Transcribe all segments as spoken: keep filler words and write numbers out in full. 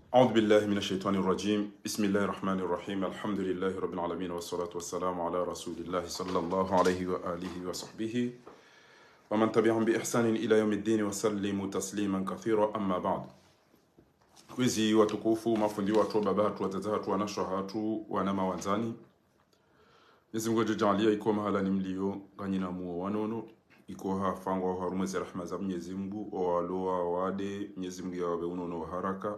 أعوذ بالله من الشيطان الرجيم. بسم الله الرحمن الرحيم. الحمد لله رب العالمين، والصلاة والسلام على رسول الله صلى الله عليه وآله وصحبه ومن تبعهم بإحسان إلى يوم الدين وسلم تسليما كثيرا. أما بعد. Kwezi watukufu, mafundi watru, baba hatru, wadzadze hatru, wanashe hatru, wana mawandzani. Mwenyezi Mungu yadjo djaaliya iko mahala ni mliyo, nganyina muo wa nono, iko hafungwa harumwa ze rahma za Mwenyezi Mungu, owalo wawade, Mwenyezi Mungu yawape unono wa haraka.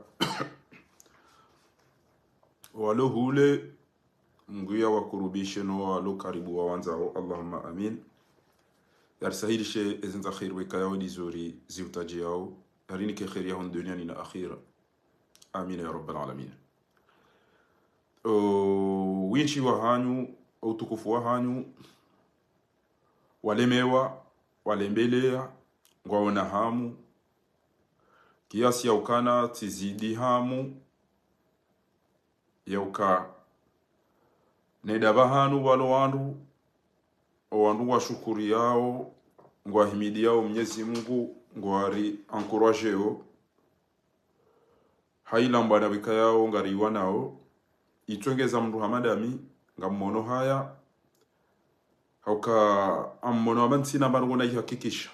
Owalo hule, Mungu yawakurubishe no walo karibu wawandzao, Allahumma amin. Yarisahilishe ezi ndza kheri weka yao ndizo ri ziutadjiyao, yarinike kheri ya hunu duniani na akhira. Amin ya rabbal alamin. O, wendji wahanyu, utukufu wahanyu, walemewa, walembeleya, ngwaona hamu, kiasi ya ukana tsizidi hamu, ya uka nenda pvahanu pvalo wandru, owandru ngwashukuriyao, ngwahimidiyao Mwenyezi Mungu, ngwari encouragéo, ha ila mbwana weka yao ngariwanao, itsongeza mndru hama ndami, ngammono haya, hauka ngammono hama ntsina mbwana ngona ihakikisha.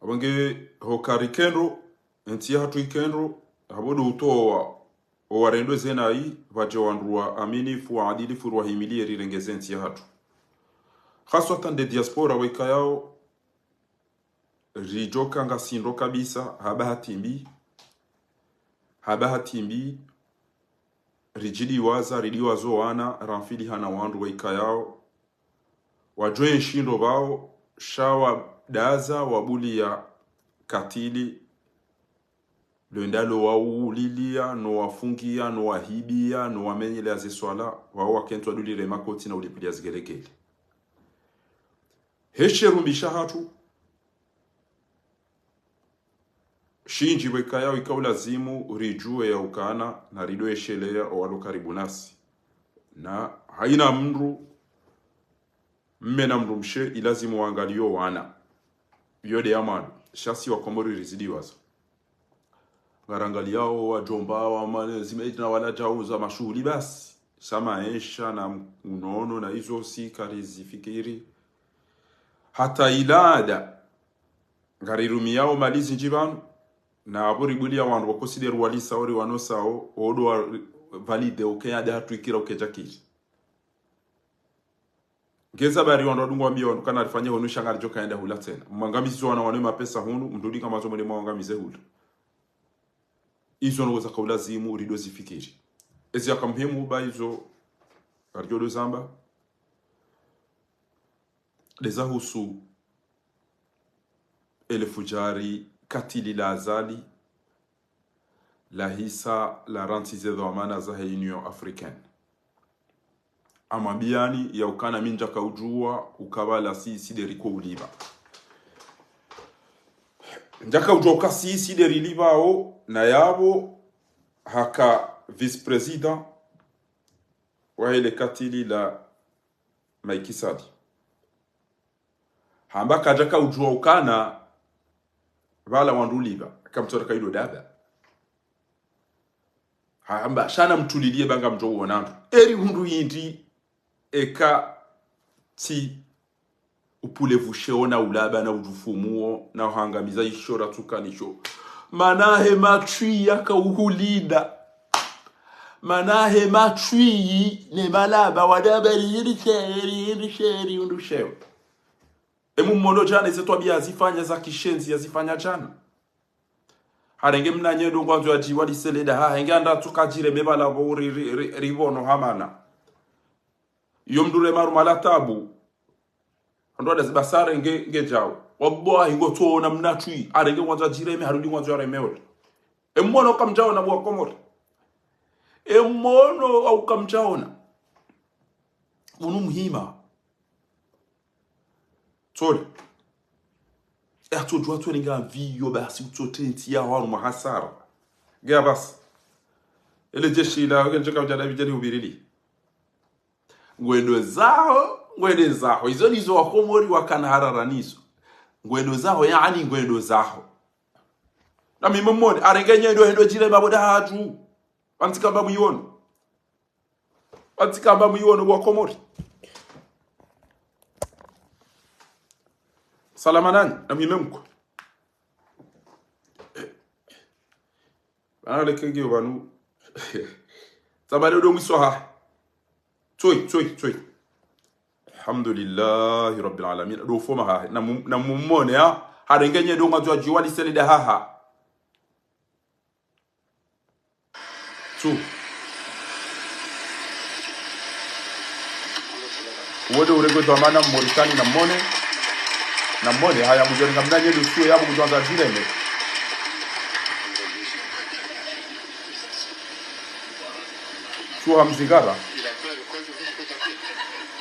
Apvo nge hoka rikendro, entsi yahatru ikendro, hapvo ndo utowa, owarendwe zenayi, pvadje wandru waaminifu, waadilifu, rwahimiliye rirenge ze ntsi yahatru. Haswatan nde diaspora weka yao, ridjoka ngasi ndro kabisa, ha bahati mbi, ha bahati mbi, ridjidiwaza, ridiwazo wana, ramfiliha na wandru weka yao, wadjo enshi ndro pvao, sha wadaza, wabuliya katili, lwendalo wawuliliya, no wafungiya, no wahibiya, no wamenyeleya ze swala, wao wakentswa dulire makoti na ulipviliya zigelegele. Heshe rumbi shahatru, shindji weka yao ika ulazimu ridjuwe ya ukana, na rido esheleya owalo karibu nasi. Na hayina mndru, mme na mndru mshe, ilazimu wangaliyo wana. Iyo nde ya mwando. Sha si wakomori rizidiwaza. Ngarangaliyao wadjomba, wamane, zimedji na wala djauza mashuhuli basi. Sha maesha na unono na izo si karizifikiri. Hata ilada, ngarirumiyao mali zindji pvanu, na apvo ribuliya wandru wakosideri walisao, riwanosao, odo wa valide uke yade hatru ikira uke djakiri. Ngeza bari wandru wadungu wambiya wandru kana rifanye hunu sha ngaridjoka yenda hula tsena. Mwangamizi zo wana wanu mapesa hunu, mndru udi kama zo mwende mwangamize hula. Izo ndrongo zaka ulazimu rido zifikiri. Ezi yaka muhimu ba izo ngaridjo do zamba. Ndeza husu ele fudjari katili la Azali, lahisa larantsize dhwamana zahe Union Africaine. Amwambiyani ya ukana mi ndjaka udjuwa ukaba la sisi nde riko ulipva. Ndjaka udjuwa uka sisi nde rilipvao, na yapvo haka vice-président wahe le katili la Macky Sall. Hamba kadjaka udjuwa ukana pvala wandru ulipva, kamtsora kaido daba. Hamba, sha namtuliliye ba ngamdjo wona ndro. Eri hundru yindri eka tsi upule pvushewo na ulaba na udjufumuwo na uhangamiza isho ratsukanisho. Mana he matswi yaka uhulinda. Mana he matswi ne malaba wadaba riyiri sheri, yiri sheri, undru shewo. Emu mmono djana ize twabiya yazifanya za kishenzi yazifanya djana. Harenge mnanye ndo ngwandzo yadjiwa liseleda ha, henge anda tsuka djire mebala pvo ri, ri, ri, ribono hamana. Iyo mndru re maru mala tabu. Ando adazi basare nge, nge djawo. Wallahi ngotsoona mna tswi. Harenge ngwandzo yadjireme, harudi ngwandzo yaremewe. Emu mmono ukamdjaona bwa Komori. Emu mmono ukamdjaona. Unu muhima. Tsole. E atsodjuwa tsole nga mviyo basi utsote ntsi ya wanu mahasara. Nge ya basi. Ele jeshi la, nge ndjeka udjana bidjani ubirili. Ngwendo zaho, ngwendo zaho. Izo ndizo wakomori wakana harara nizo. Ngwendo zaho, yaani ngwendo zaho. Na mimi mmone, harenge nyendo hendo djireme pvo dahatru. Pvantsi kamba mwiwono. Pvantsi kamba mwiwono wa Komori. Salama nanyi, na mimi mko. Bana leke ngiyo pvanu. Tsamba leo ndo mwiso ha. Tsoi, tsoi, tsoi. Alhamdulillahi Rabbil Alamin. Ndo foma ha. Na mu-, na mummone ha. Harenge nyendo ngwandzo adjiwa lisele dahaha. Tsu. Uwo nde urengwe dhwamana Mmoritani na mmone. Na mmone, haya mdjo ringa mna nyendo tsu ya mdjo andza djireme. Tsu ha mzingara.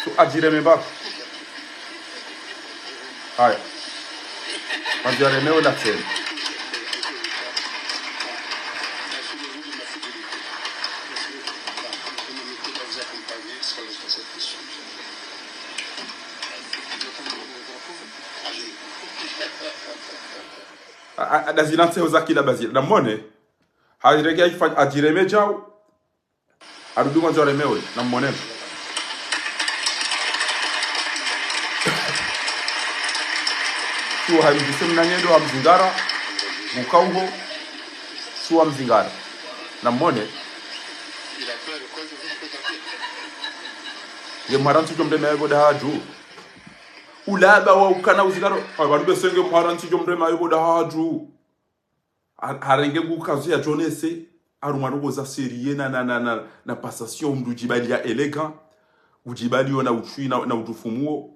Tsu adjireme ba. Haya. Manzi ya remewe la tsena. A, a, a, dazila ntseho za kila bazila. Na mmone. Harenge ifa, adjireme djau. Harudi ngwandzo aremewe, na mmone. Tsu ha mdjise mna nyendo ha mzingara, mukauho, tsu ha mzingara. Na mmone. Nge mhara ntsi djo mreme pvo dahatru. Ulaba wa ukana uzingaro. Apvanu bese nge mhara ntsi djo mreme pvo dahatru. Ha-, harenge ngu kazu ya djonese, harumwa ndrongo za sérieux na, na, na, na, na passation, mndru djibali ya élégant, udjibali yo na utswi na, na utufu muo.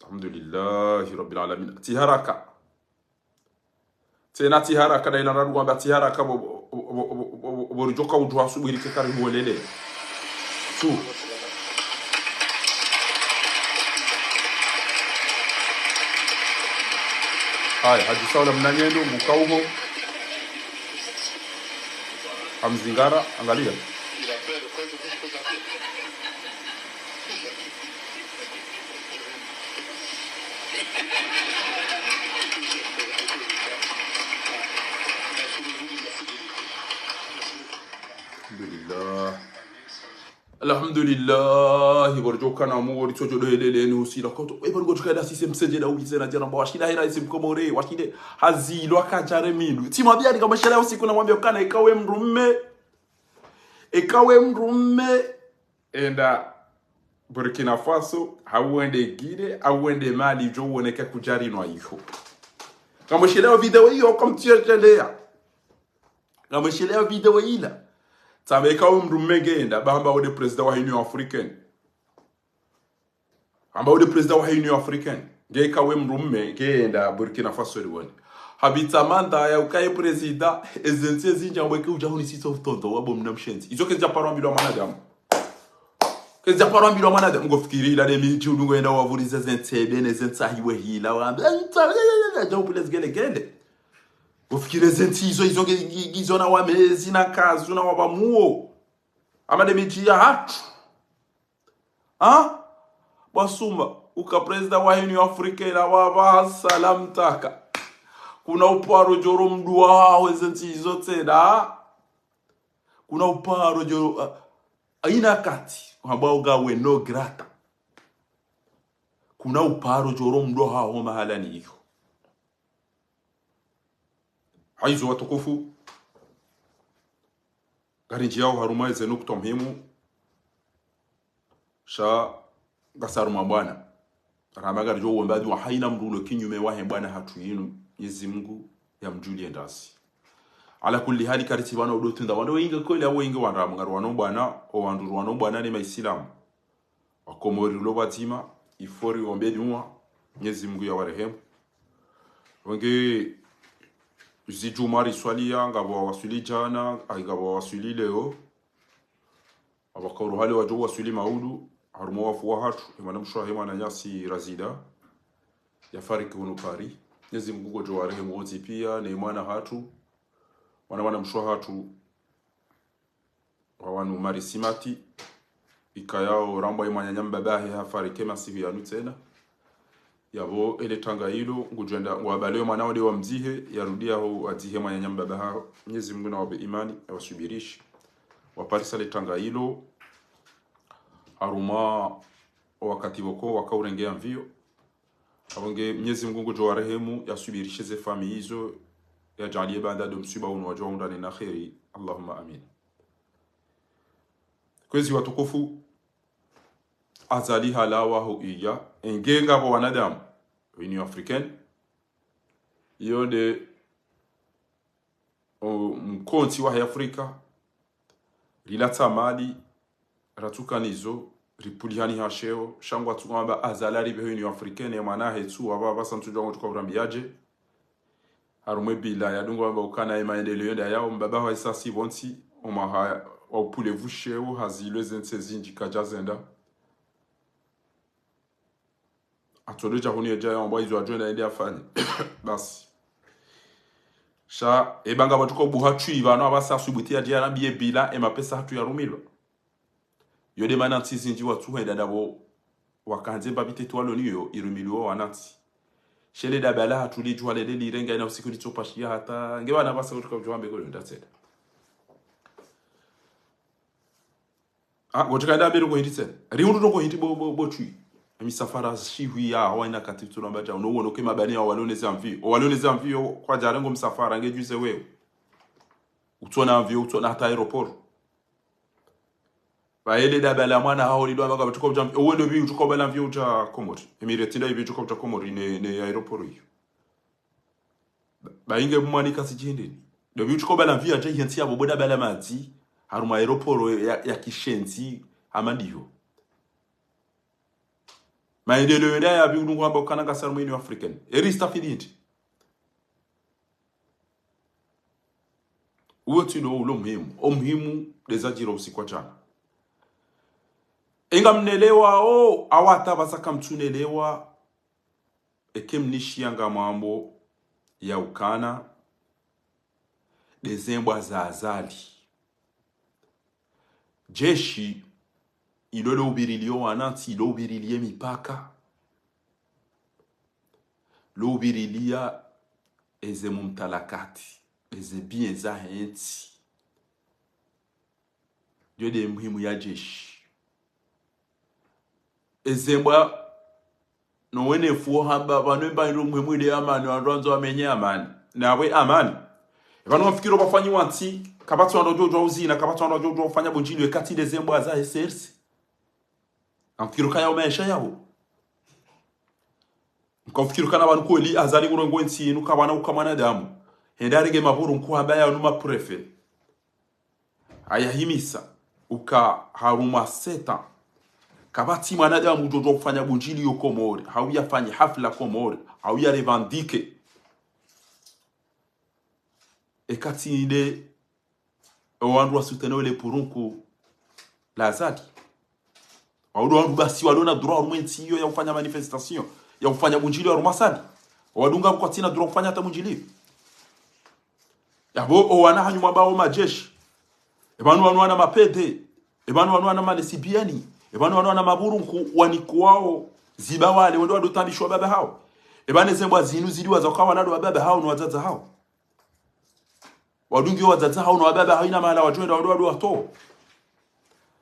Alhamdulillahi Rabbil Alamin. Tsi haraka. Tsena tsi haraka, daila ndradu kwamba tsi haraka, pvo, pvo, pvo ridjoka udjuwa asubuhi rike kari huolele. Tsu. Haya, hadji Saula mna nyendo, mukauho. Ha mzingara, angalia. Alhamdulillah. Alhamdulillah, pvo ridjoka na mu, pvo ritsodjo ndo helele ni usila koto. E, pvo ridjoka da sise msedje da ubize na djana mba washile hera isi mkomore, washile hazilwa kadjare mindu. Tsi mwambia ni kama shela usiku na mwambia kana ikawe mdrume. Ikawe mdrume. Enda Burkina Faso, hau wende Guinée, hau wende Mali, djo uoneke kudjari no iho. Kama shela video iyo, comme tu es là. Ngamwishile ya video ila. Tsamba eka we mdrume nge enda, ba hamba wo nde président wa Union Africaine. Hamba wo nde président wa Union Africaine. Nge eka we mdrume nge enda Burkina Faso riwone. Hapvitsa manda ya ukaye président, eze ntsi ezi ndjambwe ke udja huni sitso utondo, wabo mna mshenzi. Izo kezidja parwa mbilwa mwanadamu. Kezidja parwa mbilwa mwanadamu, ngofikiri ila nde midji udungo enda wavurize ze ntsebe, ne ze ntsahiwe hila, wambe, dja upvile zigelegele. Ufikire ze ntsi izo, izo nge, nge, nge izo na wamezi na kazu na wapvamuo. Hama nde midji yahatru. Ha? Bwa Sumba, uka président wa Union Africaine, na wapvaha salamu taka. Kuna uparo djoro mdru waho eze ntsi izo tsena. Kuna uparo djoro, ah, haina kati, hamba ugawe no grata. Kuna uparo djoro mdru waho mahala ni iyo. Haizo watukufu, ngarindjiyao harumwa eze nukta muhimu, sha ngasi harumwa bwana. Rama ngaridjo womba dua haina mdru ulo kinyume wahe bwana hatru yinu, Mwenyezi Mungu yamdjuliye ndazi. Ala kulli hali karitsi bwana udo tunda wandru wenge kweli, awo wenge wandramu, ngari wano bwana, o wandru wano bwana ni maisilamu. Wakomori ulo pvadzima, il faut riwombe dua, Mwenyezi Mungu yawarehemu. Wenge zidjuma riswaliya, ngapvo wawaswili djana, ayi ngapvo wawaswili leo. Apvo kauru hali wadjo waswili maudu, harumwa wafu wahatru, ye mwana mshe wahe mwananyasi Razida, yafariki hunu Paris. Mwenyezi Mungu ngodjo warehemu wontsi piya, ne mwana hatru, mwana, mwana mshe wahatru, wawanu Mari Simati, ikayao rambwa ye mwananya mbabahe hafariki masihu yanu tsena. Yapvo ele tanga ilo, ngudjwenda, ngwabaleyo mwana wade wa mdzihe, yarudi yaho wadzihe mwananya mbaba haho. Mnyezi Mungu nawapve imani, yawasubirishi. Waparisa le tanga ilo, harumwa wakati pvoko wakaurenge ya mvio. Apvo nge Mnyezi Mungu ngudjo warehemu, yasubirishe ze famiyi izo, yadjaaliye baanda do msiba unu wadjo wahundrane na kheri. Allahumma amin. Kwezi watukufu, Azali halawa ho iya, enge ngapvo wanadamu, Union Africaine, iyo nde, o, mkontsi wahe Afrika, rilatsa mali, ratsukanizo, ripvulihani ha sheo, sha ngwatsuka wamba Azali aripve ho Union Africaine, ya mwana hetsu, wapva, pvasa ntsudjuwa ngotsuka urambiyaje. Harumwa e bilan yadunga wamba ukana ye maendeleo yenda yawo, mbaba wa isasi pvontsi, omwaha wa upvule pvusheo, hazilwe ze ntsi zindji kadja zenda. Atsodo dja hunu yedja yawambwa izo adjo enda yende yafanye. Basi. Sha, eba ngapvatsuka ubuha tswi pvanu apvasa asubuti yadje yarambiye bilan, e mapesa hatru yarumilwa. Yo nde mana ntsi zindji watsuhenda ndapvo wakandze mbapvi tete walo niyo irumilwe wanantsi. She le dabala hatru lidjuwa lele lirenga ina usiku litsopashiya hata nge wana pvasa kutsuka udjo wambe kolo ndatsenda. Ah, ngotsuka enda mbeli ko hindri tsena. Riundu toko hindri bo, bo, bo tswi. Emisafara shihwi ya hawa ina kati tsulamba dja. Uno uono ke mabani ya waloneze amvio. O waloneze amvio kwadjarengo msafara nge djuze wewe. Utsona amvio, utsona hata aéroport. Pvahe le dabala mwana haho lidwa maka pvatsuka udja, owe ndopvi utsuka ubala mvio udja Komori. Emirates ndapvi utsuka udja Komori ne, ne aéroport iyo. Ba, ba inge mwanika sijindini. Ndopvi utsuka ubala mvio adja ihe ntsi yapvo bo dabala madzi, harumwa aéroport ya, ya kishenzi, hama ndiyo. Maendeleo yenda yapvi unu ngwamba ukana ngasi harumwa Union Africaine. Eri stafidi hindri. Uwo tsi ndo ulo muhimu. O muhimu, ndeza djiri usiku wa djana. Enga mnelewa, o, awa hata pvasa kamtsunelewa, eke mnishiya ngamwambo ya ukana, ndeze mbwa za Azali. Jeshi, ilo lo upviriliya wanantsi, ilo upviriliya mipaka, lo upviriliya eze mumtalakati, eze biens zahe ntsi. Ndo nde muhimu ya jeshi. Eze mbwa no wenefu wo hamba, pvanu emba ndo muhimu ile amani, wandru wandzo wamenye amani. Na we amani. Pvanu wamfikiri pvafanyiwa ntsi, kapvatsi wandru wadjo udjuwa uzina, kapvatsi wandru wadjo udjuwa ufanya bundjiliyo, ekati ndeze mbwa za S R C. Ngamfikiri kaya o maesha yawo. Ngamfikiri kana pvanu kweli Azali ngurongoa entsi inu kapvana uka mwanadamu. Hende arenge mapvuru nkuhamba yanu ma préfet. Ayahimisa uka harumwa sept ans kapvatsi mwanadamu udjo udjuwa ufanya bundjiliyo Komori, hau yafanye hafla Komori, hau ya revendiquer. Ekati nde, o wandru wa soutenir le purunku la Azali. Wawudu wandru basi walona droit harumwa entsi iyo ya ufanya manifestation, ya ufanya bundjiliyo harumwa salle. Owadunga pvo kwatsina droit ufanya hata bundjiliyo. Yapvo owana hanyu mwamba o majeshi. Epvanu wanu wana mapede. Epvanu wanu wana malesibiani. Epvanu wanu wana mapurunku wanikuwao ziba wale wende wadotambisha wababa hawo. Epvanu eze mbwa zinu ziliwa za uka wanado wababa hawo no wadzadze hawo. Wadungi wadzadze hawo no wababa hawo ina mahala wadjo enda wado wado wato.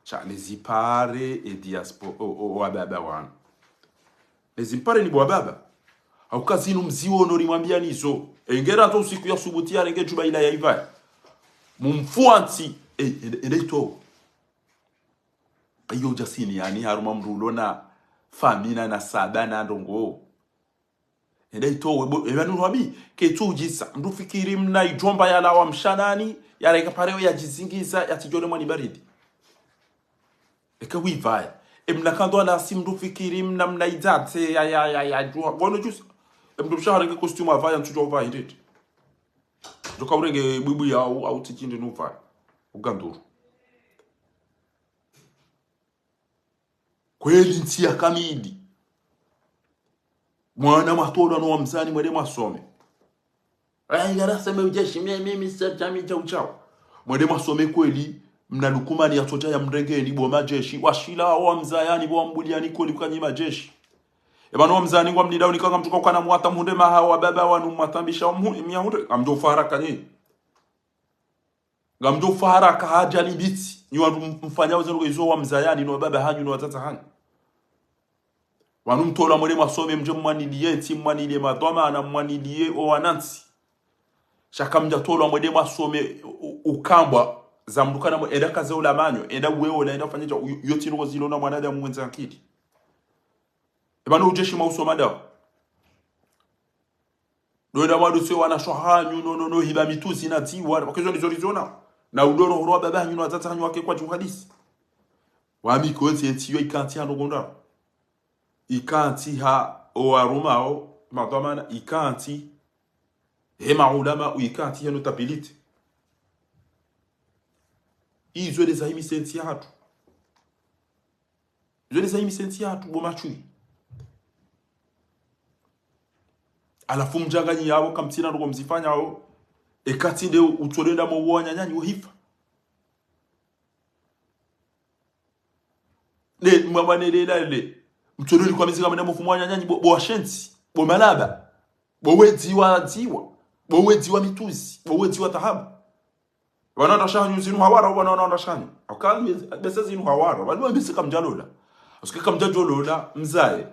Sha, nizipare e diaspo-, o, o, o wababa wanu. Nizimpare ni bo wababa. Hauka zinu mziwo no rimwambia nizo. Engera nto usiku ya subuti yarenge djuba ila ya ivaya. Mumfuantsi, e, ende, ende ito. Iyo djasini yani harumwa mndru ulona famina na saba na ndrongo. Enda itowe bo, epvanu wabi, ketsu udjisa. Mndru fikiri mna idjomba yalawa mshanani, yareka pareo yadjizingiza, yatsidjone mwani baridi. Eka wivaya. Emna kando alasi mndru fikiri mna, mna idzatse, ya, ya, ya, ya, djuwa. Ngono djusa. Emndru msha harenge costume avaya, ntsudjuwa uvaya hindri. Djoka urenge bwibwi ya au, au tsikindi nuvaya. Uganduru. Kweli ntsi ya kamili. Mwana mwatolwa no wamzani mwende mwasome. Ayi, ngaraseme ujeshi, mie, mie, mie, sitsaha mi chau chau. Mwende mwasome kweli, mna Lukumani ya soja ya mrengeni, bo majeshi, washila, wamzayani, bo wambuliani kweli kanyi majeshi. Eba no mzani ngwa mnida unika ngamtsuka ukana mwata mhundre maha wa baba wanu mwatambisha wa mhu-, mia hundre. Ngamdjo ufa haraka nyi. Ngamdjo ufa haraka hadja ni mbitsi. Nyi wandru m-, mfanya uze nuka izo wa mzayani no baba hanyu no wazaza hanyu. Wanu mtolwa mwende mwasome mdje mwaniliye ntsi, mwaniliye madhwamana, mwaniliye owanantsi. Sha kamdja tolwa mwende mwasome u-, u-, ukambwa za mdru kana mwe-, enda kaze ula manyo, enda uwe ola, enda ufanye dja, u-, yo tsi nuka zilo na mwanadamu mwenye akili. Eba no udjeshi mwa usoma dawo. Ndo enda mwadose wanashe hanyu, no, no, no, hiba mitsuzi na dziwa, wakezo nizo rizona. Na udoro horo wa baba hanyu, no wazaza hanyu wake kwa djihadisi. Wami konse ntsi yo ikantsi hano gonda. Ikantsi ha owarumao, madhwamana, ikantsi he maulama, ikantsi he notabilité. Izo nde zahimise ntsi yahatru. Izo nde zahimise ntsi yahatru, bo matswi. Halafu mdjanganyi yawo, kamtsina nuka mzifanya yawo. Ekatsi nde utsolo enda mo wananyanyu wo hifa. Ne, mwa, mwa, ne, ne, ne, ne. Mtsolo ni kwa mizi ngamwenda mfumo wananyanyu bo, bo washenzi, bo malaba, bo wedzi wa dziwa, bo wedzi wa mitsuzi, bo wedzi wa dhahabu. Wana wandrwashe hanyu zinu hawara, wana, wana wandrwashe hanyu. Akali, bese zinu hawara, wali wambise kamdjalola. Asike kamdjadjolola, mzaye.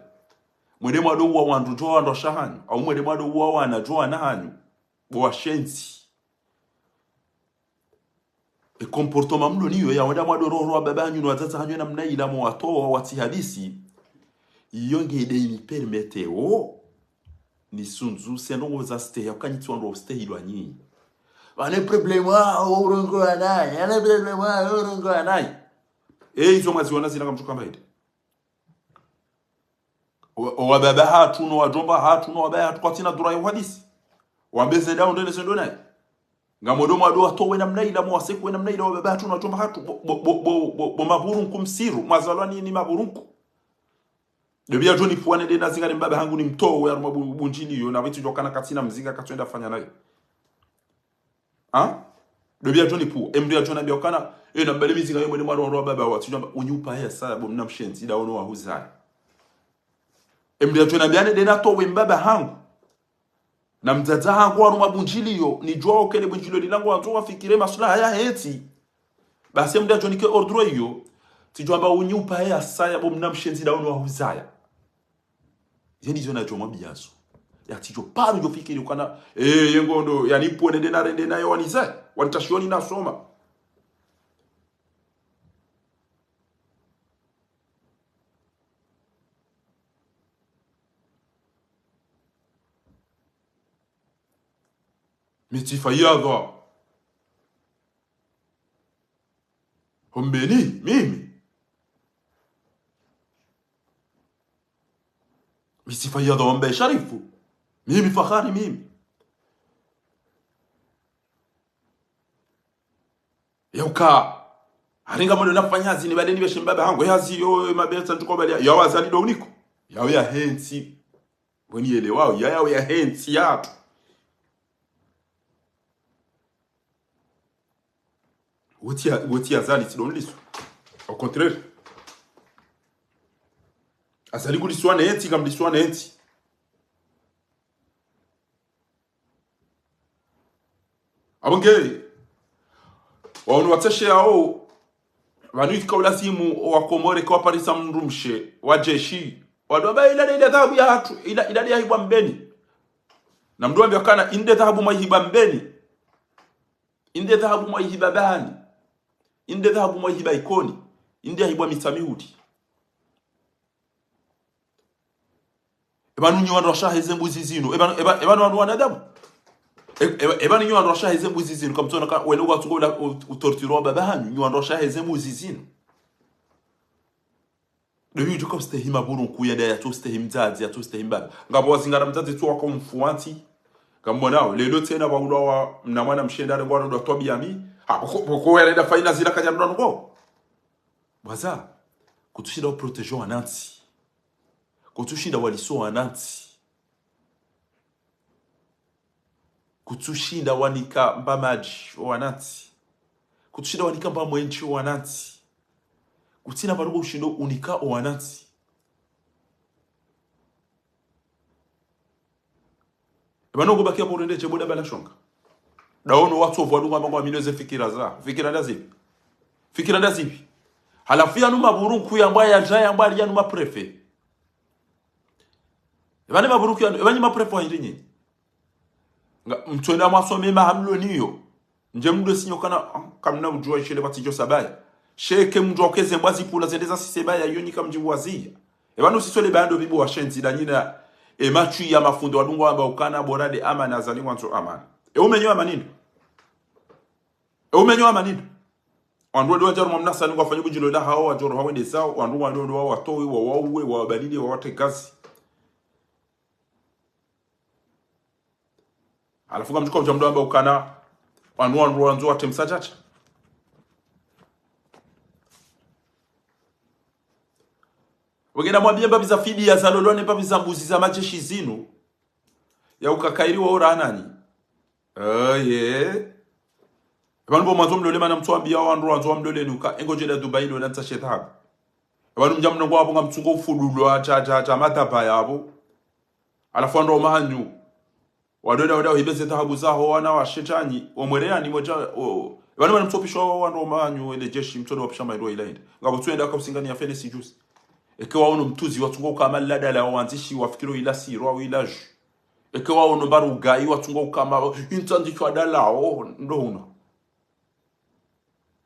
Mwende mwado uwa wandru djo wandrwashe hanyu. Au mwende mwado uwa wana djo wana hanyu. Bo washenzi. E comportement mlo niyo ya wenda mwado roho wa baba hanyu no wazaza hanyu namna ila mo watowa watsihadisi. Iyo nge ide ini permettre wo. Ni sundzu se ndrongo za stehi, ya ukanyitsi wandru wa ustehilwa nyi. Wane problème wa, o urongo wa nayi. Wane problème wa, o urongo wa nayi. E, izo mwaziona zina kamtsuka mbaide. O, o wababa hatru, no wadjomba hatru, no wabaya hatru, kwatsina dhwura ya uhadisi. Wambe ze dawo ndele ze ndo nayi. Ngamwendo mwado watowe namna ila, mwasekuwe namna ila, wababa hatru, no wadjomba hatru, bo, bo, bo, bo, bo, bo maburunku msiru, mwazalwa ni, ni maburunku. Ndo pvi yadjo nipvuwa nende nazingare mbaba hangu nimtowe harumwa bu-, bundjiliyo, na wetsi djo kana katsina mzinga katsuenda fanya nayo. Ha? Ndo pvi yadjo nipvuwa. Emdru yadjo nambia ukana, e, na mbale mizinga yo mwende mwaro ro baba wa, tsidjwamba, unyi upa heya saya, bo mna mshenzi, ida ono wahuzaya. Emdru yadjo nambia nende natowe mbaba hangu. Na mdzadze hangu harumwa bundjiliyo, nidjuwa ukana le bundjiliyo lila ngwandzo wafikire maslaha yahe ntsi. Basi emdru yadjo nike ordre iyo, tsidjwamba unyi upa heya saya, bo mna mshenzi, ida ono wahuzaya. Zeni zo nadjo mwambiazo. Ya tsidjo paro djo fikiri ukana, eh, ye ngondo, yani pvo nende narende nayo wanize, wanitashioni nasoma. Mi tsifa yadhwa. Ho Mbeni, mimi. Mi tsifa yadhwa ho Mbe Sharifu. Mimi fahari, mimi. Yauka. Haringa mwendo nafanya hazi ni bale ni beshe mbaba hangu. Hazi yo, mabesa ntuko bale. Yawo Azali ndo uniko. Yawo yahe ntsi. Bweni yelewao. Ya, yawo yahe ntsi yatru. Woti ya, woti Azali tsi ndo nliso. Au contraire. Azali nguliso ne ntsi, ngamliso ne ntsi. Abo nge, wawunu watseshe yawo, pvanu ika ulazimu owakomori kwaparisa mdrumshe wa jeshi. Wadwamba ila nde, ila dhahabu yahatru, ila, ila nde yahibwa Mbeni. Na mdru wambe ukana, inde dhahabu mwayihiba Mbeni. Inde dhahabu mwayihiba Bahani. Inde dhahabu mwayihiba Ikoni. Inde yahibwa Mitsamihuli. Eba nunyi wandru washahe ze mbuzi zinu. Eba, eba, eba nunyi wanadamu. E-, eba, eba nunyi wandru washahe ze mbuzi zinu. Kamtsona ka, wele watsuko ula u-, utortiro wa baba hanyu. Nyi wandru washahe ze mbuzi zinu. Ndo yudjuka ustehi maburunku yende yatso ustehi mdzadze, yatso ustehi mbaba. Ngapvo wazingara mdzadze tsu waka umfuwantsi. Ngamwonao, lelo tsena waulwa wa mna mwana mshe ndare ngwaro ndo twabiya mi. Ha, poko, poko yale nda faina zila kanyarudwa nuko. Bwaza, kutsushinda uprotéger wanantsi. Kutsushinda waliso wanantsi. Kutsushinda wanika mba madji owanantsi. Kutsushinda wanika mba mwenshi owanantsi. Kutsina pvanu ko ushindo unika owanantsi. Eba no ngobaki ya porende che boda bala shonga. Daono watsovu wadunga mbango wa minwe ze fikira za. Fikira ndazipvi? Fikira ndazipvi? Halafu yanu maburunku yambwa yadja yambwa yanu maprefe. Eba ne maburunku yanu, eba nyi maprefe wa hindri nyi? Nga, mtswenda mwasome mahamlo niyo. Ndje mdwe sinyo kana, ah, kamna udjuwa ishele batsi djo sabaya. Sheke mdjuwa ukeze mbwa zipvula zende za sisebaya, iyo nyi kamdjibu waziya. Eba no sisole bando bibu washenzi da nyina, e matswi ya mafundo wadunga wamba ukana bora de amani Azali ngwandzo amani. E umenyo amani ndo? E umenyo amani ndo? Wandru wende wadjaru mamnasa ni ngwafanye budjilo la hawo, wadjoro hawo wende zao, wandru wende wende wa watowi, wa wauwe, wa wabalile, wa wategazi. Halafu kamdjuka udja mdru amba ukana, wanu wandru wandzo watemsa chacha. Wengena mwambie mbapvi za fidiya za lolwa ne mbapvi za mbuzi za majeshi zinu. Ya ukakairi wa ora anani. Oye. Eba nupvo mwandzo mlole mana mtsuambia wandru wandzo wamlole nuka. Engo djeda Dubai lola ntsa she dhahabu. Eba numdja mnongo wapvo ngamtsungo ufudulwa cha, cha, cha mataba yapvo. Halafu wandru wa mahanyu. Wadweda wada uhibeze dhahabu zaho wana wa shetani, omwere yani moja, o, eba ni mana mtsopisho wandru wa mahanyu ele jeshi mtsodo wapisha mairo ila inde. Ngapvo tsuenda ka usingani ya fene si juzi. Eke waono mtsuzi watsungo kama ladala wandzishi wafikiro ila siro au ila ju. Eke waono mbarugai watsungo kama intsandzishi wadala o, ndo uno.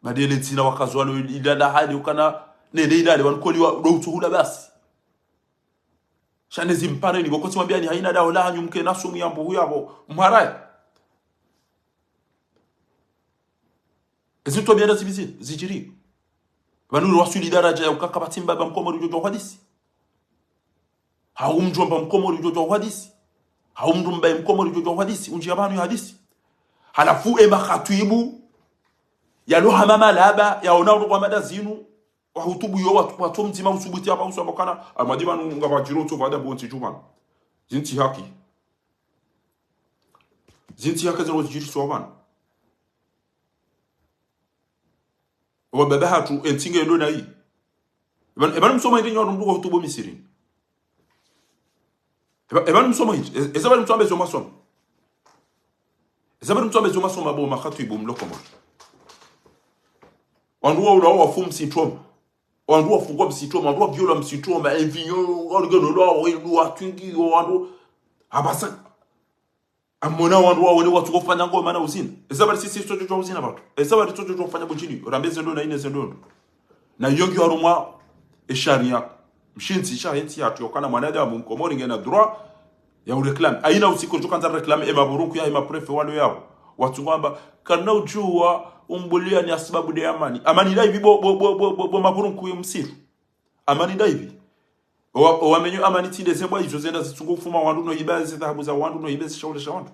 Badi ele dzina wakazwalo ila la hali ukana, nele ila le wankoli wa, ndo utsuhula basi. Sha ne zimpare ni boko tsimwambia ni haina daho la hanyu mke na sumu ya mbuhu yapvo, mharaye. Ezi ntsu mbianda zipvi zi, zidjiri. Pvanu uri waswili daraja ya ukaka kapvatsi mbaba mkomori udjo djuwa uhadisi. Hau mdjomba mkomori udjo djuwa uhadisi. Hau mndru mbaye mkomori udjo djuwa uhadisi. Undji ya pvanu ya hadisi. Halafu e makhatwibu, yalo hama malaba, yaona ulo kwa mada zinu, wahutubu yo watu, watu mdzima usubuti hapva uswa pvokana, amadi pvanu ngapvadjiro utso pvada bonsi dju pvanu. Zintsi haki. Zintsi haki zinu zidjiri swa pvanu. Wa baba hatru, entsi nge ndo nayi. Eba, eba ni msomo hindri nyi wandru mndru kwa hutubu Misiri. Eba, eba ni msomo hindri. E, eza bari mtsuambe zo masoma. Eza bari mtsuambe zo masoma bo makhatwibu mloko mo. Wandru wa ula wafu msitoma. Wandru wafungwa msitoma. Wandru wa viola msitoma. Envinyo, wandru geno lwa, wandru watungi, wandru. Abasa. Amona wandru wawone watsuko fanya ngoma na uzina. Eza bari sisi tsotso tswa uzina pvatru. Eza bari tsotso tswa fanya budjini. Rambe zendo na ine zendo. Na yongi warumwa e sharia. Mshintsi sha hentsi hatru yokana mwanadamu mkomori ngena droit ya ureklame. Haina usiku djo kandza reklame e maburunku ya e maprefe walo yapvo. Watsungo amba, kana udjuwa umbulia ni hasibabu de amani. Amani ndayipvi bo, bo, bo, bo, bo, bo maburunku ye msiru. Amani ndayipvi. Owa, owa menyo amani tsi nde ze mbwa izo zenda zitsungo ufuma wandru no hiba ze dhahabu za wandru no hiba ze shaula sha wandru.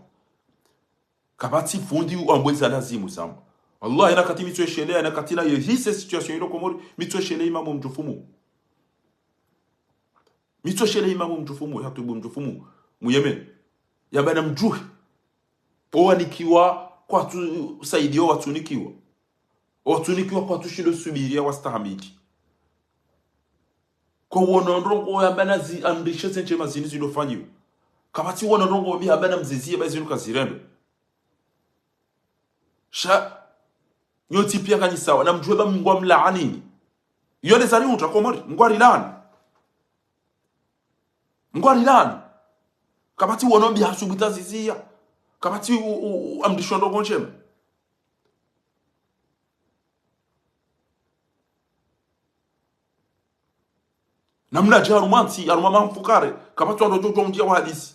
Kapvatsi fundi uambwe za lazimu zamba. Wallahi na kati mitso eshelea, na kati na ye hise situation ilo Komori, mitso eshelea imamu mdjufumu. Mitso eshelea imamu mdjufumu, ya tubu mdjufumu, mu Yemen. Ya bana mdjuhi. Owanikiwa kwatsu saidiwa watsunikiwa. Watsunikiwa kwatsu shindo subiria wastahamili. Kwa uono ndrongo yamba na zi amrishe ze ndjema zini zilofanyiwa. Kapvatsi uono ndrongo mbi hamba na mzizi yamba zinu kazirendo. Sha, nyontsi pia kanyi sawa, na mdjuwe ba Mngu amlaanini. Iyo nde zari utra Komori, Mngu arilaani. Mngu arilaani. Kapvatsi uono mbi hasubuta ziziya. Kapvatsi u, u, u, amrisho ndrongo ndjema. Namna dje harumwa ntsi, harumwa mamfukare, kapvatsi wandru djo djo mdjia wa hadisi.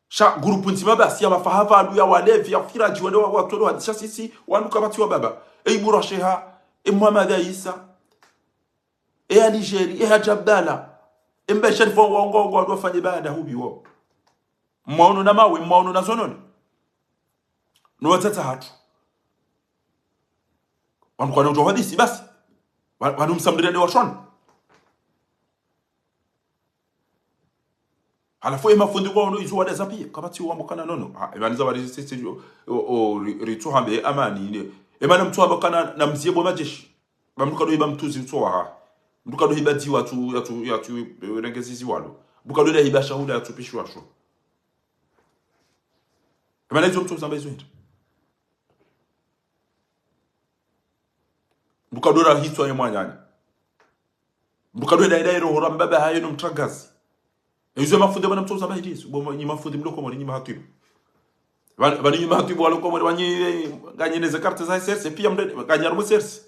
Sha gurupu ndzima basi ya mafaha pvanu ya walevi, ya firaji, wale wa, watolo hadisi, sha sisi, wandru kapvatsi wa baba. E Ibura Sheha, e Muhammad Isa, e Aligeri, e Hadji Abdallah, e Mbaye Sharifu wa, wa, wa, wa, wafanye baada hubi wao. Mwaono na mawe, mwaono na zononi. No watsatsa hatru. Wandru kwana udjo hadisi, basi. Wa, wanu msamdira nde washona. Halafu e mafundi kwa ono izo wadaza pia. Kapvatsi wambo kana nono. Ha, e bani za wari sisi, o, o, ri, ritso hambe amani, ne. E mana mtso hambo kana na mzie bo majeshi. Ba mndru kado hiba mtsuzi utso waha. Mndru kado hiba dziwa yatsu, yatsu, yatsu, e, renge zizi walo. Mndru kado hiba shahula yatsu pishiwa sho. Mana izo mtsouzamba izo hindri. Mbuka dora hitswa ye mwananya. Mbuka dora ida ida iro hora mbaba hayo no mtragazi. Izo mafundi mana mtsouzamba hindri izo. Bo nyi mafundi mloko mori nyi mahatwibu. Pvanu, pvanu nyi mahatwibu waloko mori wanyi, eh, nganyine ze carte za S R C, pia mde, nganyi harumwa S R C.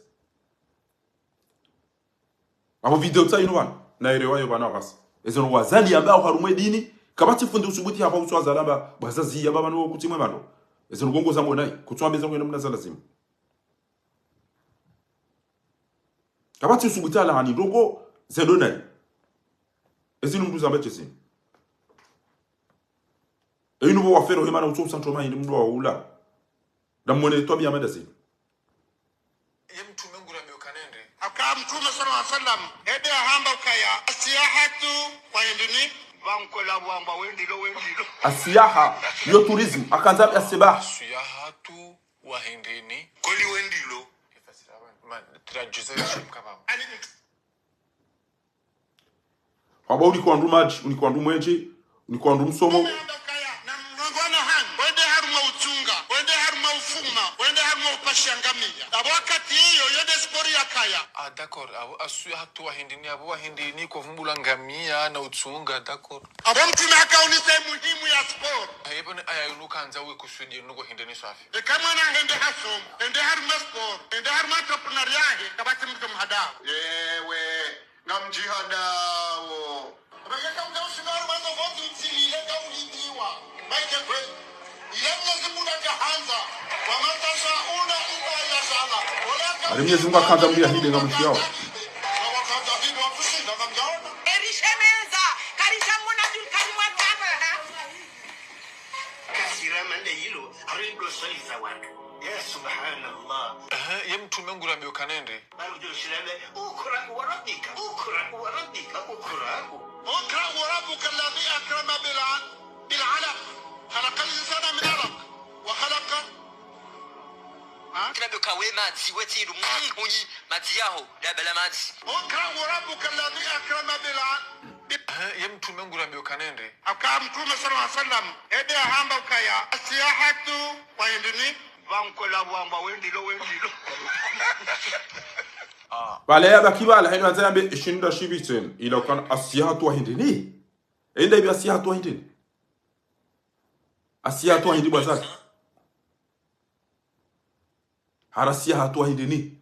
Apvo video tsa inu pvanu, na ere wayo pvanu apvasa. Eze no wazali yamba oharumwa e dini, kapvatsi fundi usubuti hapva utso wazali amba, bwazazi yamba pvanu kutsi mwe pvanu. Eze no ngongo za mwonayi, kutsu wambe za mwena mna za lazimu. Kapvatsi usubuti ala hani ndrongo, ze ndo nayi. Ezi ni mndru zamba chesini. Einu pvo wafero hemana utso usantroma hini mndru wa ula. Damwone twabiya mada zinu. Ye mtrume ngurambiyo kanende. Aka mtrume sallallahu alaihi wasallam, ede ahamba ukaya, asiyahatu wa hindrini, pvankola wamba wendilo, wendilo. Asiyaha, yo tourisme, akandza asibah. Asiyahatu wa hindrini. Koli wendilo. Ifasira wan-, ma, traduire shimkabam. Ani Hwamba unikwa ndru madji, unikwa ndru mwenje, unikwa ndru msomo. Mwanadamu kaya, na mwangu ana hani, wende harumwa utsunga, wende harumwa ufuma, wende harumwa upasha ngamiya. Apvo wakati iyo, yo nde sport ya kaya. Ah, d'accord. Apvo asiyahatu wa hindrini, apvo wa hindrini, kwa vumbula ngamiya na utsunga, d'accord. Apvo mtrume hakaonesa muhimu ya sport. Haibo ne aya yinu kandza we kusudi nuko hindrini swafi. Eka mwana hende hasomo, hende harumwa sport, hende harumwa entrepreneur yahe, kapvatsi mndru mhadao. Yewe. Ngamdjihadao. Bayeka mdjaushindwa harimwa zo vote mtsilile kaulidiwa. Bayeke kwe. Ila Mwenyezi Mungu nakahandza. وما تشاءون إلا أن يشاء الله. Ari Mwenyezi Mungu akahandza mdru yahinde ngamshiyao. Na wakati ahidi wakushinda ngamdjaona. Erishemeza, karisha mwana dul karimwa taba, ha? Kasira mande yilo, ari ndo swali za wandru. Ya subhanallah. Ehe, ye mtrume ngurambiyo kanende. Bari udjo shilele, اقرأ وربك، اقرأ وربك، اقرأ. اقرأ وربك الذي أكرم بالع-، بالعلق. خلق الإنسان من علق. وخلق. Ha? Kina beka we madzi, we tsindu, mm, unyi, madzi yaho, dabala madzi. اقرأ وربك الذي أكرم بالع-، Ehe, ye mtrume ngurambiyo kanende. Aka mtrume sallallahu alaihi wasallam, ede ahamba ukaya, asiyahatu wa hindrini. Pvankola wamba wendilo, wendilo. Ah. Pvale yabaki pvala, heno anza yambe, ishinda shibitsen, ila ukana asiyahatu wa hindrini. Enda ibi asiyahatu wa hindrini. Asiyahatu wa hindrini bwazaki. Hari asiyahatu wa hindrini.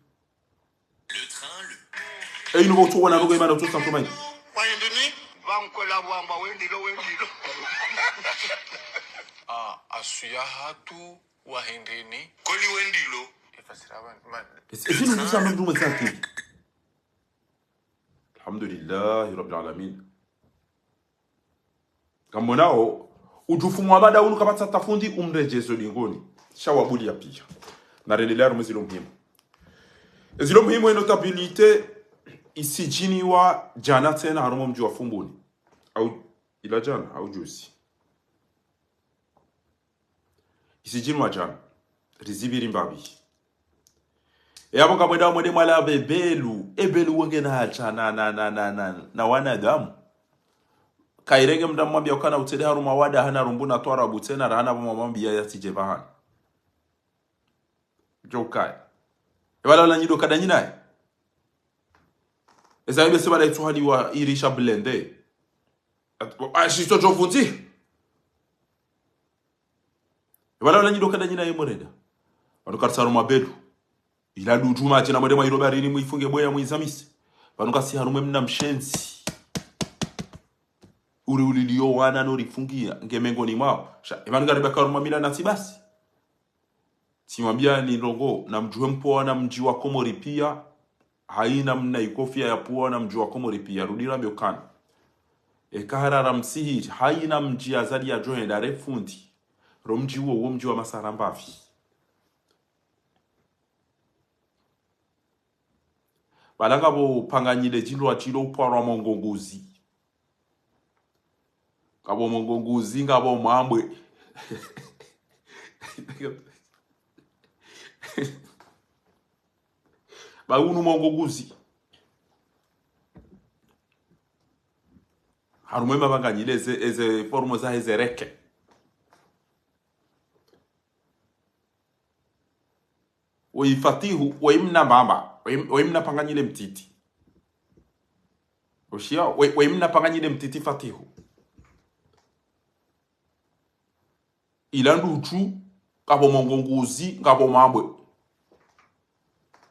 Einu pvo utso wana rogo imana utso santroma hini. Wa hindrini, pvankola wamba wendilo, wendilo. Ah, asiyahatu wa hindrini. Koli wendilo. Ifasira wan-, ma- Ezi, ezi nungu sa mndru mwe sati. Alhamdulillahi Rabbil Alamin. Kamwonao, udjufu mwa mada unu kapvatsa tafundi umredjezo lingoni. Sha wabuliya piya. Narendelea harumwa zilo muhimu. Zilo muhimu, e notabilité isidjiniwa djana tsena harumwa mdji wa Fumbuni. Au, ila djana, au juzi. Isidjiniwa djana. Rizipviri mbapvi. E apvo ngamwenda mwende mwala pve Belu. E Belu wenge na hatsa na, na, na wanadamu. Kairenge mndru mwambiya ukana utsende harumwa wada hana rumbu na twarabu tsena rahana pvo mwambiya yatsidje pvahana. Djo ukaya. E pvala wala nyido kada nyinaye. Eza ibe se pvala itsuhaliwa irisha blende. At-, a, shiso djo vundzi. Pvala wala nyido kada nyinaye mwerenda. Pvanu karisa harumwa Belu. Ila dudju madji na mwende mwa ilo barini mwifunge bweya mwizamise. Pvanu kasi harumwa mna mshenzi. Uri uliliyo wana no rifungiya, nge mengoni mwawo. Sha, e pvanu kariba karumwa mila nasi basi. Tsimwambiya ni ndrongo, na mdjuhe mpowa na mdji wa Komori piya, hayina mna ikofiya ya powa na mdji wa Komori piya, rudi rambiyo kana. Eka harara msihiri, hayina mdji Azali yadjo henda re fundi, ro mdji wo, wo mdji wa masara mbapvi. Pvala ngapvo panganyile djindru wa djilo upvarwa mongo nguzi. Ngapvo mongo nguzi, ngapvo mambwe. Pvanu mongo nguzi. Harumwa e mapvanganyile eze, eze forme za eze reke. Woyi Fatihu, woyi mna mbamba, woyi, woyi mna panganyile mtiti. Ushiya, woyi, woyi mna panganyile mtiti Fatihu. Ila ndutru, ngapvo mongo nguzi, ngapvo mambwe.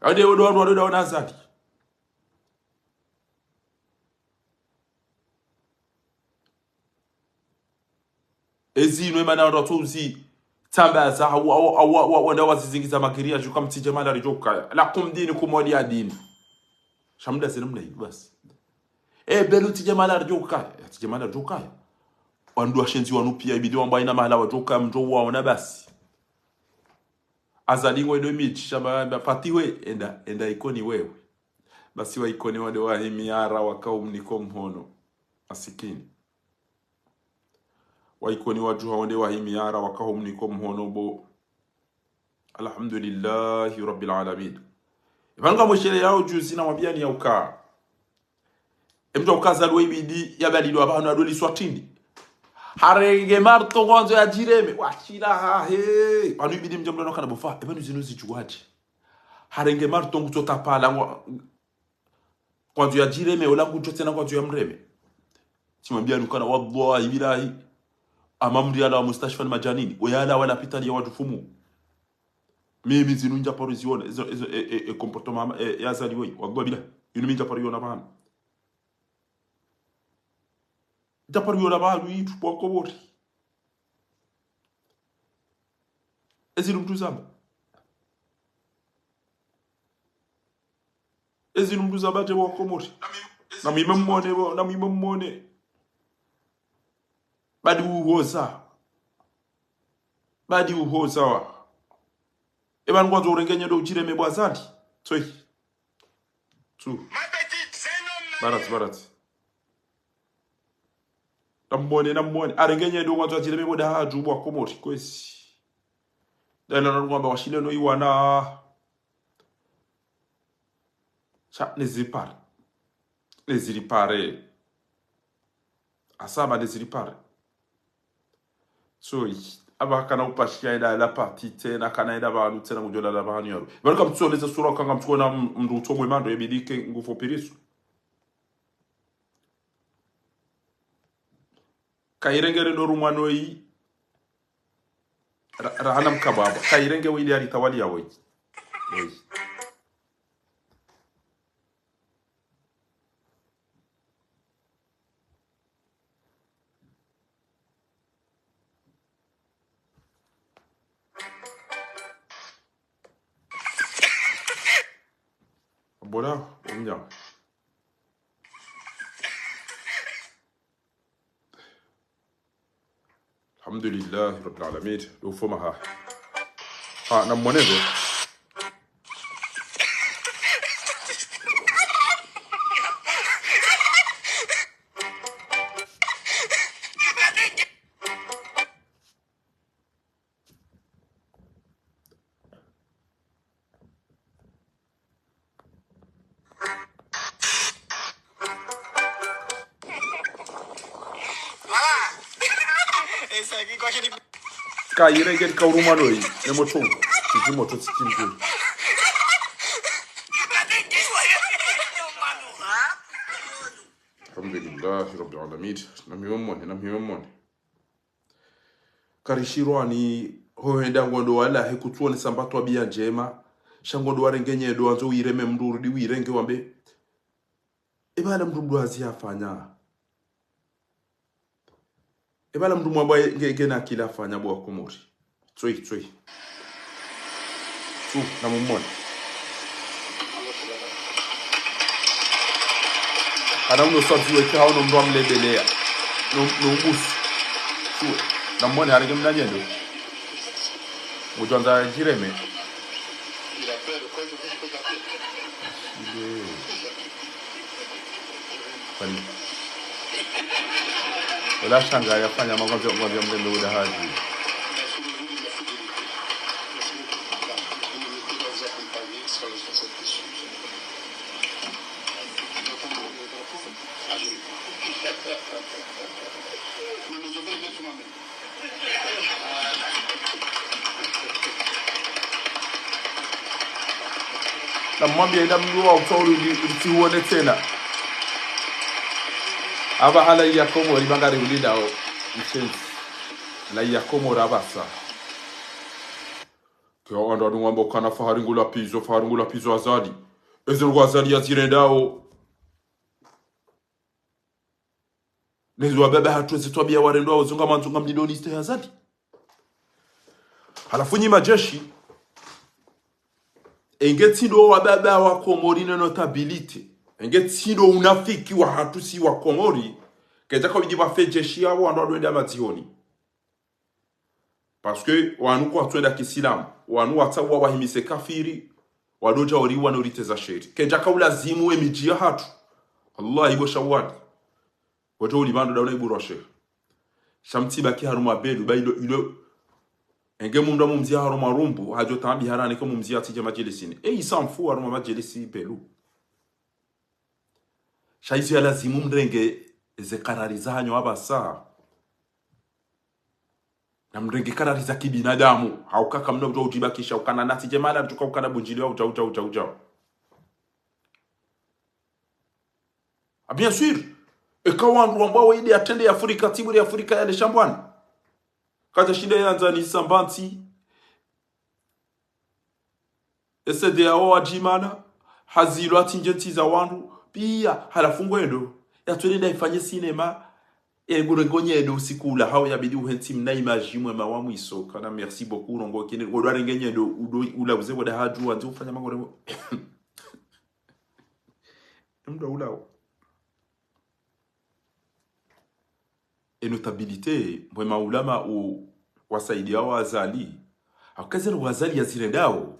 Ade wodo wandru wado daona Azali. Ezi inu emana wandru watso uzi tsambaza, awu, awu, awu, awu, wandru wazizingiza magiriya, shuka mtsidje mahala ridjo ukaya. Lakum dinukum waliya din. Sha mda zinu mna hibu basi. E, belu tsidje mahala ridjo ukaya. Ya tsidje mahala ridjo ukaya. Wandru washenzi wanu piya ibidi wamba ina mahala wadjo ukaya mdjo waona basi. Azali ngwendo midji, sha mba, mba, Fatihu we, enda, enda Ikoni wewe. Basi wa Ikoni wande wahimiyara waka humnika o mhono. Masikini. Wa Ikoni wadjuha wande wahimiyara waka humnika o mhono bo. Alhamdulillahi Rabbil Alamin. Ipvanu ngamwesheleyao juzi namwambiyani ya uka. Emdru uka Azali we ibidi yabalilwa pvanu adoli swatindi. Harenge marto ngwandzo yadjireme. Washila hahe. Pvanu ibidi mdja mdru ano kana bofa. Ipvanu zinu zidjuwadje. Harenge marto ngutso tapala ngwa-, ngwandzo yadjireme, ola ngudjo tsena ngwandzo yamreme. Tsimwambiyani ukana, wallahi billahi. Ama mri yalawa mustashfa ni madjanini. Oyalawa lapitali ya wadjufumu. Mimi zinu ndja paro ziona, ezo, ezo, e, e, e, comportement, e, ya Azali woyi. Wallahi billahi. Inu mi ndja paro yona pvanu. Ndja paro yona pvanu itru bo Wakomori. Ezinu mdru zamba. Ezinu mdru zamba te bo Wakomori. Namwime mwone bo, namwime mwone. Badi uhoza. Badi uhoza wa. Epvanu ngwandzo urenge nyendo udjireme bo Azali. Tsoyi. Tsu. Barati, barati. Namwone, namwone. Arenge nyendo ngwandzo adjireme bo dahadju bo Wakomori. Kwezi. Dala na ngwamba washile no iwana. Sha, neziripare. Neziripare. Asaba neziripare. So, aba kana upashiya enda la partie tsena, kana enda pvanu tsena ngudjo lala pvanu yaro. Pvanu kamtsoneza sura kanga mtsona m-, mdru utsomwe mando yebidi ke ngufo pirisu. Kayirenge ndo rumwa noyi. Ra-, rahana mkababa. Kayirenge wili yalitawali ya woyi. Woyi. Bola, omnya. Alhamdulillahi Rabbil Alamin. Ndo ufoma ha. Ha, namwone ndo. Kayirenge kauruma noyi, ne moto. Tiji moto tsikimbi. Alhamdulillahi Rabbil Alamin. Namwime mwone, namwime mwone. Karishirwani, ho henda ngondo walahe kutsuonesa mba twabiya ndjema. Sha ngondo warenge nyendo wandzo uyireme mdru urudi uyirenge wambe. Eba la mdru mdru hazi yafanya. Eba la mdru mwamba nge, nge na kila fanya bo Wakomori. Tsoyi, tsoyi. Tsu, namumone. Kana uno swazi weke hao no mdru amlebeleya. No, no ubusi. Tsu, namumone harenge mna nyendo. Ngudjo andza djireme. Ile. Kwani. Ola shanga yafanya magomvi, magomvi ya mdrembe uda hazi. Namwambia enda mdru wa utsauri uli-, ulitsi uone tsena. Aba hala ya Komori bangari ulindao. Mshenzi. La ya Komori abasa. Ke wandru wanu wamba ukana fahari ngula pizo, fahari ngula pizo Azali. Eze ngo Azali yazirendao. Nezi wababa hatru ezi twabia warendao, zunga manzunga mlilo liste ya Azali. Halafu nyi majeshi, enge tsindo wababa wa Komori ne notabilité. Enge tsindo unafiki wa hatru si wa Komori. Kedjaka widi wafe jeshi yawo wandru wadwende ya madzioni. Parce que wanu kwatsuenda kisilamu, wanu watsaua wahimise kafiri, wadodja ori wana uriteza sheri. Kedjaka ulazimu we midji ya hatru. Allah ibo shawadi. Wadjo uli bandu dauna iburwa sheri. Sha mtsibaki harumwa belu, ba ilo, ilo. Enge mumdru mumzia harumwa rumbu, hadjo tambi harani ke mumzia tije majelisini. E, isamfu harumwa majelisi belu. Sha izo ya lazimu mrenge ze karari zanyu abasa. Na mrenge karari za kibinadamu. Hauka kamna udja udjibakisha, ukana nati djemala, mtuka ukana bundjili wa udja, udja, udja, udja. Ah, bien sûr. Eka wandru wambwa waide yatrende ya Afrika, tiburi ya Afrika yale shambwani. Kadja shinda yandzani sambantsi. E CEDEAO wadjimana, hazilwa tsinje ntsi za wandru, pia, halafu ngwendo, yatwele nda ifanye sinema, e gure ngo nyedo usiku ula, hau yabidi uhentsi mna image mwema wa mwiso, kana merci beaucoup, urongo kine, ngo dwa renge nyedo, udo, ula uze, ngo da hadju, wandzi ufanya mangore. Mdo ulao. E notabilité, mbwe maulama u, wasaidia wa Azali. Hauka eze no Azali yazirendao.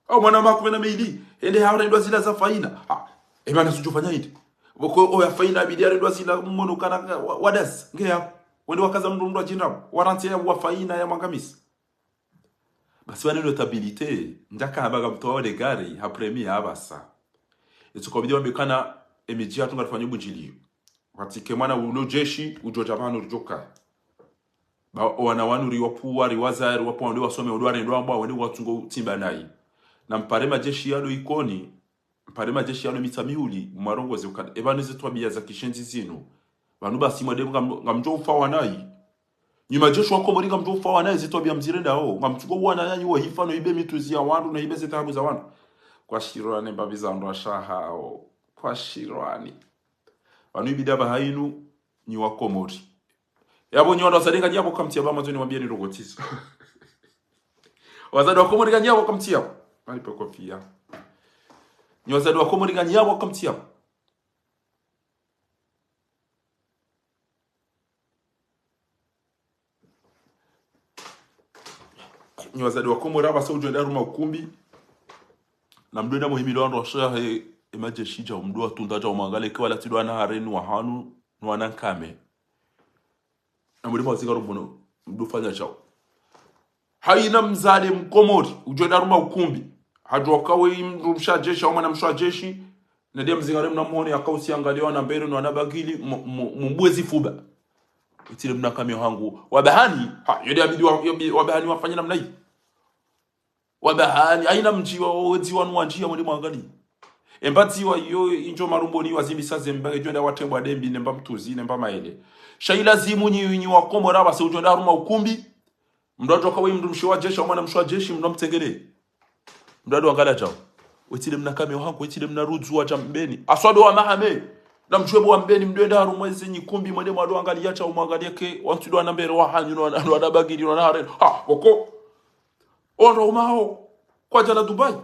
Au mwana makume na mili, ende harendwa zila za faina. Ha, e mana sudjo fanya hindri. Boko oya faina abidi harendwa zila mmono kana wa, wadasi. Nge ya, wende wakaza mndru mndru ajindrabo. Warantse ya wa faina ya mwangamisi. Basi wane notabilité, ndjaka hamba ngamtoao le gari, ha premier abasa. Etsuka bidi wambe kana e midji hatru ngarifanya ubundjiliyo. Watike mwana ulo jeshi, udjo dja pvanu ridjoka. Ba, wana wanu riwapvuwa, riwazaya, riwapvuwa, wende wasome, udware, ndo ambwa, wende watsungo tsimba nayi. Na mpare majeshi yalo Ikoni, mpare majeshi yalo Mitsamihuli, mwarongoze ukana. E pvanu ze twabia za kishenzi zinu. Pvanu basi mwade ngam-, ngamdjo ufa wanayi. Nyi majeshi wa Komori ngamdjo ufa wanayi, ze twabia mzirendao. Ngamtsugo wana yanyu wahifa no ibe mitruzi ya wandru, no ibe ze taabu za wandru. Kwashirwani mbapvi za wandru washaha ao. Kwashirwani. Pvanu ibida pvahainu, nyi wa Komori. Yapvo nyi wandru wazade nganyi yapvo kamtsi yapvo, amazoni mwambie ni rogotizo. Wazade wa Komori nganyi yapvo kamtsi yapvo. Malipe kofia. Nyi wazade wa Komori nganyi yapvo kamtsi yapvo. Nyi wazade wa Komori abasa udjo enda harumwa ukumbi. Na mdru enda muhimili wandru washahe, e majeshi dja, mdru watunda dja, umwangale ke wala tsidwa na hareni wa hanu, no wana nkame. Na mdru mazinga rumbuno, mdru fanya djao. Haina mzade Mkomori, udjo enda harumwa ukumbi. Hadjuwa kawe mdrumshe wa jeshi, au mwana mshe wa jeshi. Nende mzingare mna mwone, yaka usiangalia wana mbere, no wana bagili, mu-, mu-, mubwe zifuba. Wetsi le mna kamio hangu. Wabahani, ha, yode abidi wa-, yobi-, wabahani wafanye namna hii. Wabahani, haina mdji wa, wedzi wanu wandjia mwende mwangalie. E mba dziwa iyo, indjo marumboni wazimbisa ze mba, edjo enda watrembwa dembi, ne mba mtruzi, ne mba maele. Sha ilazimu nyi, nyi wa Komori abasa udjo enda harumwa ukumbi. Mdru adjo kawe mdrumshe wa jeshi, au mwana mshe wa jeshi, mdru amtsengele. Mdru adjo angala djao. Wetsi le mna kame wahangu, wetsi le mna rudzu wadja mbeni. Aswado wa mahame. Na mdjuwe bo wa mbeni, mdru enda harumwa eze nyikumbi, mwende mwadjo angalia djao, mwangalie ke, wantsu dwa na mbere wa hanyu, no wana, no wana bagili, no wana hareni. Ha, woko. Ondro umao. Kwadja la Dubai.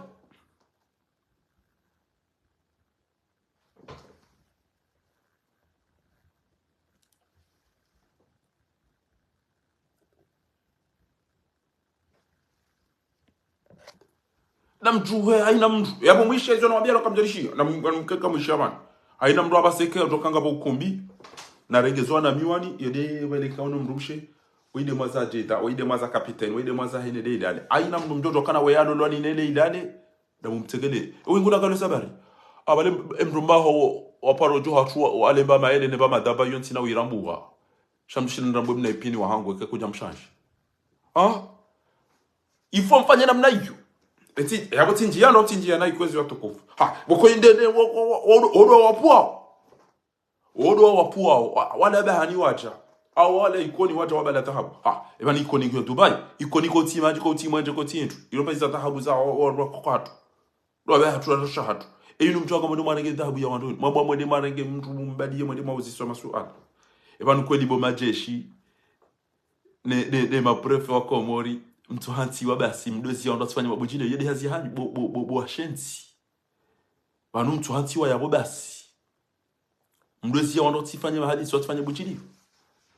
Na mdjuwe, haina mdru. Yapvo mwishe, izo namwambia lo kamdjarishiya. Na m-, na mkeka mwishe apvanu. Haina mdru abaseke, udjo kanga pvo ukumbi. Na regezwa na miwani, yede weleka uno mdrumshe. Wide mwaza jeda, wide mwaza kapiteni, wide mwaza hene de ilale. Haina mdru mdjodjo kana we yalo lwani nele ilale. Na mumtsengele. Ewe nguna kalo sabari. Abale m-, emdru mbaho wa paro djo hatru wa, wa alemba maele ne ba madaba yontsi na wirambuwa. Sha mshini nrambo mna ipini wa hangu eke kudja mshanji. Ha? Ifo mfanye namna iyo. Eti, yapvo tsi ndziya, no tsi ndziya na Ikwezi watukufu. Ha, pvoko indene, wo, wo, wo, wo, wo, wapvwao. Wo ndo wapvwao, wa-, wala Bahani wadja. Au wala Ikoni wadja wabala dhahabu. Ha, eba ni Ikoni ngiyo Dubai. Ikoni kotsi madji, kotsi mwenje, kotsi ntsu. Ilo pesa dhahabu za wa-, wa-, wa-, kwatru. Ndo wabe hatru, wa rasha hatru. Eyi ni mtru waka mwende mwarenge dhahabu ya wandru. Mwabwa mwende mwarenge mtru mbadiye mwende mwauziswa masuala. Eba ni kweli bo madjeshi. Ne, ne, ne maprefe wa Komori. Mtsuhantsiwa basi, mdozi ya wandru watsifanye mabundjilio. Yede hazi hanyu, bo, bo, bo, bo washenzi. Pvanu mtsuhantsiwa yapvo basi. Mdozi ya wandru watsifanye mahadisi, watsifanye bundjilio.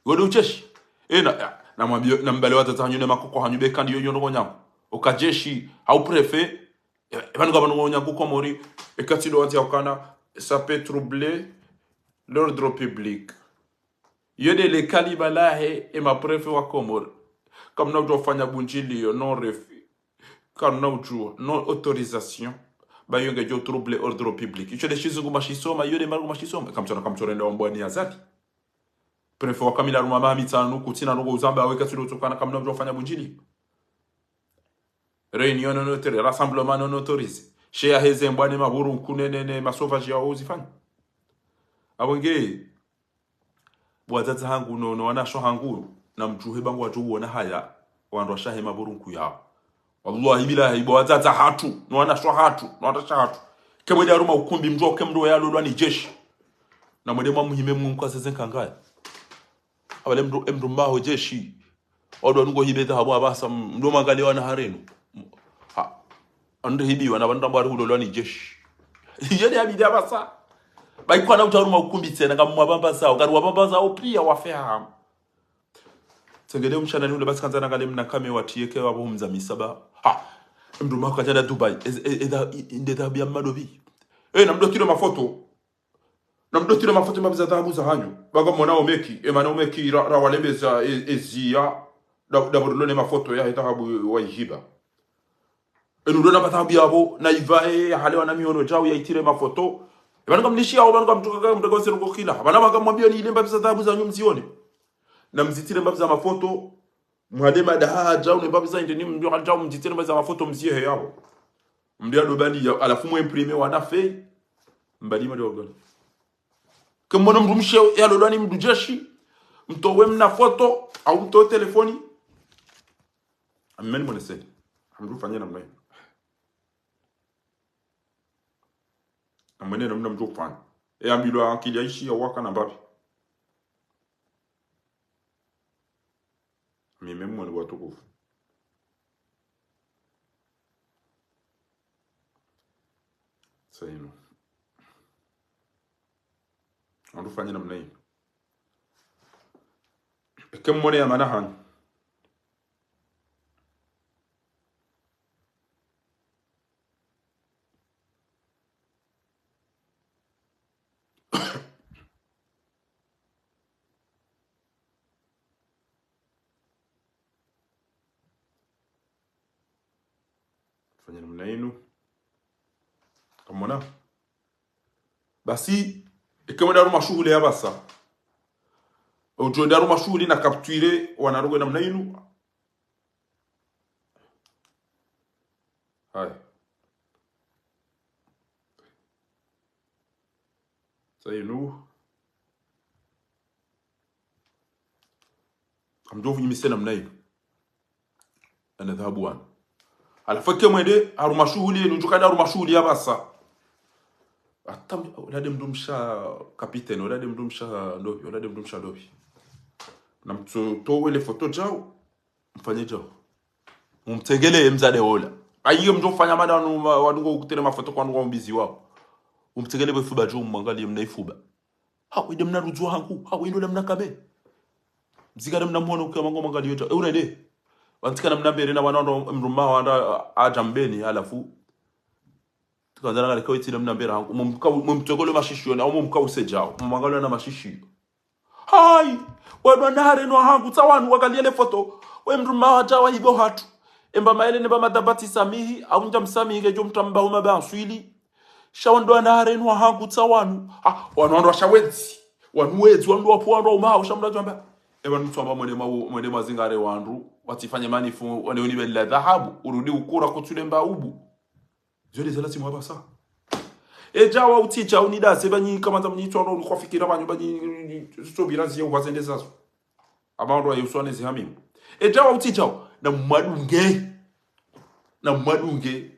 Yo nde utseshi. E, na, na, na mwambie, na mbale wadzadze hanyu ne makoko hanyu be kandi yo, yo ndrongo nyangu. Oka djeshi, hau préfet, e, e, pvanu ka pvanu nyangu Komori, e, katsi ndo wandzi ya ukana, ça peut troubler l'ordre public. Yo nde le kalima lahe, e maprefe wa Komori. Kamna udjo fanya bundjilio, non refus. Kamna udjua, non autorisation. Ba yo ngedjo trouble ordre public. Isho nde shizungu mashisoma, yo nde marugu mashisoma. Kamtsona, kamtsona nde wambwani Azali. Préfet wa kamila harumwa maha mitsanu, kutsina ndrongo uzamba, awe katsi ndo tsokana, kamna udjo fanya bundjilio. Réunion non autorisée, rassemblement non autorisé. She ya heze mbwa ne maburu nkune ne, ne masauvage ya uzifanya. Apvo nge, bo wadzadze hangu no, no wanashe hangu, na mdjuhe ba ngwadjo uona haya, wandru washahe maburu nku yao. Wallahi billahi, bo wadzadze hatru, no wanashe hatru, no wanashe hatru. Ke mwende harumwa ukumbi mdjuwa ke mndru ya lolwa ni djeshi. Na mwende mwa muhime Mungu kwa zeze nkangaya. Apvale mndru, e mndru mbaho djeshi. Wandru wanu ngo hibe dhahabu apvasa, mndru mwangalie wana harenu. Ha. Ande hibiwa na wandru ambao wari hulolwa ni djeshi. Yeye ya bidi apvasa. Ba ikwana udja harumwa ukumbi tsena, ngamwa pvambaza, ngari wa pvambaza, o pia wafe hamu. Tsengele umshana ni ule basi kandza na kale mna kame watiye ke wapvo humza misaba. Ha. E mndru mbaho kadja nda Dubai. E, e, e, dha-, i, i, nde dhahabu ya mmadopvi. E, na mdotiro mafoto. Na mdotiro mafoto mbapvi za dhahabu za hanyu. Ba ngamwona omeki. E mana omeki ra, ra walembeza e, e ziya. Nda, nda pvo rilone mafoto ya he dhahabu wa ihiba. Enu ndo na madhahabu yapvo, na ivae, ya hale wana mihono djau ya itire mafoto. E pvanu ngamnishi yao, pvanu ngamtsuka ka mtaka wase ruko kila. Pvanu ngamwambia ni ile mbapvi za dhahabu za hanyu mzione. Na mzitire mbapvi za mafoto, mwade madaha djau, ne mbapvi za inde ni mdjo djau, mzitire mbapvi za mafoto mziye he yapvo. Mdjo ya dobali ya, halafu mu imprime wana fei. Mbali mwa ndo gali. Ke mwono mndru mshe ya lolwa ni mndru djeshi, mtowe mna foto, au mtowe telefoni. Ameni mweneseni. Amdru fanye namna iyo. Amwene namna mdru fanye. E ambilwa akili ya ishi ya waka na mbapvi. Mimi mwene watukufu. Sa inu. Wandru fanye namna inu. Eke mwone ya mana hanyu. Fanye namna inu. Kamwona? Basi, eke mwende harumwa shuhuli ya pvasa. Udjo wende harumwa shuhuli na capture wana rugo namna inu. Haya. Sa inu. Amdjo pvunyimise namna inu. Ana dhahabu wanu. Halafu eke mwende, harumwa shuhuli, enu udjo kaya harumwa shuhuli ya pvasa. Hata m-, wala nde mndru mshe capitaine, wala nde mndru mshe ndopvi, wala nde mndru mshe ndopvi. Na mtsotowe le foto djau, mfanye djau. Mumtsengele mdzadze wola. Ayiye mdjo fanya mana wanu, wanu ngo kutele mafoto kwa wanu wa mbizi wao. Mumtsengele pvo ifuba djuu, mwangalie mna ifuba. Ha, wende mna rudzu hangu. Ha, wende ule mna kabe. Mzika nde mna mwono ukiwa mango mwangalie dja. E, ule nde. Wantsi kana mna mbere na wana ndo mdru mma wandra, a, adja mbeni, halafu. Tsikandza na ngalika wetsi nde mna mbere hangu. Mumka-, mumtsokole mashishioni, au mumka use djao. Mumwangalie na mashishi. Hayi, wandru wa nahare no hangu, tsa wanu wakalie le foto. We mdru mma wadja wa hibo hatru. Emba maele nemba madabati samihi, au ndja msamihi ngedjo mtramba huma ba answili. Sha wandru wa nahare no hangu, tsa wanu. Ha, wanu wandru washa wedzi. Wanu wedzi, wandru wapvo, wandru wa uma, usha mdru adjwamba. Eba nutsu amba mwende ma-, mwende mazingare wandru. Watsifanye manif, wale unibela dhahabu, urudi ukura kutsulemba ubu. Zio nde zalazimu apvasa. Edjawa utsidja unidase banyi kamanza mnyitswa no kwafikira banyu banyi, tsobira ziye uhwazende zazo. Aba ndo ayo uswane zihamimu. Edjawa utsidja, na mwadunge. Na mwadunge.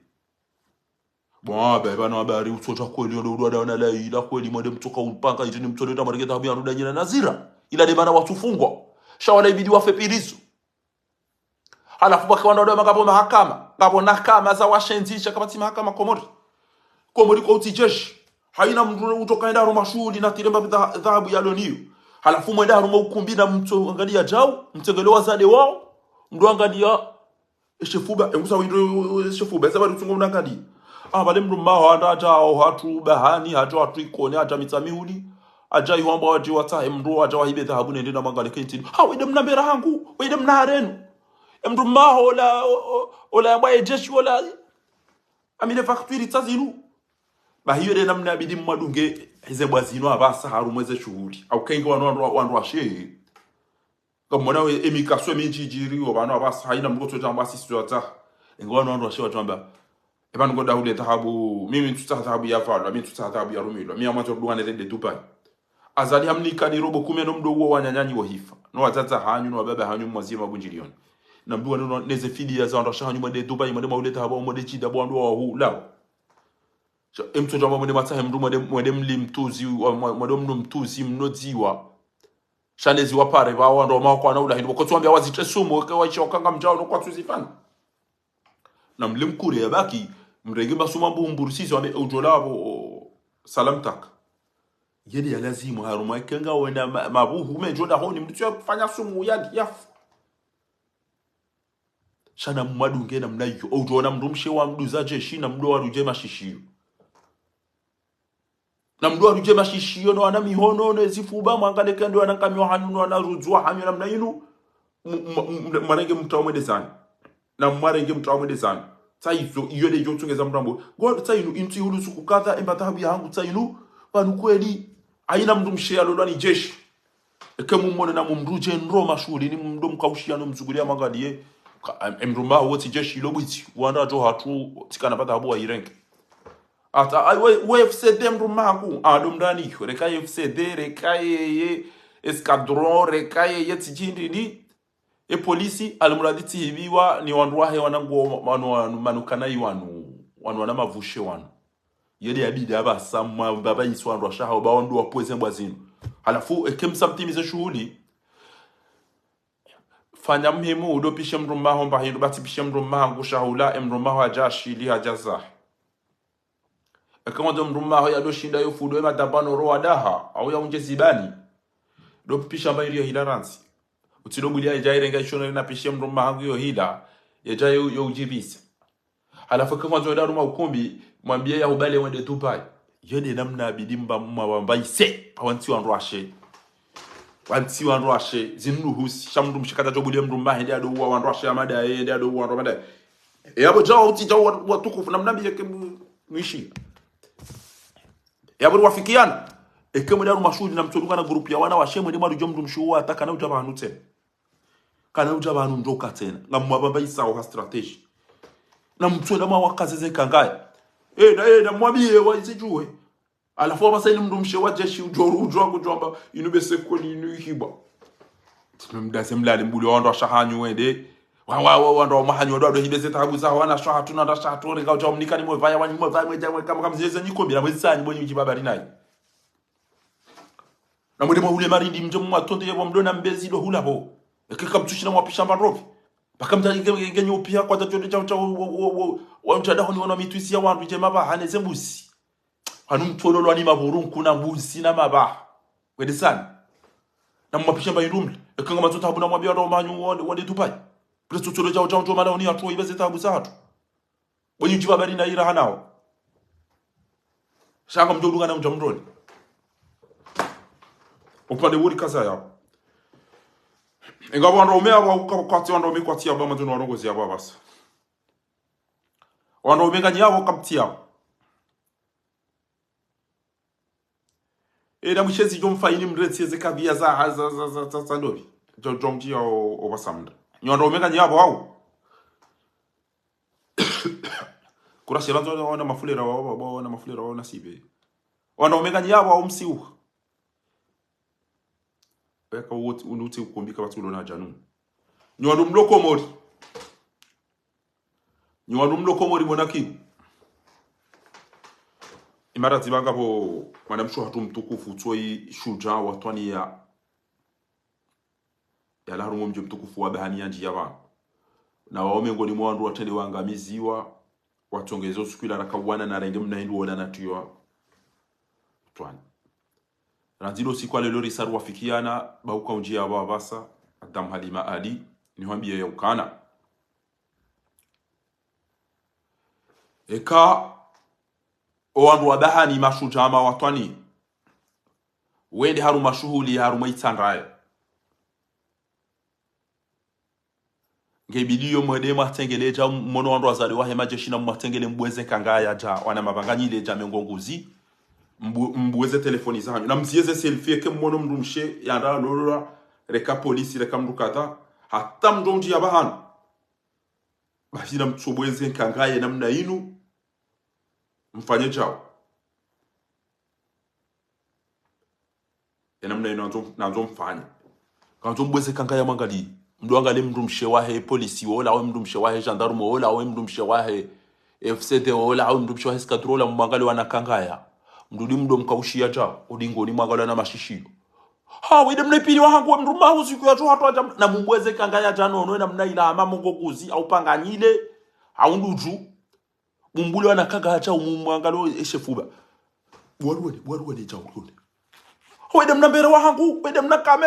Bon, abe, bana habari utsodja kweli, ondo udwada wana la ila kweli, mwende mtsoka upanga, itini mtsole tamarike tabu ya ruda nyina nazira. Ila nde mana watsufungwa. Sha wala ibidi wafe pirizo. Halafu baki wandru wade wa makapvo mahakama, ngapvo mahakama za washenzi, sha kapvatsi mahakama Komori. Komori kwa utsi jeshi. Haina mndru utoka enda harumwa shuhuli na tiremba dha-, dhahabu yalo niyo. Halafu mwenda harumwa ukumbi na mtso angalia djau, mtsengele wazade wao, mndru angalia eshefuba, engusa windru eshefuba, eza bari utsungo mna angalia. Ah, bale mndru mmaho anda adja hao hatru bahani, hadja hatru Ikoni, hadja Mitsamihuli, hadja ihwamba wadje watsahe mndru, hadja wahibe dhahabu nende na mangale kentini. Ha, wende mna mbera hangu, wende mna harenu. E mndru mmaho ola, o-, o-, ola yambwa ejeshi ola, amine facture tsa zinu. Ba hiyo nde namna yabidi mwadunge, eze bwa zinu apvasa harumwa eze shuhuli. Au kenge wanu wandru, wandru washe. Kamwona we, emikaso mindji idjiriyo, pvanu apvasa, haina mndru kotso djamba sisi djwata. Engo wanu wandru washe wadjwamba. Epvanu ngoda hule dhahabu, mimi ntsutsaha dhahabu ya pvalwa, mimi ntsutsaha dhahabu ya rumilwa, mimi amwandzo rudungane rende Dubai. Azali hamnika ni robo kume no mdo uwo wananyanyi wo hifa. No wadzadze hanyu, no wababa hanyu mwazima bunjilioni. Na mdo wanu neze fidiya za wandru washe hanyu mwende Dubai, mwende mwaule dhahabu, mwende Jidda, bo wandru wahulawa. Sha, emtsodjamba mwende mwatsahe mndru, mwende, mwende mli mtruzi, wa-, mwa-, mwende mndru mtruzi, mnodziwa. Sha nezi wapare, pva wandru wa mawa kwana ula hindru, wakotsi wambia wazitre sumu, ke waisha wakanga mdjao, no kwatsu zifanya. Na mli mkure yabaki, mrenge masuma mbu mburusizi, wambe udjola apvo, o, salam taka. Yende ya lazimu, harumwa ikenga wena ma-, mabuhu, mendjo dahoni, mndru ya kufanya sumu, ya, yafu. Sha na mwadunge namna iyo. Oudjo ona mndru mshe wa mdru za jeshi na mndru wa rudje mashishiyo. Na mndru wa rudje mashishiyo no wana mihono no ezifuba mwangale kendo wana nkamyo hanyu no wana rudzwa hanyu namna inu. M-, m-, m-, mwarenge mtawa mwende zanyu. Na mwarenge mtawa mwende zanyu. Tsa izo, iyo nde iyo tsongeza mrambo. Ngo, tsa inu, intsi hulu suku kadha, emba dhahabu ya hangu tsa inu. Pvanu kweli. Haina mndru mshe ya lolwa ni jeshi. Eke mumone na mumrudje ndro mashuhuli ni mdo mkaushiya no mzunguliya mangaliye. Ka-, em-, emndru mmaho wotsi jeshi ilo bwitsi. Wandru wadjo hatru tsikana pvata habu wayirenge. Ata, ai, we, we F C D mndru mmaho. Ado mndani, reka F C D, reka yeye, escadron, reka yeye tsidjindri ni. E polisi, alimuradi tsihibiwa, ni wandru wahe wana nguo, wanu, wanu, manukana yi wanu, wanu wana mavushe wanu. Yele yabidi apvasa mwa mbaba yiswa wandru washe hawo ba wandru wapvweze mbwa zinu. Halafu, eke msa mtimize shuhuli. Fanya muhimu, udo pishe mndru mmaho mba hindru, ba tsi pishe mndru mmaho ngu shahula, e mndru mmaho hadja ashili, hadja zahe. Eke mwandzo mndru mmaho yado shinda yo fudo, e madabano ro wadaha, au ya undje zibani. Do pisha mba iri yo hila rantsi. Utsido bulia yedja irenga ishono na pishe mndru mmaho ngu yo hila, yedja yo, yo udjibise. Halafu eke mwandzo wenda harumwa ukumbi, mwambiye ya hubale wende Dubai. Yo nde namna yabidi mba mwawamba ise, pva wantsi wandru washe. Wantsi wandru washe, zinu husi, sha mndru mshe kadja djo bulia mndru mmahe nde ado uwa wandru washe amada, e, nde ado uwa wandru amada. E, apvo djawa utsi djawa wa-, watukufu, namna mbi yeke mu-, mwishi. E, apvo wafikiana. Eke mwenda harumwa shuhuli na mtsodunga na grupu ya wana washe mwende mwarudjo mndru mshe uwa ata kana udja pvanu tsena. Kana udja pvanu ndroka tsena. Ngamwapvamba isao ha stratégie. Na mtswenda mwawakaze ze kangaya. E, na, e, na mwambiye wa isidjuwe. Halafu wapvasa ini mndru mshe wa jeshi udjo, udjo kudjwamba, inu bese kweli inu ihibwa. Tino mdase mlale mbuli wa wandru washe hanyu wende. Wa, wa, wa, wandru wa mahanyu wende, wado hibe ze dhahabu za wana washe hatru na wandru washe hatru, renga udja mnika ni mwevaya, wanyi mwevaya, mweja, mwe, kama, kama zile ze nyikombi, na mwezi sanyi, mwenye mdji babari nayi. Na mwende mwaule marindi mdje mwatonde ye wa mdo na mbezi do hula pvo. Eke kamtsushi na mwapisha mba ndrovi. Paka mdja inge, inge, inge nyo piya kwa dja djo dja dja wo, wo, wo, wo, wa mdja dahoni wana mitwisi ya wandru dje mapvaha ne ze mbuzi. Hanu mtsololwa ni mavurunku na mbuzi na mapvaha. Wende sani. Na mwapisha mba indumli. Eke nga matsota habu na mwambiya wandru wa mahanyu wande, wande Dubai. Pule tsotsolo djao djao djo mala oni hatru wa iba ze dhahabu za hatru. Bwenyi udjiba bari na ira hanao. Sha ngamdjo dunga na mdja mndroni. Upande wuri kaza yao. Inga wandru waume apvo, ka-, kwatsi wandru waume kwatsi apvo, amandzu ni warongozi apvo apvasa. Wandru waume nganyi apvo kapvatsi apvo. E, na mwishe zidjo mfa ini mrentsi eze kadhiya za, za, za, za, za, za ndopvi. Djo, djo mdji ya o, o pvasa mndru. Nyi wandru waume nganyi yapvo wao. Kura shira ndzo wana mafulera wao, wao, wana mafulera wao na sipve. Wandru waume nganyi yapvo wao msiu. Weka uti, unuti ukumbi kapvatsi ulo na djanu. Nyi wandru mlo Komori. Nyi wandru mlo Komori mwana kibu. Imara zibanga pvo mwanamshe hatru mtukufu tsoyi shudja watwani ya yalawa harumwa mdji mtukufu wa Bahani yandjiya pvanu. Na wao mengoni mwa wandru watrende wangamiziwa, watsongeze usiku ila raka wana na renge mna hindru wola na tiwa. Twani. Randzi lo usiku wa leo risa ruwafikiana, ba uka undjiya pvapvasa, Adam Halima Ali, nihwambiye ya ukana. Eka, o wandru wa Bahani mashudja ma watwani. Wende harumwa shuhuli, harumwa itsandrayo. Nge bidiyo mwende mwatsengele dja, mwono wandru wazaliwa he madjeshi na mwatsengele mbweze kangaya dja, wana mapvanganyile dja mengo nguzi, mbu-, mbweze telefoni zahanyu. Na mziyeze selfie eke mwono mdrumshe, yanda lolola, reka polisi, reka mdru kadha, hata mdru ndjiya pvahanu. Basi na mtsobweze nkangaye namna inu, mfanye djao. Ye namna inu nandzo, nandzo mfanye. Kandzo mbweze kangaya mwangali. Mdru angali mdrumshe wahe polisi wola, awe mdrumshe wahe gendarme wola, awe mdrumshe wahe F C D wola, awe mdrumshe wahe escadron wola, mwangali wana kangaya. Mdru ndi mdru mkaushiya dja, udingoni mwangali wana mashishiyo. Ha, wende mna ipvili wahangu we mdrume wahangu siku ya djuha twadja, na mumbweze kangaya dja nono, ye namna ila hama mongo kuzi, au pvanganyile, au ndudju. Bumbule wana kangaya dja umumwangalo eshefuba. Bwaruwene, bwaruwene dja ulone. Wende mna mbere wahangu, wende mna kame.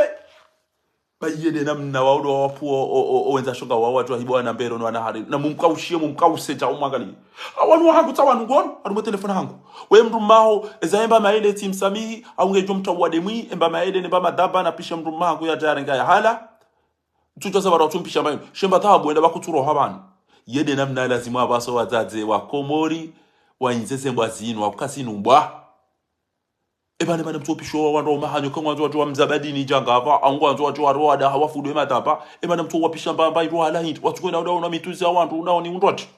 Ba yende namna waulo wapvu o, o, o, o wendza shonga wao wadjuwa hibu wana mbere no wana hari. Na mumkaushiye, mumkause dja umwangali. Awanu wahangu tsa wanu ngono, harumwa telefoni hangu. We mdrume waho, eza emba maele tsi msamihi, au ngedjo mtsa uwade mwi, emba maele, nemba madhwaba, na pishe mdrume wahangu ya djare ngaya hala. Tsudja sa pvaro tsumpisha mba inu. Shemba tabu, wenda ba kutsuroha pvanu. Yende namna lazimu apvaso wadzadze wa Komori, wa inzeze mbwa zinu, wa kukasi numbwa. Eba ne mana mtsopisho wa wandru wa mahanyo, ka ngwandzo wadjo wa mzabadini djanga apva, au ngwandzo wadjo wa roada hawa fudwe matapa, eba na mtso wapisha mba mba ilo hala hindri, watsuko na uda una mitwizi ya wandru, una oni undrwati.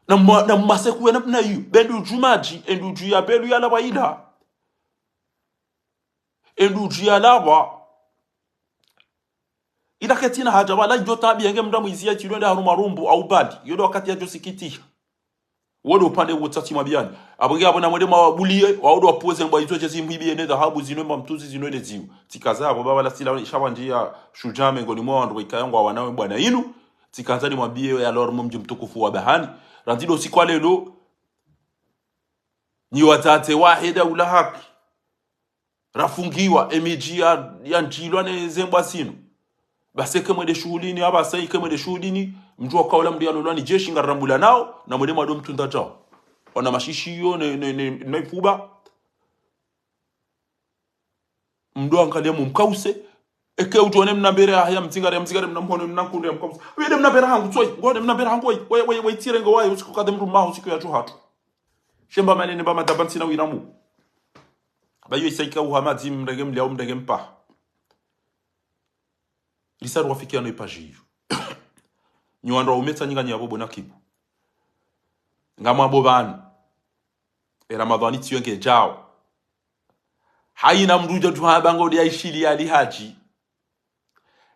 Na mma, na mmaseku wena mna iyo, bendu dju madji, endu dju ya belu ya laba ila. Endu dju ya laba. Ila ketsina hadja, wala iyo tabiya nge mdru mwizi ya tsilwende harumwa rumbu, au bali, iyo ndo wakati yadjo sikitiha. Wo ndo upande wo tsatsi mabiyani. Apvo nge apvo na mwende mwawabuliye, wao ndo wapvoze mbwa izo dje zimwibiye ne dhahabu zinu mba mtwizi zinu ne ziwu. Tsikaza apvo baba la sila isha wandjiya shudja mengoni mwa wandru wa ikaya ngwa wanawe bwana inu. Tsikaza nimwambiye ya lor mdji mtukufu wa Bahani. Randzi lo usiku wa leo. Nyi wadzadze wahe daula haki. Rafungiwa, emidji ya, ya ndjilwa ne zembwa zinu. Basi eke mwende shuhulini, apvasa eke mwende shuhulini, mdjuwa uka ola mdru ya lolwa ni jeshi ngari rambula nao, na mwende mwado mtunda djao. Wana mashishiyo, ne, ne, ne, ne ifuba. Mdru angaliya mumkause. Eke udjo ne mna mbere haya mdzingare, ya mdzingare mna mhono, mna nkundu ya mkause. Wende mna mbere hangu, tsoyi. Ngone mna mbere hangu, we, we, we, we, tsire ngo waye, usiku kadhe mdrume waho, usiku ya djuha tu. Shemba manene ba madhwaba ntsina wiramu. Ba iyo isa ika uhamadzi mrenge mliya, mrenge mpaha. Risa ruwafikiano ipaji iyo. Nyi wandru waume tsa nyi nganyi yapvo bo na kibu. Ngamwapvo pvanu. E Ramadhani tsiyo ngedjao. Hayina mdru udjo djuha pvanga ode yaishiliye Ali Hadji.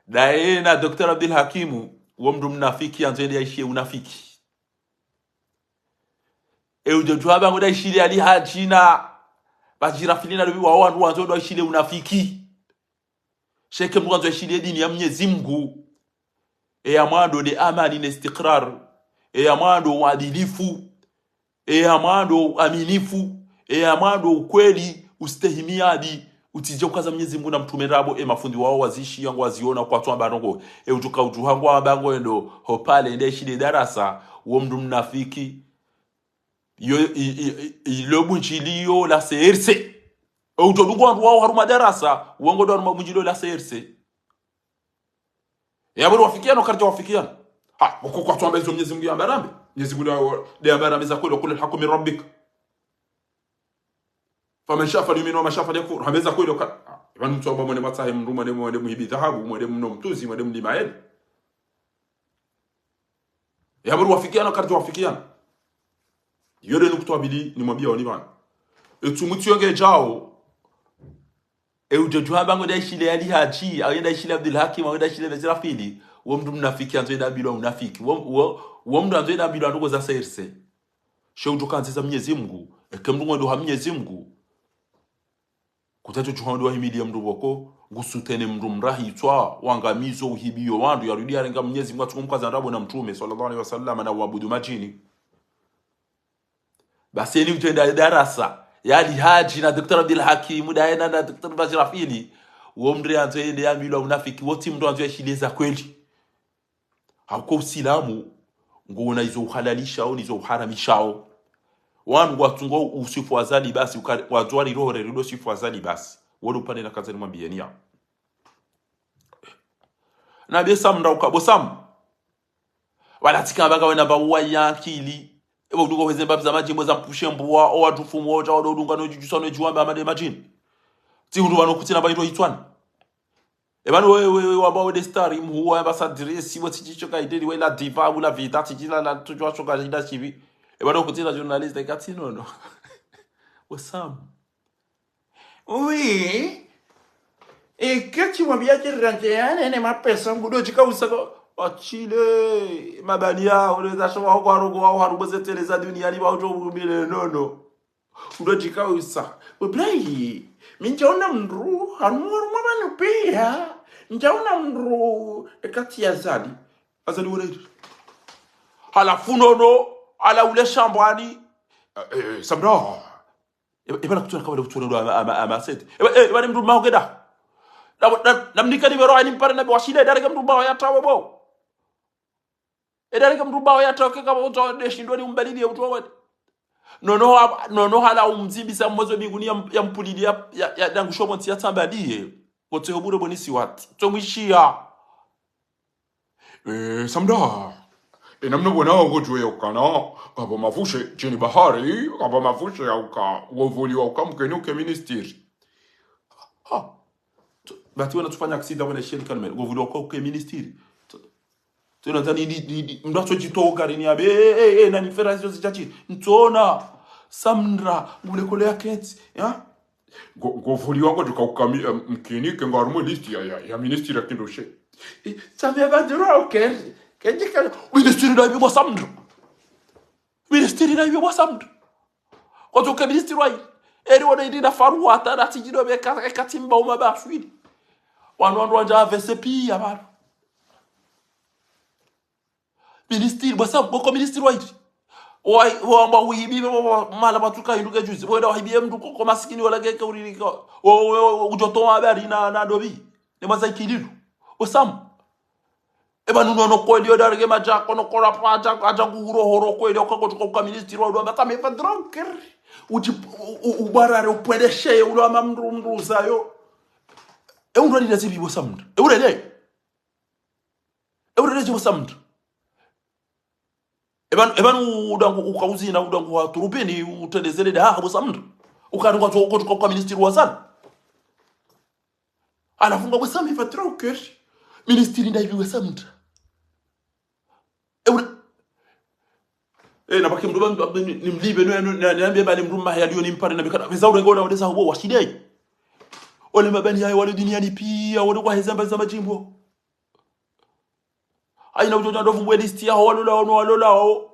Daye na Docteur Abdul Hakimu, wo mdru mnafiki, yandzo ende yaishiye unafiki. E udjo djuha pvanga ode yaishiliye Ali Hadji na Bajirafili na Lubi wao wandru wandzo ode yaishiliye unafiki. Sha eke mdru wandzo yaishiliye dini ya Mnyezi Mngu. Eya mwando nde amani ne istikrar. Eya mwando uadilifu. Eya mwando uaminifu. Eya mwando ukweli, ustehimiyadi, utsidje ukaza Mnyezi Mngu na mtrume ndrabo, e mafundi wao wazishiya ngwaziona kwatswamba ndrongo. E udjuka udjuha ngwamba ngwendo, ho pvale nde ishinde darasa, wo mdru mnafiki. Yo, i, i, i, ilo bundjiliyo la C R C. E udjo dungo wandru wao harumwa darasa, wo ngo ndo harumwa bundjiliyo la C R C. Yapvo riwafikiano, karidja wafikiano. Ha, uko kwatswamba izo Mnyezi Mngu yamba rambe. Mnyezi Mngu nde yamba rambe za kweli, وقل الحق من ربكم. Faman shafa al-yumina wa man shafa al-yakfur. Hamba eza kweli ka, ah, pvanu mtsuamba mwende mwatsahe mndru, mwende, mwende muhibi dhahabu, mwende mno mtruzi, mwende mlima yenu. Ya mndru wafikiana, karidjo wafikiana. Iyo nde nukutwa ya pvili nimwambia wani pvanu. Etsu mutsu yonge djao. E udjo djuwa hamba ngo nda ishile Ali Hadji, au nda ishile Abdul Hakim, au nda ishile Bezirafili. Wo mndru mnafiki andzo yenda ambilwa unafiki. Wo, wo, wo mndru andzo yenda ambilwa ndrongo za C R C. She udjo kandziza Mnyezi Mngu. Eke mndru ngwendo ha Mnyezi Mngu. Kutsatso djuha ndo wahimiliya mndru pvoko, ngusutene mndru mrahi itswa, wangamizo, uhibiyo wandru, yarudi yarenga Mnyezi Mngu, atsuko mkaza ndrabo na Mtrume, swallallahu alayhi wa sallam, na uabudu madjini. Basi eni utsenda darasa, ya Ali Hadji na Docteur Abdul Hakim, daye na, na Docteur Bezirafili, wo mndru andzo yende yambilwa unafiki, wo tsi mndru andzo yashile za kweli. Hauka Usilamu, ngona izo uhalalishao, nizo uharamishao. Wanu ngwatsungo usifu Azali basi, uka-, ngwadzwari roho reri ndo sifu Azali basi. Wole upande na kaza nimwambiyeni ya. Na be Samra uka, bo Sam. Wala tsika mbaga wena mba uwa ya akili. Ebo udunga hweze mbapvi za madjimbo za mpushe mbuwa, o wandru fumo, o dja wado udunga no djudjusa no djuwa mba amade madjini. Tsi hundru wano kutsina mba ito itswani. Eba no we, we, we, wamba we nde star, mhuwa, ambassadrice, we tsi djisho ka ideli, we la diva, we la vida, tsi djila la, tsi djwa shoka, djila shibi. Eba no kutsina journaliste, katsi nono. We Sam. Oui. Eke tsi mwambia tsi randje yane, ne mapesa, ngudo djika usako. Achile, mabani ya, ule za shoma, hoko, haroko, hau, harubo ze tele za duniani, ba ujo urumile, nono. Udo djika usa. We Ibrahim, mi ndjaona mndru, harumwa, harumwa pvanu piya. Ndjaona mndru, ekati ya Azali. Azali wole. Halafu nono, ala ule shambwani. Eh, eh, Samra. Eba, eba na kutsona kabla kutsona ndo ama, ama, ama sete. Eba, eh, eba ni mndru mao keda. Na, na, na mnika ni bero ani mpare na biwashile, eda reke mndru mao ya tawe bo. Eda reke mndru mao ya tawe ke kama uto de shindo ni umbalili ya uto wade. Nono, ha-, nono hala umzibisa mwezo binguni ya, ya mpulili ya, ya, ya dangu shomo ntsi ya tsambaliye. Kotse hobure bonisi watu. Tsomwishiya. Eh, Samra. Ena mno bona wango juwe ya ukana. Kaba mafushe, chini bahari, kaba mafushe ya uka, wovuli wa uka mkeni uke ministiri. Ha. Tso-, bati wena tsufanya aksida wena sheli kalmel. Wovuli wa uka uke ministiri. Tso-, tsona zani di, di, di, mndru atso djito gari ni abe, eh, eh, eh, na nifera zizo zichachi. Ntsona, Samra, ngule kole ya keti, ya? Ngo, ngo vuli wango djuka ukami, em, mkini, ke ngo harumwa liste ya, ya, ya ministri ya kindoshe. Eh, ça me va droit au cœur. Ke djika, ministri na ibi bo Samra. Ministri na ibi bo Samra. Kwa tsoke ministri wa i. Eri wona idi na faru wata na tijino be ka, ka timba uma ba swili. Wanu wandru wandja A V C piya baro. Ministri, bo Sam, boko ministri wa iri. Wa, wa, wa, wibi, wa, wa, mala matuka iluke juzi. Wenda wahibiye mndru koko masikini wala keke uririka. Wa, wa, wa, ujoto wa habari na, na dobi. Ne maza ikililu. Bo Sam. Eba nuno no kweli yo darege maja, kono kora pa aja, aja kuhuro horo kweli, okako tuka uka ministri wa udwamba, ça me va droit au cœur. Uji, u, u, ubarare, upwendeshe, ulo ama mndru, mndru uzayo. E undwa lile zibi bo Samra. E ule le. E ule le zibi bo Samra. Eba, eba nu udangu ukauzina, udangu wa turupini, utrendezele da, ha, bo Samra. Ukarunga zo, ko, ko, kwa ministri wa sana. Halafu nga bo Sam, ça me va droit au cœur. Ministri nda ibi we Samra. E ule. Eh, na baki mndru ba, ba, ni, ni mlibe, no, no, na, na, na, ba, ni mndru mahe aliyo ni mpare na bikana. Pveza ule ngona wale za hubo, washide. Ole mabani yayo, wale duniani piya, wale kwa heza mba za majimbo. Haina ujo djando vumbwe liste ya walo lawo, no walo lawo.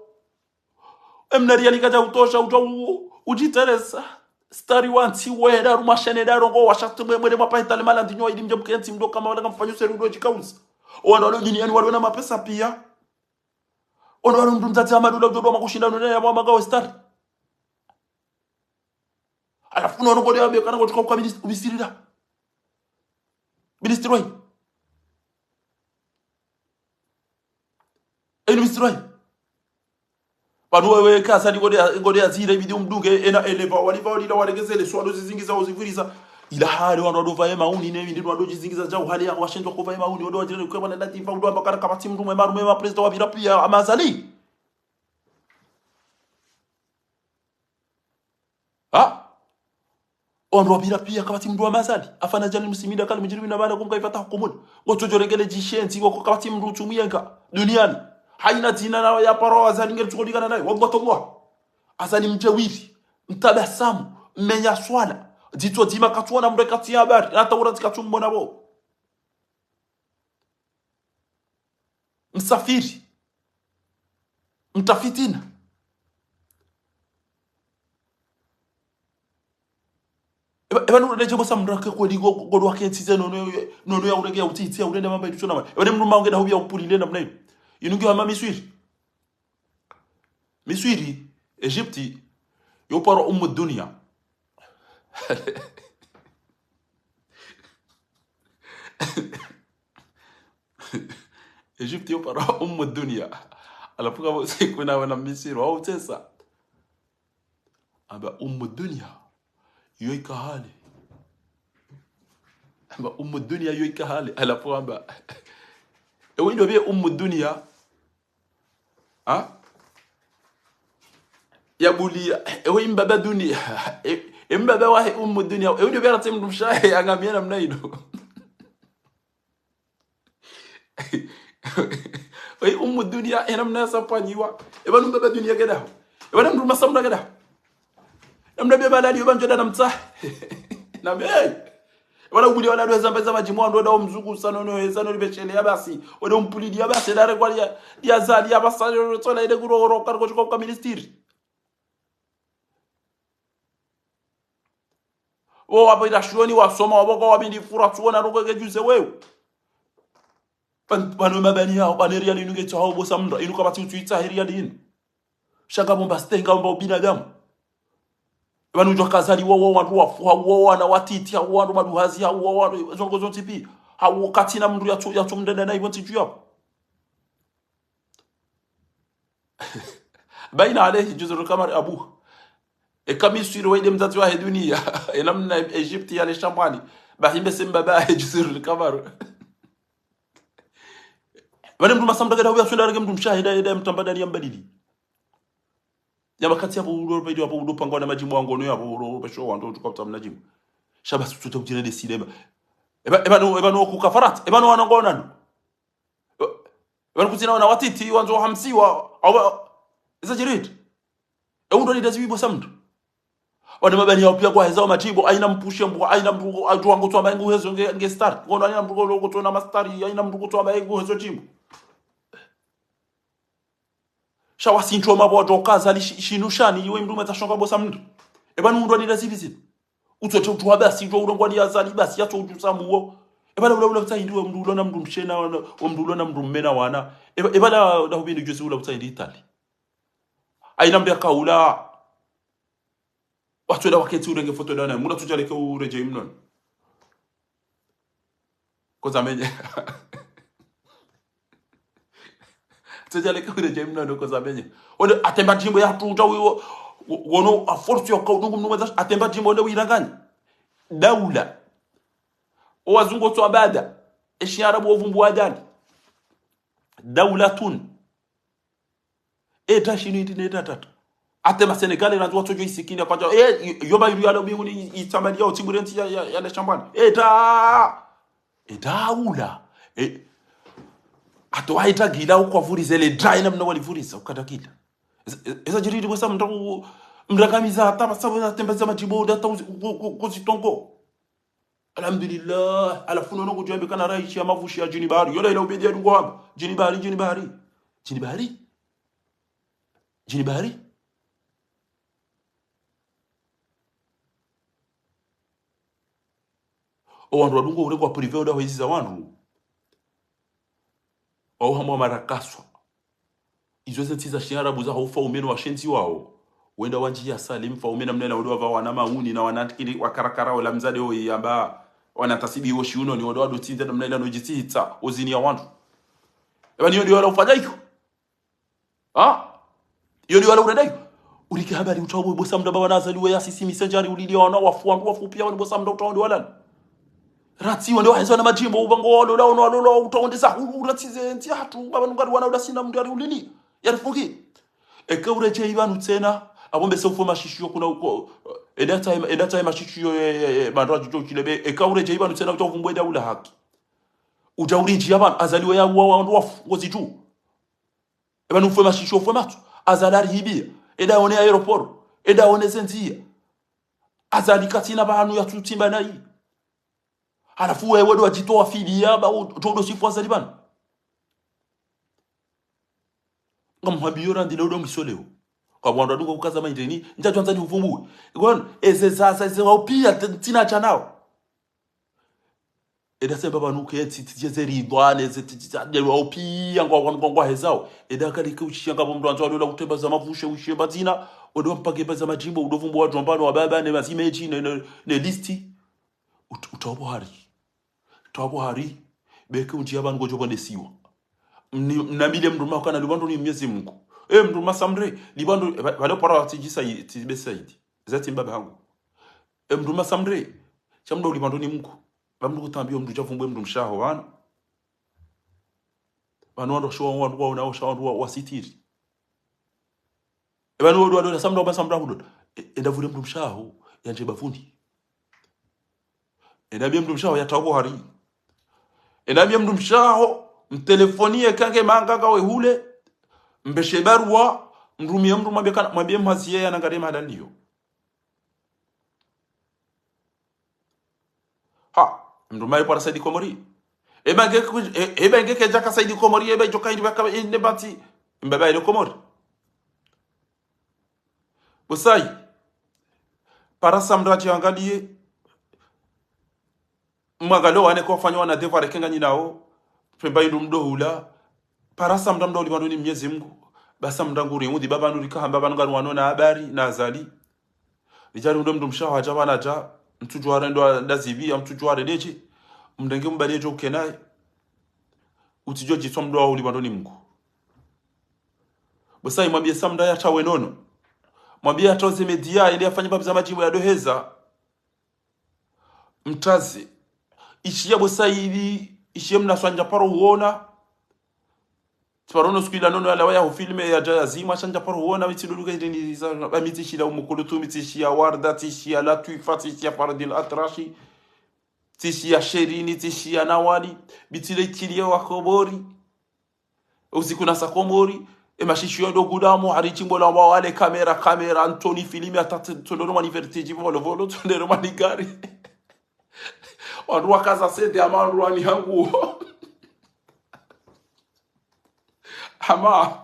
Emna riyali kadja utosha, ujo u, ujiteresa. Stari wa ntsi weda, rumashene da rongo, washatu mwe mwede mwapa hitale mala ndinyo, ili mje mkentsi mdo kama wala kamfanyo seri udo jikauza. Wana walo duniani walo na mapesa piya. Ono walo mndru mdzadze Amadu la ujo dwa makushinda nune ya mwamaga we stari. Halafu uno, uno ngode yambe kana ngo tuka uka minis-, ministri da. Ministri wa i. Eh, ministri wa i. Pvanu wewe kasa ni ngode ya, ngode ya zira ibidi umdunge, ena eleva, waliva, walila, waregezele, swalo zizingiza, uzivuriza. Ila hali wandru wado vaye mauni, ne, ndi wado jizingiza jau, hali ya washendwa kuvaye mauni, wado wajirani kwe wana latifa, udo amba kana kapvatsi mndru mwe marume ma prezida wa vira piya, ama Azali. Ha? Wandru wapvira piya kapvatsi mndru wa mazali. Afana djani msimida kali mujirimi na bala kumka ifata hukumuni. Ngotsodjo rengele djishenzi wako kapvatsi mndru utsumuyenga duniani. Hayina dzina na ya paro wazali ngeri tsukolikana nayo. Wallah tallah. Azali mdjewiri. Mtabasamu. Mmenya swala. Dzitso dzima katsuona mndru katsi ya habari. Hata ura dzikatsumbona bo. Msafiri. Mtafitina. Eba, eba nuru deje bosa mndru ake kweli go, go, go lwake ntsize nono, nono ya urege ya utitsi ya urende mamba itutsona mamba. Eba ne mndru maunge da hubi ya upulile namna inu. Inu ngiyo hama Miswiri. Miswiri, Egypte, yo paro Ummu Dunya. Egypte yo paro Ummu Dunya. Halafu ka bo siku na wana Miswiri, wao tsesa. Amba Ummu Dunya, yo ika hale. Amba Ummu Dunya, yo ika hale. Halafu amba, ewe ndo be Ummu Dunya, ha? Ya buliya, ewe mbaba Dunya, e, e mbaba wahe Ummu Dunya, ewe ndo be aratse mndru mshe wahe, angamia namna inu. Oyi, Ummu Dunya, ena mna ya sapanyiwa. Eba nu mbaba Dunya kedaho. Eba na mndru masamuna kedaho. Na mna beba lali, eba njoda na mtsa. Na me, hey. Eba na ubuli wala dwe zamba za madjimu, ndo da umzuku, sano no, sano libechele ya basi. Ode umpulidi ya basi, dare kwa ya, ya zali ya basa, yo, tsola ide kuro, ro, karo, kwa, kwa ministiri. Wo wapvira shuleni wasoma, wapvo kwa wabindi fura tsuona roko ke juze wewe. Pvan-, pvanu mabani yao, pvanu riyali inu ngetso hao bosa mndru, inu kapvatsi utsu itsa riyali inu. Shaka bomba stenga bomba ubinadamu. Pvanu djo kazali wo, wo wandru wafu, hao wo wana watiti, hao wandru maduhazi, hao wo wandru, zongo zontsi pi. Hao katsina mndru yatsu, yatsu mndenda na ivo ntsi dju yapvo. Bayina alayhi juzurul qamar abuhu. Eka Miswiri wayi nde mdzadze wahe Dunya. Ena mna Egypte yale shambwani. Bahi mbe se mbaba yahe juzurul qamar. Pvane mndru masamda keda huya swenda rege mndru mshe wahe da, da mtamba dani ya mbadili. Ya makati yapvo ulo, pedi yapvo ulo pangwa na madjimu wangu no yapvo ulo, pesho wando tuka utamna djimu. Sha basi tuta ujire de sinema. Eba, eba no, eba no kuka Farantsa, eba no wanango nanu. Eba no kutsina wana watiti, wandzo hamsiwa, awa, eza jiridi. E undo ni dazi wibo sa mndru. Wana mabani yao piya kwa heza wa madjibu, hayina mpushe mbu, hayina mndru, adjuwa ngo tswamba yengu hezo nge, nge star. Ngono hayina mndru ngo tsona mastari, hayina mndru ngo tswamba yengu hezo djibu. Sha wasi ntso mapvo wadjo kazali shi-, shinu shani, iwe mndru mwetsa shonga bosa mndru. Eba nu mndru anida zili zili. Utso tso utsuwa basi, utso ulongwa ni azali basi, yatso utsusa muwo. Eba la ula ula utsa hindri we mndru ulo na mndru mshe na wana, we mndru ulo na mndru mme na wana. Eba, eba la, la hubindi juzi ula utsa hindri Itali. Hayina mndru ya kaula. Watsu eda waketsi urenge foto dana, mula tsu djaleke uredjeyi mnono. Koza menye. Tsu djaleke uredjeyi mnono, koza menye. Onde atemba djimbo ya tuta wiwo, wo-, wono a force yo kaudungu mnungu za, atemba djimbo onde wirangani. Daula. O wazungu tsu abada. Eshi Arabu ovumbu wadani. Daulatun. Eta shinu iti neta tata. Ate ma Sénégalais randzi watsodjo isikini ya kwadja. E, yo ba ilu ya lo bingu ni itsamali ya otibure ntsi ya, ya, ya le shambwani. Eta. Eta ula. E, ato wa eta gila ukwa vurize le dra ina mna wali vuriza, ukata gila. Eza, eza jiridi kwa sa mndra ku-, mndra kamiza hata, sa mndra temba za madjibo, da ta uzi, ku-, ku-, ku-, kuzitongo. Alhamdulillah, halafu nono kudjwambe kana raisi ya mavushi ya djini bahari. Yola ila ubedi ya dungo hamba. Djini bahari, djini bahari. Djini bahari. Djini bahari. O wandru wadungo ule kwa privé oda hwezi za wandru. Wao hamwa marakaswa. Izo ze ntsi za shiarabu za ho ufaume no washenzi wao. Wenda wandji ya Salim, ufaume na mnena wende wapva wana mauni na wana ntikili wakarakara ola mdzadze oyi yamba wana tasibi wo shiuno ni wende wado tsindza na mnena no djitsitsa, ozini ya wandru. Eba ni yo ndi wala ufanya iyo. Ha? Iyo ndi wala urenda iyo. Urike habari utsawo bosa mndra ba wana azali we ya sisi misenjari ulili ya wana wafu wandru wafu piya wani bosa mndra utsawo ndi walani. Ratsi wende waheza na madjimbo, ubango walo, la, ono, walo, la, utaonde za, u, u, ratsi ze, ntsi ya hatru, baba nungari wana udasina mndru yari ulili. Yari fuki. Eke uredjeyi pvanu tsena, Apvo mbese ufwe mashishiyo kuna uko, enda tsahe, enda tsahe mashishiyo, e, e, e, bandra djudjo ushile be, eka uredjeyi pvanu tsena udja uvumbwe daula haki. Udja urindjiya pvanu, Azali we ya uwa wandru wafu, ngozidjuwa. E pvanu ufwe mashishiyo ufwe matso. Azali arihibiya. Enda one aéroport. Enda one ze ndziya. Azali katsina pvanu ya tsutsimba nayi. Halafu wewe ndo wadjitowa fidiya, ba u-, djo ndo sifu Azali pvanu. Ngamhwambiyo randzi leo ndo mwiso leo. Kapvwa wandru wadunga ukaza mayindeni, ndjadjo andza ni uvumbuwe. Ngono, eze za, za, eze wao piya, t-, tsina sha nawo. Eda semba pvanu ke, tsi, tsi, tsi, ze ridwane, ze, tsi, tsi, tsi, ade wao piya, ngwa, ngwa, ngwa, ngwa hezao. Eda kalike ushiya ngapvo mndru andzo alola utemba za mavushe, ushiye pvadzina, odo mpake pva za madjimbo, udo vumbuwa djombano wa baba, ne mazimeji, ne, ne, ne listi. Ut-, utawapvo hari. Utawapvo hari. Beke undjiya pvanu ngodjo pvondesiwa. Mni-, mnamile mndru makana lipvandro ni Mnyezi Mungu. E, mndru masamre, lipvandro, e, pva-, pvale para tsidji sayi-, tsibe sayidi. Zati mbaba hangu. E, mndru masamre, sha mndru lipvandro ni Mungu. Ba mndru kutsambiyo mndru sha vumbwe mndru mshaho pvanu. Pvanu wandru sho wandru waona, sha wandru wa, wasitiri. E pvanu wodo wadoda, samda wamba samda hudoda. E, enda vure mndru mshaho, yandje bavuni. Enda mbiye mndru mshaho, yatawapvo hari. Enda mbiye mndru mshaho, mtelefoniye kange manga kawe hule, mbeshe baruwa, mrumiye mndru mwambiye kana, mwambiye mhazi ye yanangare mahala liyo. Ha, mndru mayi para Saidi Komori. Eba nge ku-, e-, eba nge kedjaka Saidi Komori, eba idjoka indi baka inde bati, mbaba ile Komori. Busayi, para samda dji angaliye, mwangalo wane kwa fanyo wana devoir kenga nyinawo, pvemba indu mdo hula, para samda mdo ulipvandro ni Mnyezi Mungu, ba samda nguri, udi baba nuri kahamba pvanu ngari wano na habari, na Azali. Ridjari undo mndru mshaho hadja pvanu hadja, mtsudjuwa re ndo ndazibi, ya mtsudjuwa re deje, mndenge mbali edjo ukenaye. Utsidjo djitswa mndru wa ulipvandro ni Mungu. Busayi mwambiye samda yatawe nono. Mwambiye yatawe ze media, ili yafanye babu za madjimbo ya doheza. Mtazi. Ishiya busayi ili, ishiya mna swandja paro uona. Tsiparo no siku ila nono yalawa ya hufilme yadja yazimwa, shandja paro uona, mitsi luluka ili ni za, ba mitsi shila Umu Kulthum, mitsi shiya Warda, mitsi shiya Latwifa, mitsi shiya Fardil Atrashi, mitsi shiya Sherini, mitsi shiya Nawali, mitsi le ikiliye wa Komori. Usiku na sa Komori, e mashishiyo ndo gudamu, hari djimbo la wale kamera, kamera, Anthony filme, ata t-, tsondoro mani vertige, volo, volo, tsondoro mani gari. Wandru wakaza sede ama wandru wani hangu. Ama,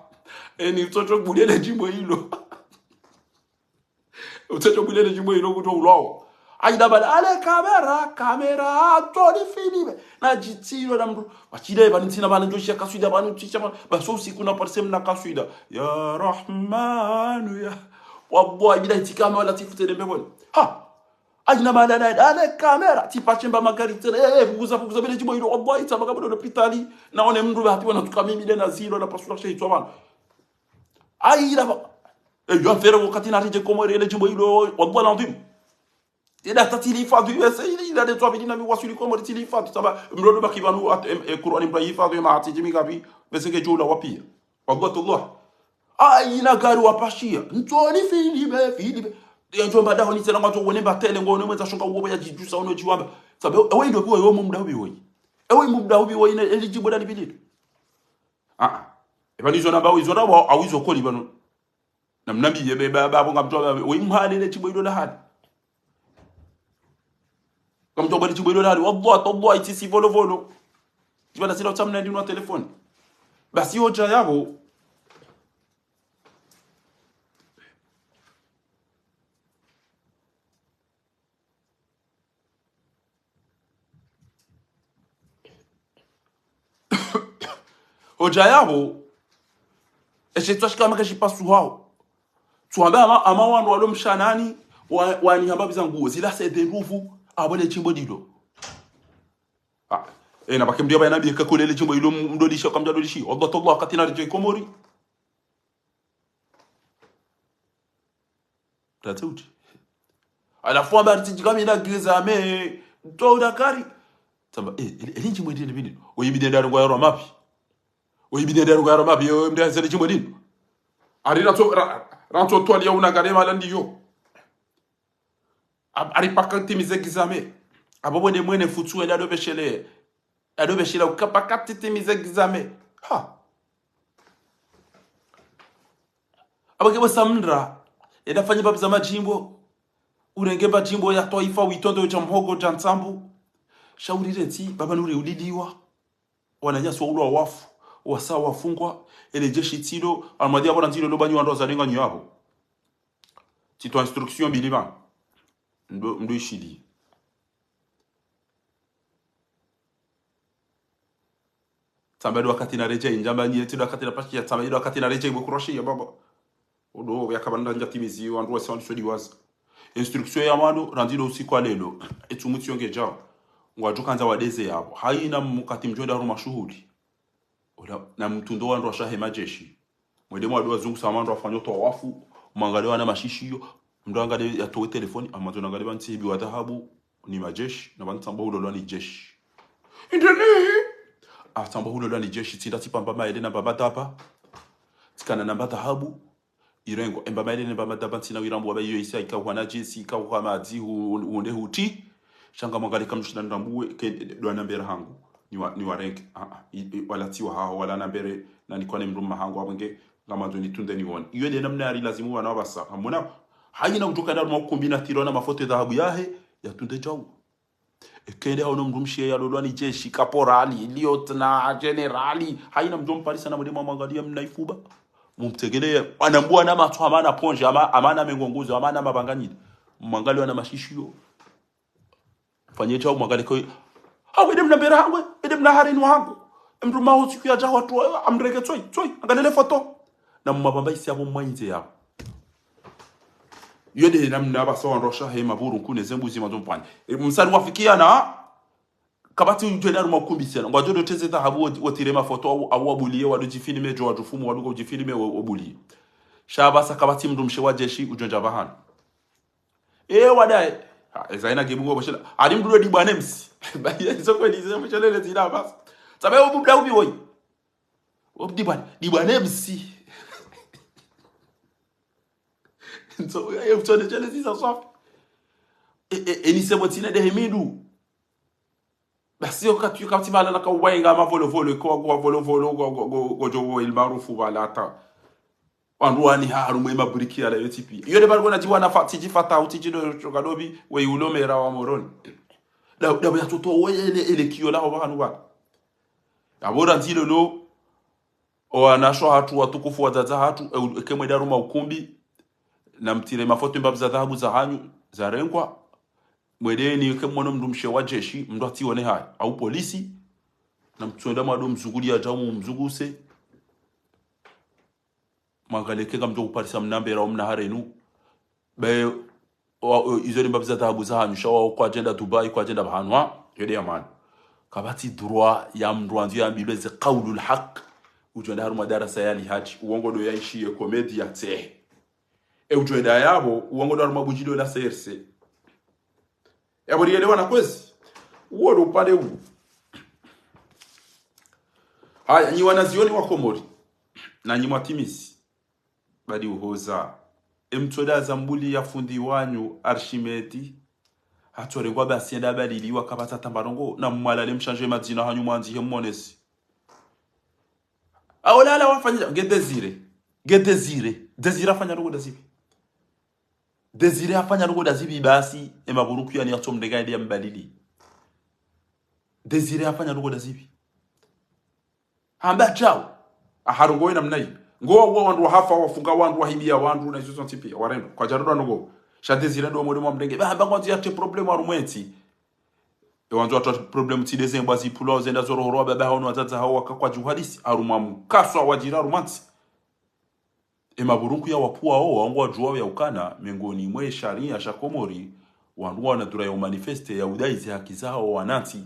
eni utsotso bulele djimbo ilo. Utsotso bulele djimbo ilo kutso ulwawo. Aida bala, ale kamera, kamera, Anthony filme. Na djitsilo na mndru. Wachile pvanu ntsina pvanu ndjoshiya kaswida pvanu tsisha pvanu. Baso usiku na parise mna kaswida. Ya Rahmanu, ya. Wallahi, bila itikama wala tsifu tele mbepvoni. Ha! Aina mahala na, ale kamera, tsipashe mba magari tsena, eh, eh, vuguza, vuguza, bele djimbo ilo, wallahi, tsamba kabudo lopitali, na one mndru bahati wana tuka mimi le na zilo, na pasula shahitswa pvanu. Ayi, la ba. Eh, yo affaire wakati na ridje Komori, ele djimbo ilo, wallahi, l'adhim. Ila hata tsilihifadhwi, yo se, ila, ila, de twabili na mi wasuli Komori tsilihifadhwi, tsamba, mndru baki pvanu, at-, em, eh, Kur'ani mndru ahifadhwi, ma hati djimi kabi, bese ke djoula wapiya. Wallahi, tallahi. Ayi, na gari wapashiya. Anthony filme, filme. Ya ndjomba daho ni tsena ngwandzo wone mba tele ngo, ne mwendza shonga uwo ya djidjusa uno djiwamba. Sabe, ewe ndo kuwa yo mumda ubi woyi. Ewe mumda ubi woyi, ne, eli djimbo dali bililo. Ah, ah. Eba nizo namba, izo namba, awizo koli pvanu. Na mnambiye be, ba, ba, bo ngamdjo, ba, woyi mhale le djimbo ilo la hali. Ngamdjo bali djimbo ilo la hali. Wallahi, tallahi, itsi si volo, volo. Djibala sila utsamna ndinu wa telefoni. Basi yo dja yapvo. Ho dja yapvo, eshe tswa shika maka shipasuhao. Tswamba ama, ama wandru walo mshanani, wa, wani hamba biza nguo, zila se de ruvu, apvo le djimbo lilo. Ah, eh, na pake mndru yaba yanabi eka kule le djimbo ilo mndolishi, kamdja dolishi. Wallahi, tallahi, wakati na ridje Komori. That's it. Halafu amba ati djikami na giza me, to udakari. Tsamba, eh, eli, eli djimbo ilo bini. Oyi bidi ndaro ngwa yaro mapi. Oyi bidi ndaro ngwa yaro mapi, yo mndru ya zele djimbo ilo. Arira to, ra, Rantso twali ya unangare mala ndiyo. Ab-, ari paka timize examen. Abo bwende mwene futsu wende adobeshele. Adobeshele ukapaka titimize examen. Ha. Abo kebo Samra. Enda fanye babu za majimbo. Urenge majimbo ya twaifa witondo ja mhogo ja ntsambu. Shauri reti, baba nuri uliliwa. Wananyasi wa ulwa wafu, wasa wafungwa, ele jeshi tsilo, almadi abo na ndzilo lo banyu wandru wazarenga nyu abo. Tito instruction bilima. Ndo, ndo ishili. Tsamba ndo wakati na reja, injamba ni eti ndo wakati na pashi ya, tsamba ndo wakati na reja, iwe kuroshi ya baba. Odo, ya kabanda nja timizi, wandru wasi wandru sodi wazi. Instruction ya mwando, randzi ndo usiku wa lelo. Etsu mutsi yonge jao. Ngwadjo kandza wadeze yabo. Haina mukati mdjo enda harumwa shuhuli. Ola, na mtsundo wandru washahe majeshi. Mwende mwado wazungusa wandru wafanya twawafu. Mwangalie wana mashishiyo. Mndru angalie yatowe telefoni. Amazo nangalie bantsihibi wa dhahabu. Ni majeshi. Na bantsamba hulolwa ni jeshi. Indele. Atsamba hulolwa ni jeshi. Tsinda tsipamba maele na baba tapa. Tsikana namba dhahabu. Irengo, emba maele ne mba madaba ntsina wirambu waba iyo isa ikauha na jesi, ikauha madzi, hu-, hunde huti. Sha ngamwangalie kamshinda ndambuwe, ke dwa nambere hangu. Ni wa, ni warenge. Ah, ah. I, i, wala tsi wa haho, wala nambere, na nikwane mndru mma hangu, abwenge, ngamandzo nitunde niwone. Iyo nde namna yari lazimu wana wabasa. Hamona, hayina mndru kaenda harumwa ukumbi na tiro na mafoto ya dhahabu yahe, yatunde jau. Ekende haono mndru mshe yalolwa ni jeshi, kaporali, lieutenant, generali. Hayina mndru mparisa na mwende mwamwangalia mna ifuba. Mumtegele, anambuwa na matso, amana ponje, ama, amana mengo nguzo, amana mabanganyile. Mwangalie wana mashishiyo. Fanye jau mwangalie koi. Ha, wende mna mbere hangu, wende mna hareni hangu. Mndru maho siku ya jau watu, amrenge tsoi, tsoi, angalie le foto. Na mmabamba isi yabo mwainze yabo. Iyo nde namna basa wandru washahe maburu nkune zembuzi mazompwani. E, msari wafikiana, kapvatsi udjo enda harumwa ukumbi tsena. Ngwadjo ndo teze dhahabu wo-, wotire mafoto au, au wabulie, wado djifilme, djo wadjo fumu, wado ngo djifilme, wo-, wobulie. Sha basa kapvatsi mndru mshe wa jeshi, udjo ndja pvahanu. E, wadaye. Ha, eza ina gebu ngo boshela. Ali mndru ndo dibwane msi. Baye, izo kweli, izo mshelele zina basa. Sabe wo bubda ubi woyi. Wo dibwane, dibwane msi. Nso, e, mtsone shele zisa swafi. E, e, e, ni sebo tsina de hemidu. Basi yo katu, kati mala na kauwainga mavolovolo, kwa, kwa volovolo, kwa, kwa, kwa, kwa jowo il maarufu wala ata. Wandru wani harumwa emaburiki yala yo tsi pia. Iyo nde bali kona jiwa na fa-, tsi jifata, utsi jido choka dobi, we ulomera wa Moroni. Da, da ya toto, we ele, ele kiyo la ho bahanu ba. Abora ndzilo lo, owanashe wahatru watukufu wadzadze wahatru, e, eke mwenda harumwa ukumbi, na mtire mafoto mbapvi za dhahabu zahanyu, zarengwa, mwendeni eke mwono mndru mshe wa jeshi, mndru atsione haya, au polisi, na mtsuenda mwado mzungulia jau mumzunguse, mwangalie eka ngamdjo uparisa mna mbere au mna harenu, be, wa, o, izo ni mbapvi za dhahabu zahanyu, sha wao kwadjenda Dubai, kwadjenda pvahanu, ha? Iyo nde ya mana. Kapvatsi droit ya mndru andzo yambilwe ze kaulul haq. Udjo enda harumwa darasa ya lihaji. Uongo ndo yaishiye komedi ya tsehe. E udjo enda yabo, uongo ndo harumwa budjilo la C R C. Yabo rielewana kwezi. Uwo ndo upande uwu. Haya, nyi wanazioni wa Komori. Na nyi mwatimizi. Badi uhoza. Emtsoda zambuli ya fundi wanyu Archimède. Hatsorengwa basi enda baliliwa kapvatsa tambarongo. Na mwalale mshanje madzina hanyu mwandzihe mmonesi. Aolala wafanya, nge Désiré. Nge Désiré. Désiré afanya ndrongo ndazipvi. Désiré afanya ndrongo ndazipvi basi, emaburuku yani yatsomrenga ende yambalili. Désiré afanya ndrongo ndazipvi. Hamba chao. Aharongowe namna yi. Ngo wa wandru wahafa, wafunga wandru, wahibiya wandru, na izo zontsi pia, warendo. Kwadjarendwa ndrongo. Sha Désiré ndo mwende mwamrenge. Ba hamba ngwandzo yatre problème harumwa entsi. E wandzo watra problème tsi nde ze mbwa zipvulwa, zenda zorohorwa, baba hawo no wadzadze hawo waka kwadjuhadisi. Harumwa mkaswa wadjira harumwa ntsi. Emaburunku ya wapvua wo, wangu wadjuwa ya ukana, mengoni mwe sharia sha Komori, wandru wana droit ya umanifeste, ya udayi ze haki zawo wanantsi.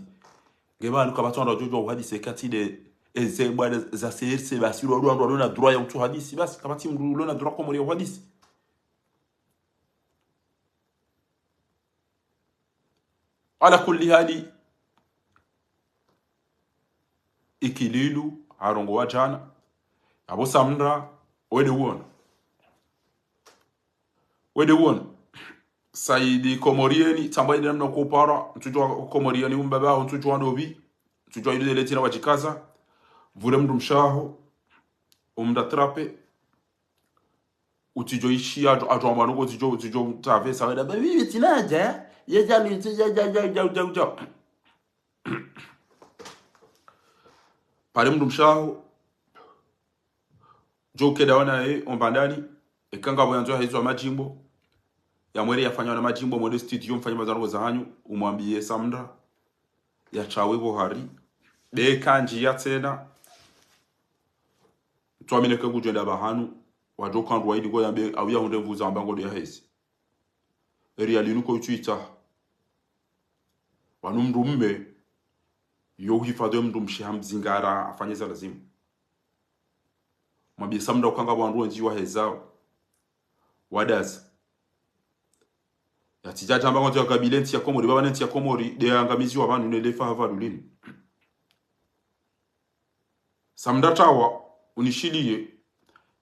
Nge pvanu kapvatsi wandru wadjodjuwa uhadisi eka tsi nde, eze bwana za C R C, basi ilo wandru walona droit ya utsuhadisi, basi kapvatsi mndru ulona droit Komori ya uhadisi. Ala kulli hali, Ikililu, harongowa djana, apvo Samra, wende uona. Wende uone. Saidi Komorieni, tsamba ile namna kupara, ntsudjuwa Komorieni umbaba, ntsudjuwa ndopvi, ntsudjuwa ile ile tsina wajikaza, vure mndru mshaho, umda trape, utsidjo ishi, atsu, atsu amwano ko utsidjo, utsidjo mtrave, sa wenda, babi, tsina dja, ya dja, ya dja, ya dja, ya dja, ya dja, ya dja. Pare mndru mshaho, djo keda wana ye, ombandani, eka ngapvo yandzo ya hezo ya madjimbo, ya mwere yafanya wana madjimbo, mwende studio, mfanye mazango zahanyu, umwambiye Samda, ya tsawe pvo hari, be kandji ya tsena, ntsuamine ke kudjwenda pvahanu, wadjo kandru waidi ko yambe, au ya hundre mvuza amba ngodo ya hezi. Eri ya linu ko utsuita. Wanu mndru mme, yo uhifadhwi mndru mshe hamzingara afanye za lazimu. Mwambiye Samda uka ngapvo wandru wendji wahezao. Wadazi. Yatsidja tamba ngwandzo ya kabile ntsi ya Komori, baba ne ntsi ya Komori, de ya angamizi wa pvanu ne lefa hava lulini. Samda tawa, unishiliye,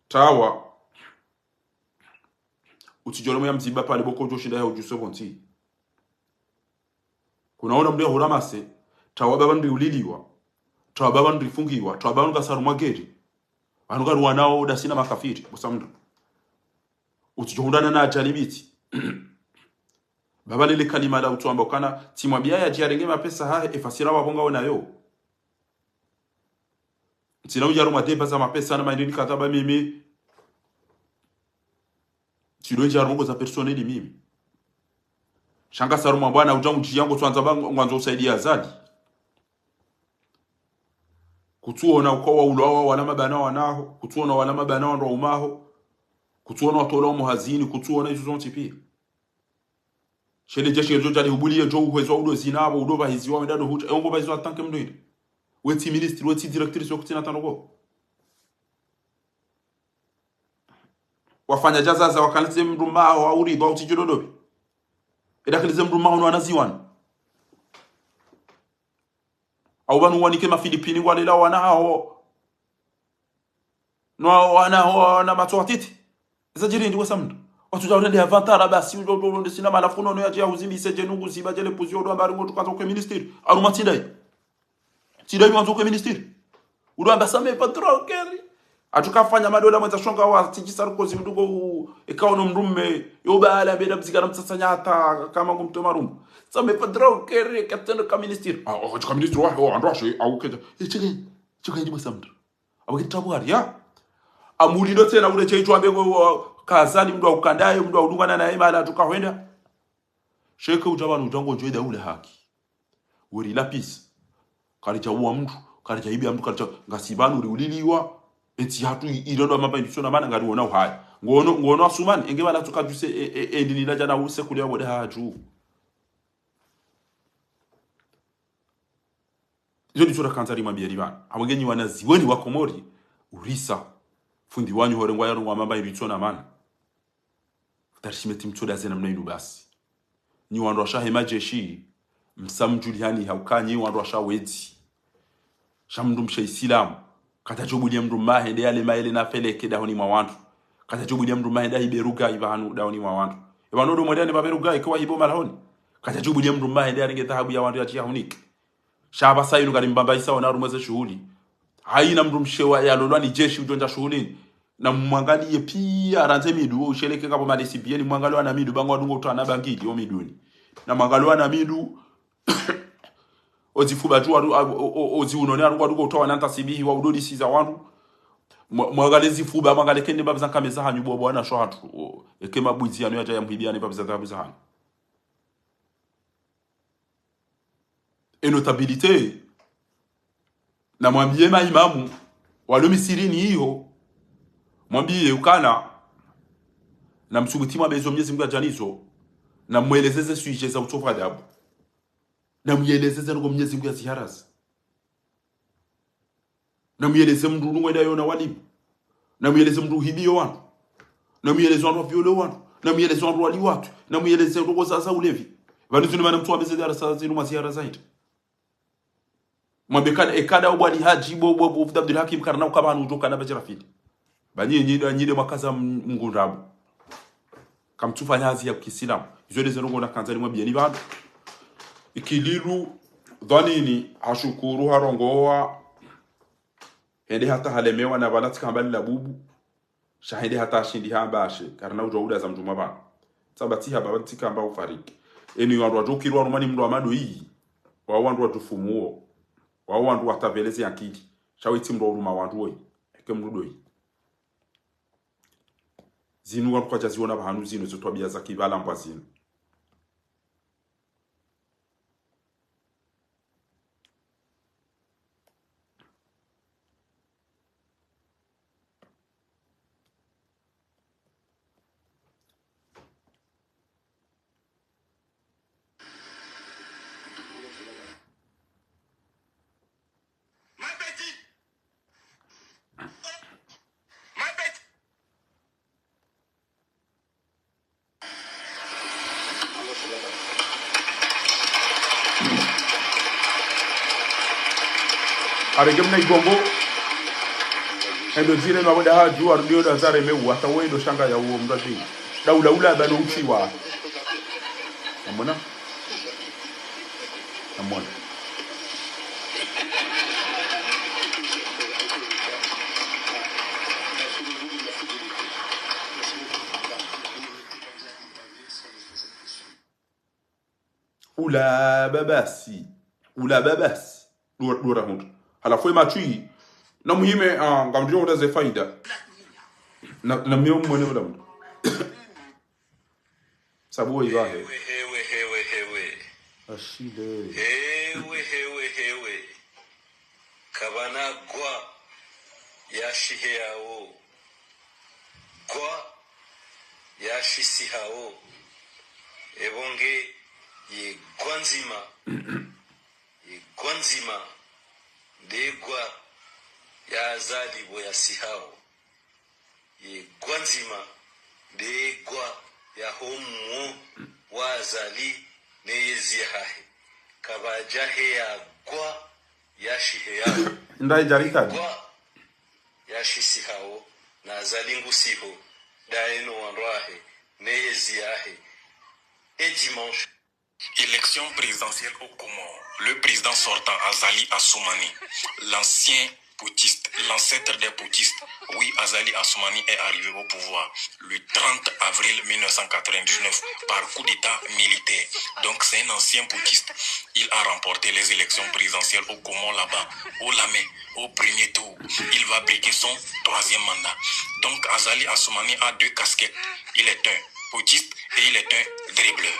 tawa, utsidjolo mwe ya mziba pale boko udjo shinda ya udjuse pvo ntsi. Kuna ona mndru ya huramase, tawa baba ndri uliliwa, tawa baba ndri fungiwa, tawa baba ndri kasarumwa geri. Pvanu karuwanao dasina makafiri, bo Samda. Utsidjo hundana na ajali biti. Baba lele kalima la utsuamba ukana, tsimwambiya ya djiyarenge mapesa hahe, efasira wapvo ngawo nayo. Ntsina udjaro mwa deba za mapesa na maindini kadha ba mimi. Tsido ndjaro ngo za personnel mimi. Sha ngasarumwa bwana udja udjiya ngo tswandza ba ngwandzo usaidiya Azali. Kutsuona uka wa ulwawa wala mabana wanaho, kutsuona wala mabana wandru waumaho, kutsuona watolwa omo hazini, kutsuona izo zontsi piya. Shele jeshi ngejo jali hubuliye njo uhwezwa udo zina apvo, udo pvahiziwa wenda no hudja. Ewo ngo pvahiziwa tanke mndru hindri. Wetsi ministre, wetsi directrice, wekutsina tano ko. Wafanya jazaza, wakalize mndru maho, aurido, au tsidjilo dopvi. Eda kalize mndru maho, no wanaziwani. Au pvanu wanike ma Filipini, walela wana haho. No wana haho, wana matso watiti. Eza djiri ndi wesa mndru. Watsu dja urende ya vantara basi, udo, udo, udo, ndesina malafu no, no ya dje ya uzimbi, ise dje nungu ziba, dje le puzi, udo amba ari ngo tsu kandza uke ministre. Aru matsi ndayi. Tsi ndayi wandzo uke ministre. Udo amba ça me fait trop cœur. Atsu kafanya madola mwendza shonga wa tsi dji Sarkozy mndru ko u, eka ono mndru mme, yo bala mbeda mzika na mtsatsanya hata kama ngo mtoma rumbu. Ça me fait trop cœur, capitaine ka ministre. Ah, oh, ka ministre wa, oh, andro ashe, au kedja. Eh, tshike, tshike ndi wesa mndru. Awo kitabu hari ya. Amuli ndo tsena ule cheitwa mbe ngo, ka Azali mndru wa ukandaye, mndru wa udungana naye mahala atsuka hwenda. Sheke udja pvanu udja ngodjo eda ule haki. Weri lapisi. Karidja uwa mndru, karidja ibiya mndru, karidja ngasi pvanu uri uliliwa. Entsi hatru i-, irondo mamba indisho na mana ngari wona uhaya. Ngono, ngono Asumani, enge pvala tsuka djuse, e, e, e, ndini ladja na use kulia wode hadju. Izo ndizo rakandza rimwambiye ri pvanu. Apvo nge nyi wanazioni wa Komori, urisa. Fundi wanyu horengwa yarongwa mamba iritsona mana. Futarishime tsi mtsoda ze namna inu basi. Nyi wandru washahe majeshi, msa mdjulihani hauka nyi wandru washa wedzi. Sha mndru mshe Isilamu. Kadjadjo buliya mndru mma hende yale mayele na feleke dahoni mwa wandru. Kadjadjo buliya mndru mma hende ahibe ruga ipvahanu dahoni mwa wandru. Epvanu ndo mwende ane pvapve ruga ikewa hibo malahoni. Kadjadjo buliya mndru mma hende yarenge dhahabu ya wandru yadjiya hunike. Sha apvasa inu kari mbamba isa wana harumwa ze shuhuli. Hayina mndru mshe wa yalolwa ni jeshi udjo ndja shuhulini. Na mwangaliye piya randze midu, wo usheleke kapvo malesi piya ni mwangaliye wana midu, ba ngwadungo utowa na bangili, o miduni. Na mwangaliye wana midu, ozifuba tu waru, o, o, o, oziunoni waru ngwadungo utowa na ntasibihi wa udodisiza wandru. Mwa-, mwangaliye zifuba, mwangaliye kende mbapvi za nkame zahanyu bobo wana sho hatru. O, eke mabwizi yanu yadja yamhibiya ne mbapvi za dhahabu zahanyu. E notabilité, na mwambiye maimamu, walo misirini iyo, mwambiye ukana, na msubuti mwambe zo Mwenyezi Mungu yadja nizo, na mweleze ze sujet za utovu adabu. Na mweleze ze nuko Mwenyezi Mungu yaziharaza. Na mweleze mndru nungo enda yona walimu. Na mweleze mndru uhibiyo wandru. Na mweleze wandru wavyole wandru. Na mweleze wandru wali watu. Na mweleze wandru kozaza ulevi. Pvanu zinu mana mtsu wambe ze darasa zinu mwa zihara zaidi. Mwambe kana, ekada ubwali haji bo, bo, bo, Abdul Hakim karana ukaba hanu ujo kana bajira fili. Ba nyi, nyi, nyi de mwakaza m-, mngundrabu. Kamtsufanya hazi ya kisilamu. Izo nde ze ndrongoo nakandza nimwambiyeni pvanu. Ikililwa, Dhanini, hashukuru, harongowa, hende hata halemewa na pvala tsikamba lila bubu. Sha hende hata hashindi hamba ashe, karina udjuwa ula za mdjumwa pvanu. Tsamba tsi hamba pvanu tsikamba ufariki. Eni wandru wadjo ukiri warumwa ni mndru wa mado iyi. Wa wandru wadjufumuo. Wa wandru watapveleze akili. Sha wetsi mndru wa uruma wandru woyi. Eke mndru doyi. Zinu wandru kwadja ziona pvanu zinu zo twabiya za kipvala mbwa zinu. Arege mna igongo. Endo dzire no aboda hadju, arudio da zare mewu, hata wendo shanga ya uo mradi. Daula ula bado uchiwa. Amona? Amona. Ula babasi. Ula babasi. Dura, dura hundru. Halafu ye matswi. Na muhime, ah, ngamdjo hundra ze faida. Na, na miyo mwene ula mndru. Sabu wo ibahe. Hewe, hewe, hewe, hewe. Ashile. Hewe, hewe, hewe. Kapvana gwa yashiheyawo. Gwa yashisihawo. Epvo nge ye gwa ndzima. Ye gwa ndzima. Nde gwa ya Azali pvo yasihawo. Ye gwa ndzima nde gwa ya ho mwo wa Azali ne yezi yahahe. Kapvadja heya gwa yashiheyawo. Ndayi djarikadi. Gwa yashisihawo na Azali ngusiho. Daye no wandru wahe ne yezi yahe. E dimanche. Élection présidentielle aux Comores. Le président sortant, Azali Assoumani, l'ancien putschiste, l'ancêtre des putschistes. Oui, Azali Assoumani est arrivé au pouvoir le trente avril mille neuf cent quatre-vingt-dix-neuf par coup d'État militaire. Donc, c'est un ancien putschiste. Il a remporté les élections présidentielles aux Comores là-bas, haut la main, au premier tour. Il va briquer son troisième mandat. Donc, Azali Assoumani a deux casquettes. Il est un putschiste et il est un dribbleur.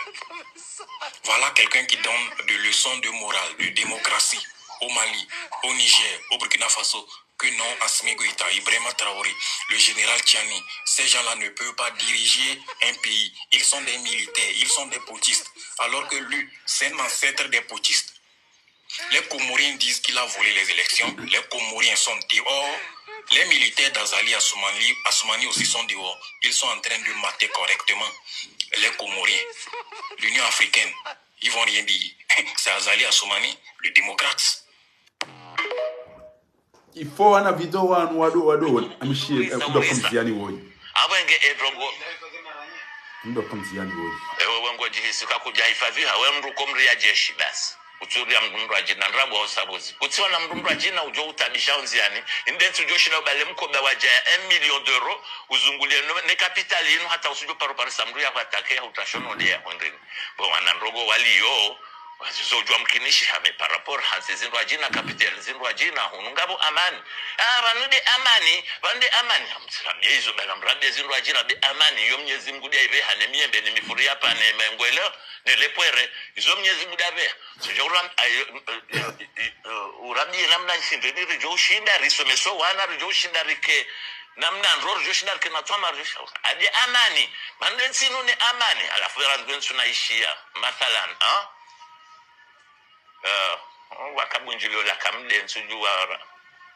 Voilà quelqu'un qui donne des leçons de morale, de démocratie au Mali, au Niger, au Burkina Faso, que non, Assimi Goïta, Ibrahima Traoré, le général Tchiani. Ces gens-là ne peuvent pas diriger un pays. Ils sont des militaires, ils sont des putschistes. Alors que lui, c'est un ancêtre des putschistes. Les Comoriens disent qu'il a volé les élections. Les Comoriens sont dehors. Les militaires d'Azali Assoumani, Assoumani aussi sont dehors. Ils sont en train de mater correctement les Comoriens. L'Union africaine, ils vont rien dire. C'est Azali Assoumani, le démocrate. Il faut wana video wanu wado, wado, amishiye, eh, kudo komziyani woyi. Abwenge edrongo. Ndo komziyani woyi. Ewe wengo djihisi ka kudja hifadhwi ha, we mndru komri ya jeshi basi. Utsuria mndru mndru adjina ndrabo au sabuzi. Utsiona mndru mndru adjina udjo utabisha onziyani. Inde ntsu udjo shinda ubale mkoba wadja ya un million d'euros. Uzungulie no, ne kapitali inu hata usudjo paro parisa mndru ya kwatake ya utashono de ya hondrini. Bo wana ndrongo waliyo. Wazizo udjua mkinishiha me par rapport ha ze zindru adjina, capitaine zindru adjina, hunu ngapvo amani. Ah, pvanu de amani, pvanu de amani. Amtsirambie izo bala mrambie zindru adjina de amani. Iyo Mnyezi Mngu de aiveha ne miembe ne mifuru ya pane, mengwele, ne lepwere. Izo Mnyezi Mngu de aveha. Sija uram-, ayo, eh, eh, eh, eh, urambie namna nshinde ni ridjo ushinda, risomeso wana ridjo ushinda rike. Namna ndro ridjo ushinda rike na twama ridjo ushinda. Ade amani. Pvanu de ntsinu ne amani. Halafu pvanu de ntsu naishiya. Mathalan, ah? Eh, wakabundjilio la kamde ntsudju wa ra-,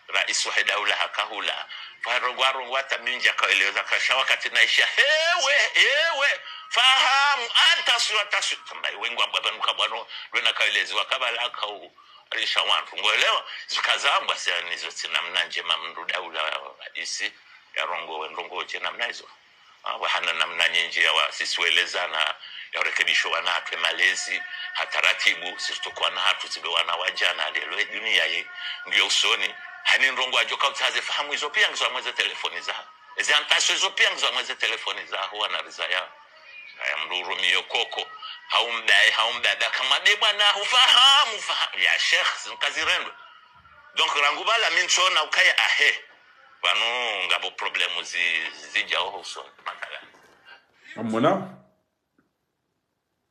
rais wa he daula hakahula. Farongo arongo hata mindja kaeleza kasha wakati naisha. Hewe, hewe, fahamu, attention, attention. Tamba iwe ngwamba pvanu kabwano, lwena kaelezi wakabala kau, alisha wandru. Ngoelewa, zikazambwa siya nizo tsi namna ndjema mndru daula hadisi, ya rongo we ndrongo dje namna izo. Ah, wahana namna nyindji ya wa, sisi welezana, ya urekebisho wana hatru e malezi, ha taratibu, sisi tuko wana hatru zibe wana wa djana, leo e dunia ye, ngiyo usoni, hani ndrongo adjo ka utsaha ze fahamu izo pia ngizo amweze telefoni za. Ezi antaso izo pia ngizo amweze telefoni za, huwa na riza ya. Aya mdru urumiyo koko, hau mbaye, hau mbaba, kamwambe bwana, hufahamu, fahamu. Ya sheikh, zinu kazirendwa. Donc, rangu bala mi ntsona ukaya ahe. Pvanu ngapvo problème zi, zidjao ho usoni, mathalan. Amona?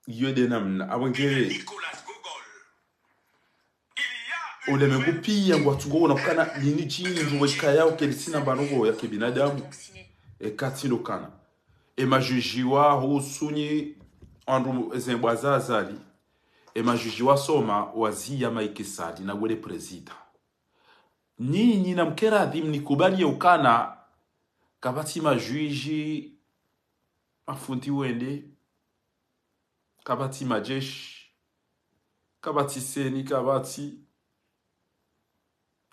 Iyo nde namna. Apvo nge. Ulemengu pia ngwatsungo wona ukana nini shindji wekaya ukelitsina mbano ya kibinadamu. Eka tsi ndo kana. E majuji wa ho usoni wandru eze mbwa za Azali. E majuji wasoma waziya Macky Sall na wele prezida. Nyinyi namkeradhi mnikubali ye ukana kapvatsi majuji, mafundi wende, kapvatsi majeshi, kapvatsi CENI, kapvatsi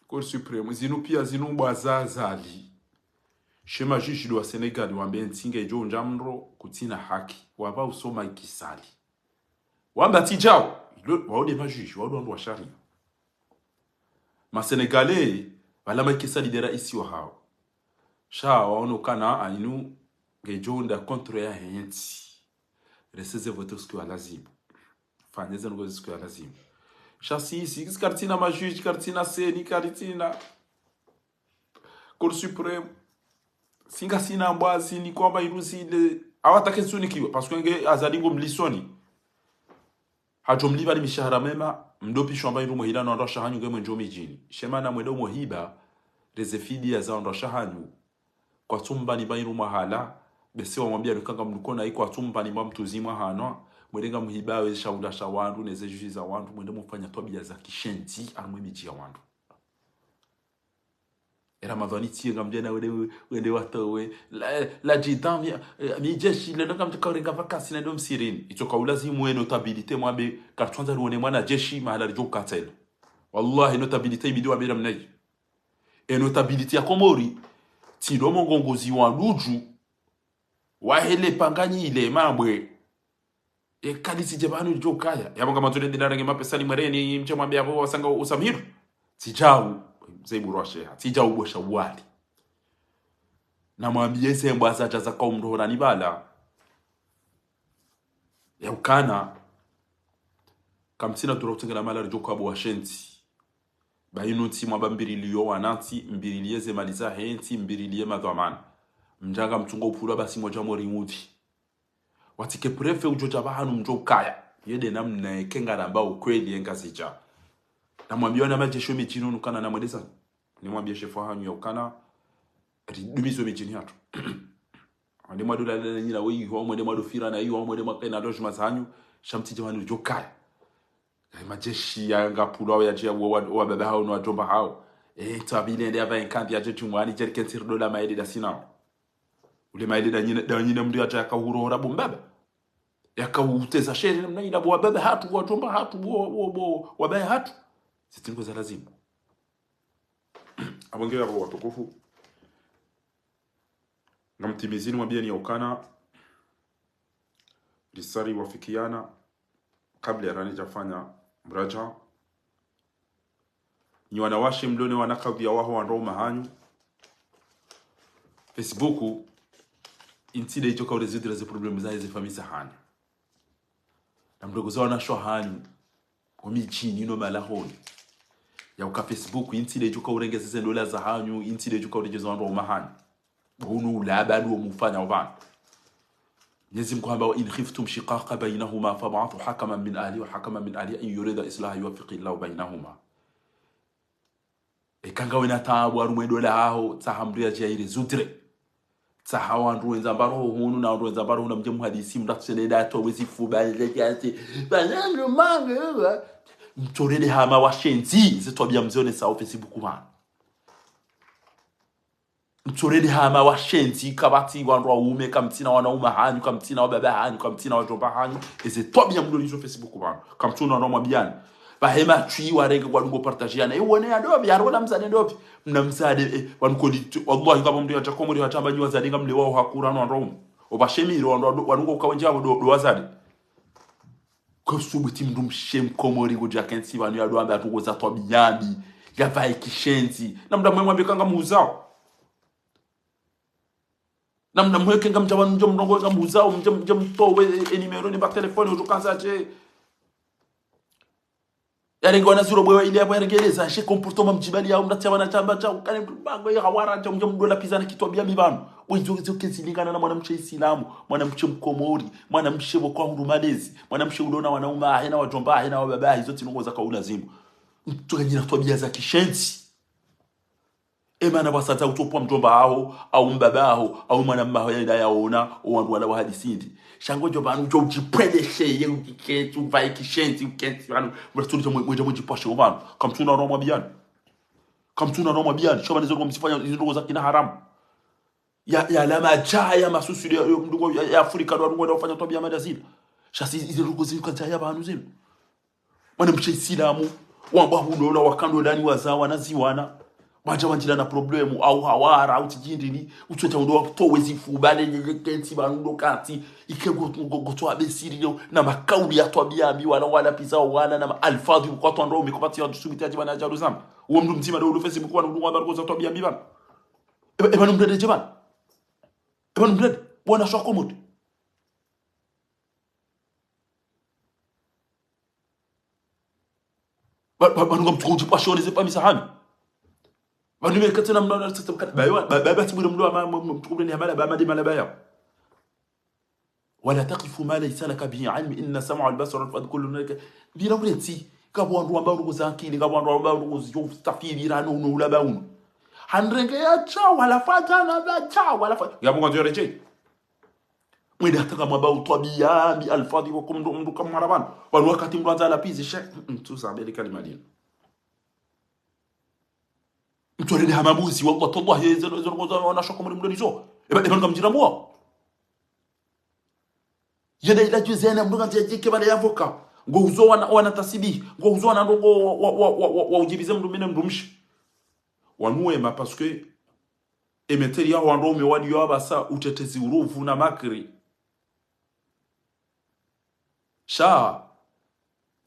Cour suprême. Zinu pia zinu mbwa za Azali. She majuji ndo wa Sénégal wambe ntsi ngedjo undja mdro kutsina haki. Wapva usoma Macky Sall. Wamba tsi djao. Ilo, wao nde majuji, wao ndo wandru wa sharia. Ma Sénégalais, pvala Macky Sall nde raisi wahao. Sha waono ukana ainu ngedjo unda contre yahe ntsi. Reseze vote siku ya lazimu. Fanyeze ndrongo siku ya lazimu. Sha sisi, sisi karitsina majuji, karitsina CENI, karitsina Cour suprême. Singa sina mbwa zini kwamba iruzi ile. Awatake zunikiwa. Parce que nge Azali ngo mlisoni. Hadjo mlipva ni mishahara mema, mdopvishwa mba iru mwe hila no wandru washe hanyu nge mwendjo midjini. She mana mwende mwe hiba, reze fidiya za wandru washe hanyu. Kwatsu mpvani mba iru mwahala, bese wamwambia lukanga mlukona iko kwatsu mpvani mba mtuzi mwahanwa, mwende ngamhiba we shahula sha wandru, neze juji za wandru, mwende mufanya twabiya za kishenzi, harumwa e midji ya wandru. E Ramadhani tsiye ngamdjana wende, wende watowe, la, la djidami, eh, mijeshi, lendo ngamdjaka urenga vacances na ndo msirini. Itsoka ulazimu we notabilité mwambe, karitsandza ruone mwana jeshi, mahala ridjo ukatsa ilo. Wallahi, notabilité ibidi wambe namna iyo. E notabilité ya Komori, tsi ndo mongongozi wa ndudju, wahele panganyi ile mambwe. E kalitsi dje pvanu lidjo ukaya. Yapvo ngamatsole ndina renge mapesa ni mwereni, mdje mwambe yapvo wasanga usamiru. Tsi djau, mze ibu rwasheha. Tsi djau bosha wali. Namwambiye ze mbwa zadja zaka umrohona ni pvala. Ya ukana. Kamtsina tura utsengela mala ridjo kwa bo washenzi. Ba inu ntsi mwamba mbiriliyo wanantsi, mbiriliye ze mali zahe ntsi, mbiriliye madhwamana. Mdjanga mtsungo upvulwa basi modja mori mudhi. Watsike préfet udjo dja pvahanu mdjo ukaya. Iyo nde namna eke ngaramba ukweli e Ngazidja. Namwambiye wana majeshi o midjini unu ukana namweleza. Nimwambiye shefu wahanyu ya ukana. Ridumizo midjini hatru. Mwende mwado lala na nyina we iho, mwende mwado fira na iho, mwende mwakena lodgement zahanyu. Sha mtsidje pvanu ridjo ukaya. E majeshi ya ngapvulwa yadje wa, wa, wababa hao no wadjomba hao. E, tabile nde yava enkandi yadje djumwani, djeri kentsi ridola maele da sinao. Ule maele da nyina, da nyina mdru yadja yaka urohora bo mbaba. Yaka uteza shere namna ina bo wababa hatru, wadjomba hatru, bo, bo, bo, wabaya hatru. Zitsingo za lazimu. Apvo nge yapvo watukufu. Ngamtimizini mwambiyeni ya ukana, risari wafikiana, kabla ya rani djafanya mradja. Nyi wanawashe mlone wana kadhiya waho wandru waume hanyu. Facebook, intsi nde idjo ka urésoudre ze problème zahe ze famille zahanyu. Na mrongoze wanawashe hanyu, o midjini no malahoni. Ya uka Facebook, intsi nde idjo ka urengeze ze ndola zahanyu, intsi nde idjo ka urengeze wandru waume hanyu. Bo unu ulaba ndo mufanya opvanu. Mwenyezi Mungu hamba, وإن خفتم شقاق بينهما فابعثوا حكما من أهله وحكما من أهلها إن يريدا إصلاحا يوفق الله بينهما. Eka ngawena taabu harumwa e ndola yaho, tsaha mdru yadje ya irésoudre. Tsaha wandru wendza mbaro hunu na wandru wendza mbaro hunu, mdje muhadisi, mdru atsende nda atowe zifuba, nze kiasi. Mtsorele hama washenzi, ze twabiya mzionesao Facebook pvanu. Mtsorele hama washenzi, kapvatsi wandru waume, kamtsina wanaume hanyu, kamtsina wababa hanyu, kamtsina wadjomba hanyu. Eze twabiya mlolizo Facebook pvanu. Kamtsuna wanaume mwambiyani. Pvahe matswi warenge kwadungo partageana. E wone ya ndopvi, ya rola mzade ndopvi. Mna mzade, e, wanu koli, wallahi, kapva mdru yadja Komori, yadja mbanyi wazade ngamlewao hakura no wandru waume. Opvashe miro wandru, wandru, wandru ngo uka wendji yapvo ndo, ndo wazade. Kwe usubuti mndru mshe mkomori ngudjo kentsi pvanu yadjo amba ndrongo za twabiya mbi, yapvae kishenzi. Na mndru mwe mwambe ka ngamuzao. Na mndru mwe ke ngamdja pvanu mdje mrongoe ngamuzao, mdje, mdje mtowe, e, e nimero ni mba telefoni, udjo kandza dje. Yarenge wana ziro bwewa ile yapvo yarengeleza, she comportement mdjibali ya umra tsi ya wana shamba sha, ukane mndru bango ya hawara sha, mdje mdola pizana kitwabiya mbi pvanu. Wezo, wezo kezi lingana na mwanamshe Isilamu, mwanamshe mkomori, mwanamshe pvo kwahundru malezi, mwanamshe ulona wanaume, ahena wadjomba, ahena wababa, izo tsi ndrongo za kaulazimu. Mtsuka nyina twabiya za kishenzi. Emana pvwasadza utsopva mdjomba haho, au mbaba haho, au mwana mma haho yaenda yaona, owandru wala wahadisi ndi. Sha ngodjo pvanu udjo udjipweleshe, ye udjikentsi, upvae kishenzi, ukentsi pvanu, mdru tsi udja mwe-, mwedja mwedjipvashe pvanu. Kamtsuna roho mwabiyani. Kamtsuna roho mwabiyani. Sho pvanu izo ndrongo msifanya, izo ndrongo za kina haramu. Ya, ya la madjaya masusu ya, ya, mndru ngo, ya, ya Afrika ndo wandru ngo wafanya twabiya mbi nda zila. Sha si, izo ndrongo zinu kazaya pvanu zinu. Mwanamshe Isilamu, wamba hulola, wakandolani, wazaa wana ziwana. Mwadja wandjila na problème, au hawara, au tsidjindini, utsodja undo watowe zifuba, le, le, le, kentsi, pvanu ndo kantsi, ike ngo, ngo, ngo, twabe siri leo, na makauli ya twabiya mbi, wala, wala, pizao, wala, na ma alfadhi, kwa twandro, miko pvatsi ya tusumiti ya djibana ya djalu zamba. Uwo mndru mdzima ndo ulo Facebook, pvanu ndo wamba ndrongo za twabiya mbi pvanu. Eba, eba, numdrede dje pvanu. Eba, numdrede, wana shwa komote. Ba, ba, pvanu ngamtsuko udjipvashone ze pvamisa hami. Pvanu mekatse na mna, na, na, ba, ba, ba, ba, tibure mlo, ma, ma, ma, mtsuko mlo ni hamala, ba, ma, di mala, ba, ya. ولا تقف ما ليس لك به علم، إن السمع والبصر والفؤاد كل أولئك. Bila uletsi, kapvo wandru wamba ndrongo za akili, kapvo wandru wamba ndrongo zidjo ustafiri, rano, uno, ulaba, uno. Handrenge ya sha, wala fadja, na ba, sha, wala fadja. Yapvo kwandzo yaredjei. Mwende hata ngamwamba utwabiya mbi alfadhi wa kumndru, mndru kamwara pvanu. Pvanu wakati mndru andza lapvizi, she, mm, mm, tuzambe le kalima linu. Mtwarende hama mbuzi, wallah, tallah, ye, zeno, zeno, zeno, wana shoko muri mndru nizo. Eba, eba, ngamdjira mwa. Yenda ila djuzena, mndru kandzi yadjike pvale yavoka. Ngo uzo wana, wana tasibi. Ngo uzo wana ndrongo wa, wa, wa, wa, wa, wa udjibize mndru mme ne mndru mshe. Wanu wema, parce que emeteri ya wandru waume waliyo apvasa utetezi urovu na makri. Sha,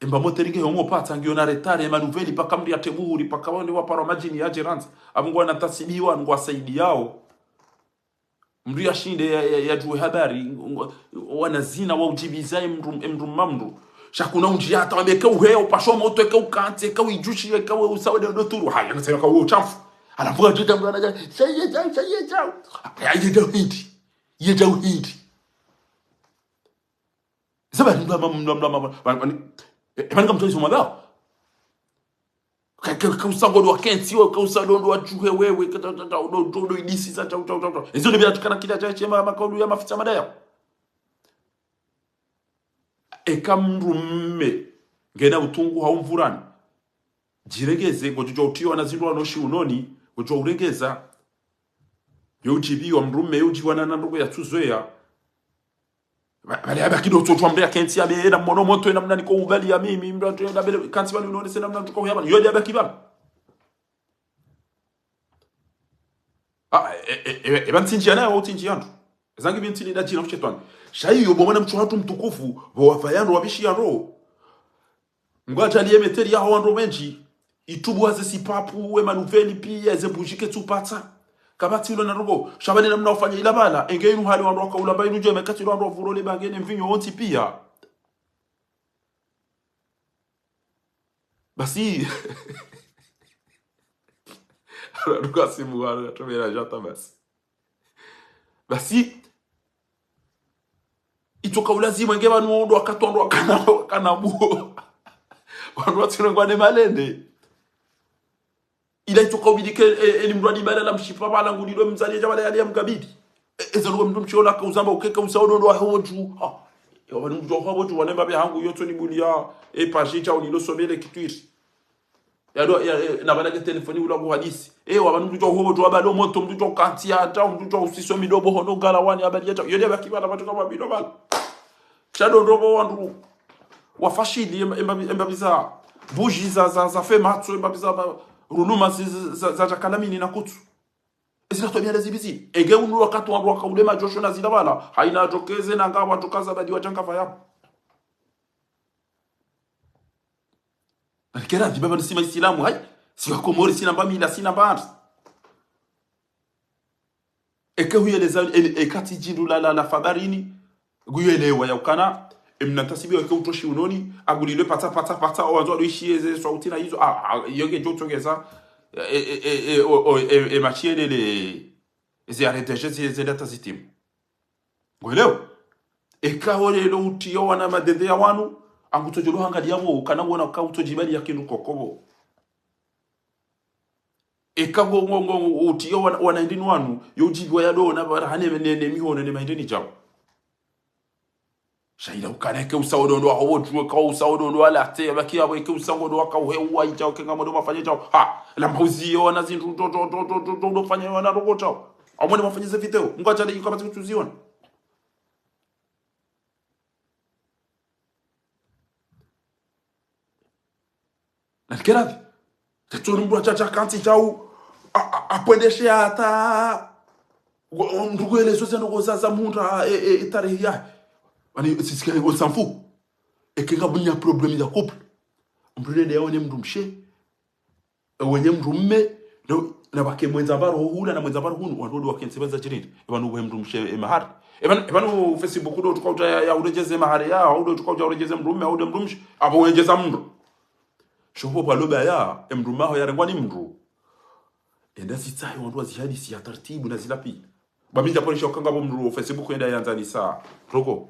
emba moteri nge homo patsa ngiyo na retard, ema nouvelle paka mndru ya tebuhuri, paka wande waparwa madjini ya djerandzi. Apvo ngwana tasibiwa, ngwasaidiyao. Mndru yashinde ya, ya, yadjuwe habari, ngwa, wana zina wa udjibiza emndru, emndru mma mndru. Sha kuna undji hata wambe eke uheya, upasho moto, eke ukantsi, eke uidjushi, eke we usawe de, de turu. Haya, ngasema ka uwe utshafu. Halafu wadjuta mndru anadja, shaye djau, shaye djau. Haya, ye djau hindi. Ye djau hindi. Zaba ni mndru ama, mndru ama, mndru ama, mndru ama, mndru ama, eh, eh, mndru ama, mndru ama, mndru ama, ka, ka, ka usa ngondo wa kentsi, wa, ka usa ngondo wa djuhe wewe, ka, ta, ta, ta, ndo, ndo, ndo, idisi za, ta, ta, ta, ta. Ezo ni bila tukana kila cha, chema, makaulu ya mafitsa madaya. Eka mndru mme, ngena utungu ha umvurani. Djiregeze, ngodjo utiwa na zindru wano shiunoni, ngodjo uregeza. Yo udjibiwa mndru mme, yo udjiwa na, na ndrongo ya tsuzoya. Ba, bale yabaki ndo tsotwa mndru ya kentsi ya be, na mwono moto, na mna niko ubali ya mimi, mndru atu, na bele, kantsi bali unone se na mna ntuko ya bali. Yo yabaki bali. Ah, e, e, e, e, ba ntsinji ya nayo, utsinji ya ndru. Zangi bi ntsi ni dadji na ushetwani. Sha iyo, bo mwana mtsu hatru mtukufu, bo wafaya ndro, wabishi ya ndro. Ngwadjaliye meteri ya hawa ndro mendji, itubu waze sipapu, we manuveli piya, ze bougie ketsupatsa. Kapvatsi ulo na ndrongo, sha bale namna ufanya ila bala, enge inu hali wandru wakaula mba inu djo, mekatsi ulo wandru wavuro le bange ne mvinyo wontsi piya. Basi, wandru kasimu wandru, atomela jata basi. Basi, itsoka ulazimu enge pvanu ndo wakati wandru wakana, wakana buo. Wandru watsino ngwane malende. Ila itsoka ubidi ke, e, e, ni mndru adi bala la mshipa bala ngudi ndo mzali ya jabala yali ya mgabidi. E, e, zalo mndru mshola ka uzamba ukeka usa odo ndo wa hoju. Ha. E, wani mndru wa hoju, wanemba be hangu yoto ni buli ya, e, paji cha unilo somele kitwiri. Ya do, ya, ya, na bala ke telefoni ula kuhadisi. E, wa mndru wa hojo, wa balo moto, mndru wa kanti ya ata, mndru wa usiso midobo hono gala wani, abali ya ata. Yode baki bala, batu kama bido bala. Sha ndo ndrobo wandru. Wafashili, emba, emba, emba biza. Bougie za, za, za fe matso, emba biza, ba, runuma zi, za, za, za kalamini na kutsu. Ezila twabiya nda zipvi zini. Enge unu wakati wandru waka ule majosho na zila pvala. Hayina djokeze na ngapvo djokaza badi wadjanga pvaya. Nanikera, djiba pvanu si maisilamu, hayi. Si wakomori, sina mba mila, sina mba ntsi. Eke huyeleza, e, eka tsi djindru la, la, la fabarini, nguyelewa ya ukana, emna ntasibi weke utoshi unoni, agulilwe pata, pata, pata, owandzo wado ishiye ze swauti na izo, a, a, yoke djo tsongeza, e, e, e, e, o, o, e, e, mashiyelele, ze areteje, ze, ze data zitimu. Ngwelewa? Eka olelo utiyo wana madende ya wanu, angu tsodjolo hangaliya pvo, ukana wona ka utsodjibali ya kindru koko pvo. Eka ngo, ngo, ngo, utiyo wana, wana indini wanu, yo udjibiwa ya dona, bara hane ne, ne mihono ne mahindini djao. Shayila ukana eke usawo dondo wa howo djuwe, ka usawo dondo wa late, ya baki ya eke usawo dondo wa ka uhe uwa idjao, ke nga modo mafanye djao. Ha, la mbuzi yo wana zindru, do, do, ufanye wana rogo djao. Amwone mafanye ze video, mngu adjali yuka bati kutuziona. Nanikera pvi. Tetsoni mndru adja, adja kantsi djau, a, a, apvendeshe hata, wa, wa, mndru kwele zoze ndoko za, za mundra, e, e, e, tarehi ya. Wani, sisi kele, on s'en fout. Eke nga bunya problème ya couple. Mndru nende yaone mndru mshe. E, wenye mndru mme, no, na wake mwendza mbaro hula, na mwendza mbaro hunu, wandru wake ntsi pvandza djirindi. E pvanu we mndru mshe, e mahari. E pvanu, e pvanu Facebook ndo tuka udja ya, ya urejeze mahari ya, au ndo tuka udja urejeze mndru mme, au ndo mndru mshe, apvo urejeza mndru. Shopvo pvalo baya, emndru maho yarengwa ni mndru. Enda zitsahe wandru wazihadisi ya taratibu na zilapi. Ba mi ndja polisha ukanga pvo mndru Facebook enda yandzanisa. Roko.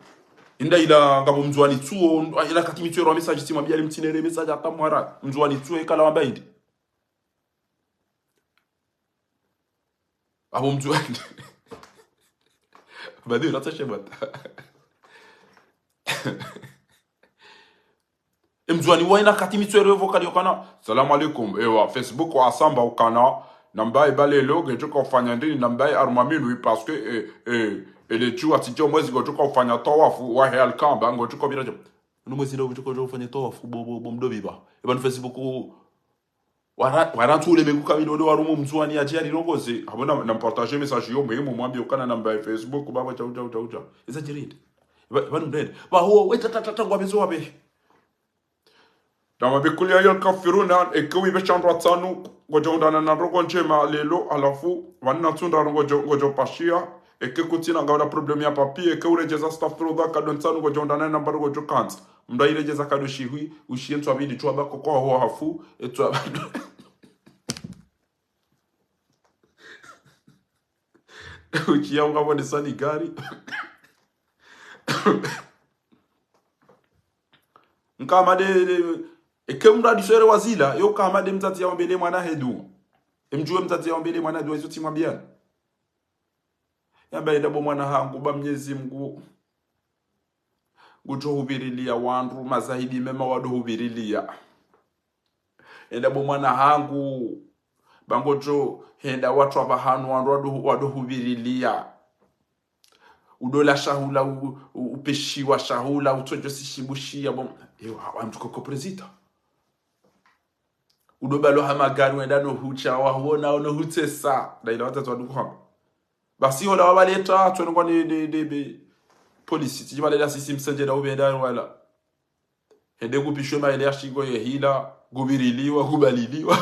Enda ila ngapvo mndzuwani tsuo, ila kati mitsuero wa message tsimwambiya ali mtsinere message hata mwara. Mndzuwani tsuo ekala wamba indi. Apvo mndzuwani. Badi unatsa shemata. Emndzuwani wa ina kati mitsuero evo kali ukana, "Salam alaikum, ewa, Facebook wa asamba ukana, nambaye balelo, ngedjoka ufanya ndini, nambaye arumaminu, parce que, e, e, ele djua tsidjo mwezi ngedjoka ufanya tawafu, wahe alkamba, ngedjoka ubira djo." Unu mwezi ndo ngedjoka ufanya tawafu, bo, bo, bo mdobi ba. E pvanu Facebook, wara, wara ntsu ule mengu kamili ode warumu mndzuwani adje yalirongoze, apvo na, na partage message yo muhimu mwambiye ukana nambaye Facebook, baba, djau, djau, djau, djau. Eza djirindi. Ba, ba mndrende. Ba ho, we, ta, ta, ta, ta, ngwa bezo wabe. Dama bikuli ya yal kafiruna, eke wibe shandru atsanu, ngodjo undana na ndrongo ndjema lelo, halafu, wanina tsunda ngodjo, ngodjo pashiya, eke kutsina ngauna problème ya papier, eke urejeza astaghfirullah, kado ntsanu ngodjo undana na mbaro ngodjo kantsi. Mndru ayirejeza kado shihwi, ushiye ntswa bidi tswa bako kwa ho hafu, etswa bado. Uchiya ungapvone sani gari. Nkama de, de, eke mndru adiswere wazila, yo kama de mdzadze yaombele mwana he dua. Emdjuwe mdzadze yaombele mwana dua, izo tsimwambiyani. Yamba enda bo mwana hangu, ba Mnyezi Mngu. Ngudjo hubiriliya wandru, mazahidi mema wado hubiriliya. Enda bo mwana hangu, ba ngodjo henda watru apvahanu wandru wado, wado hubiriliya. Udola shahula, u, u, upeshiwa shahula, utsodjo sishibushiya, bo, ewa, wa mndru koko prezida. Udo balo ha magari wenda no hutsha, wahuona, ono hutsesa. Nda ila watsatsi wadu kuhamba. Basi hola wabaleta, tswene kwa ni, ni, ni, ni, polisi, tsidji balela sisi msendje na ubenda wala. Hende kupishwe maele ya shingo ye hila, kubiriliwa, kubaliliwa.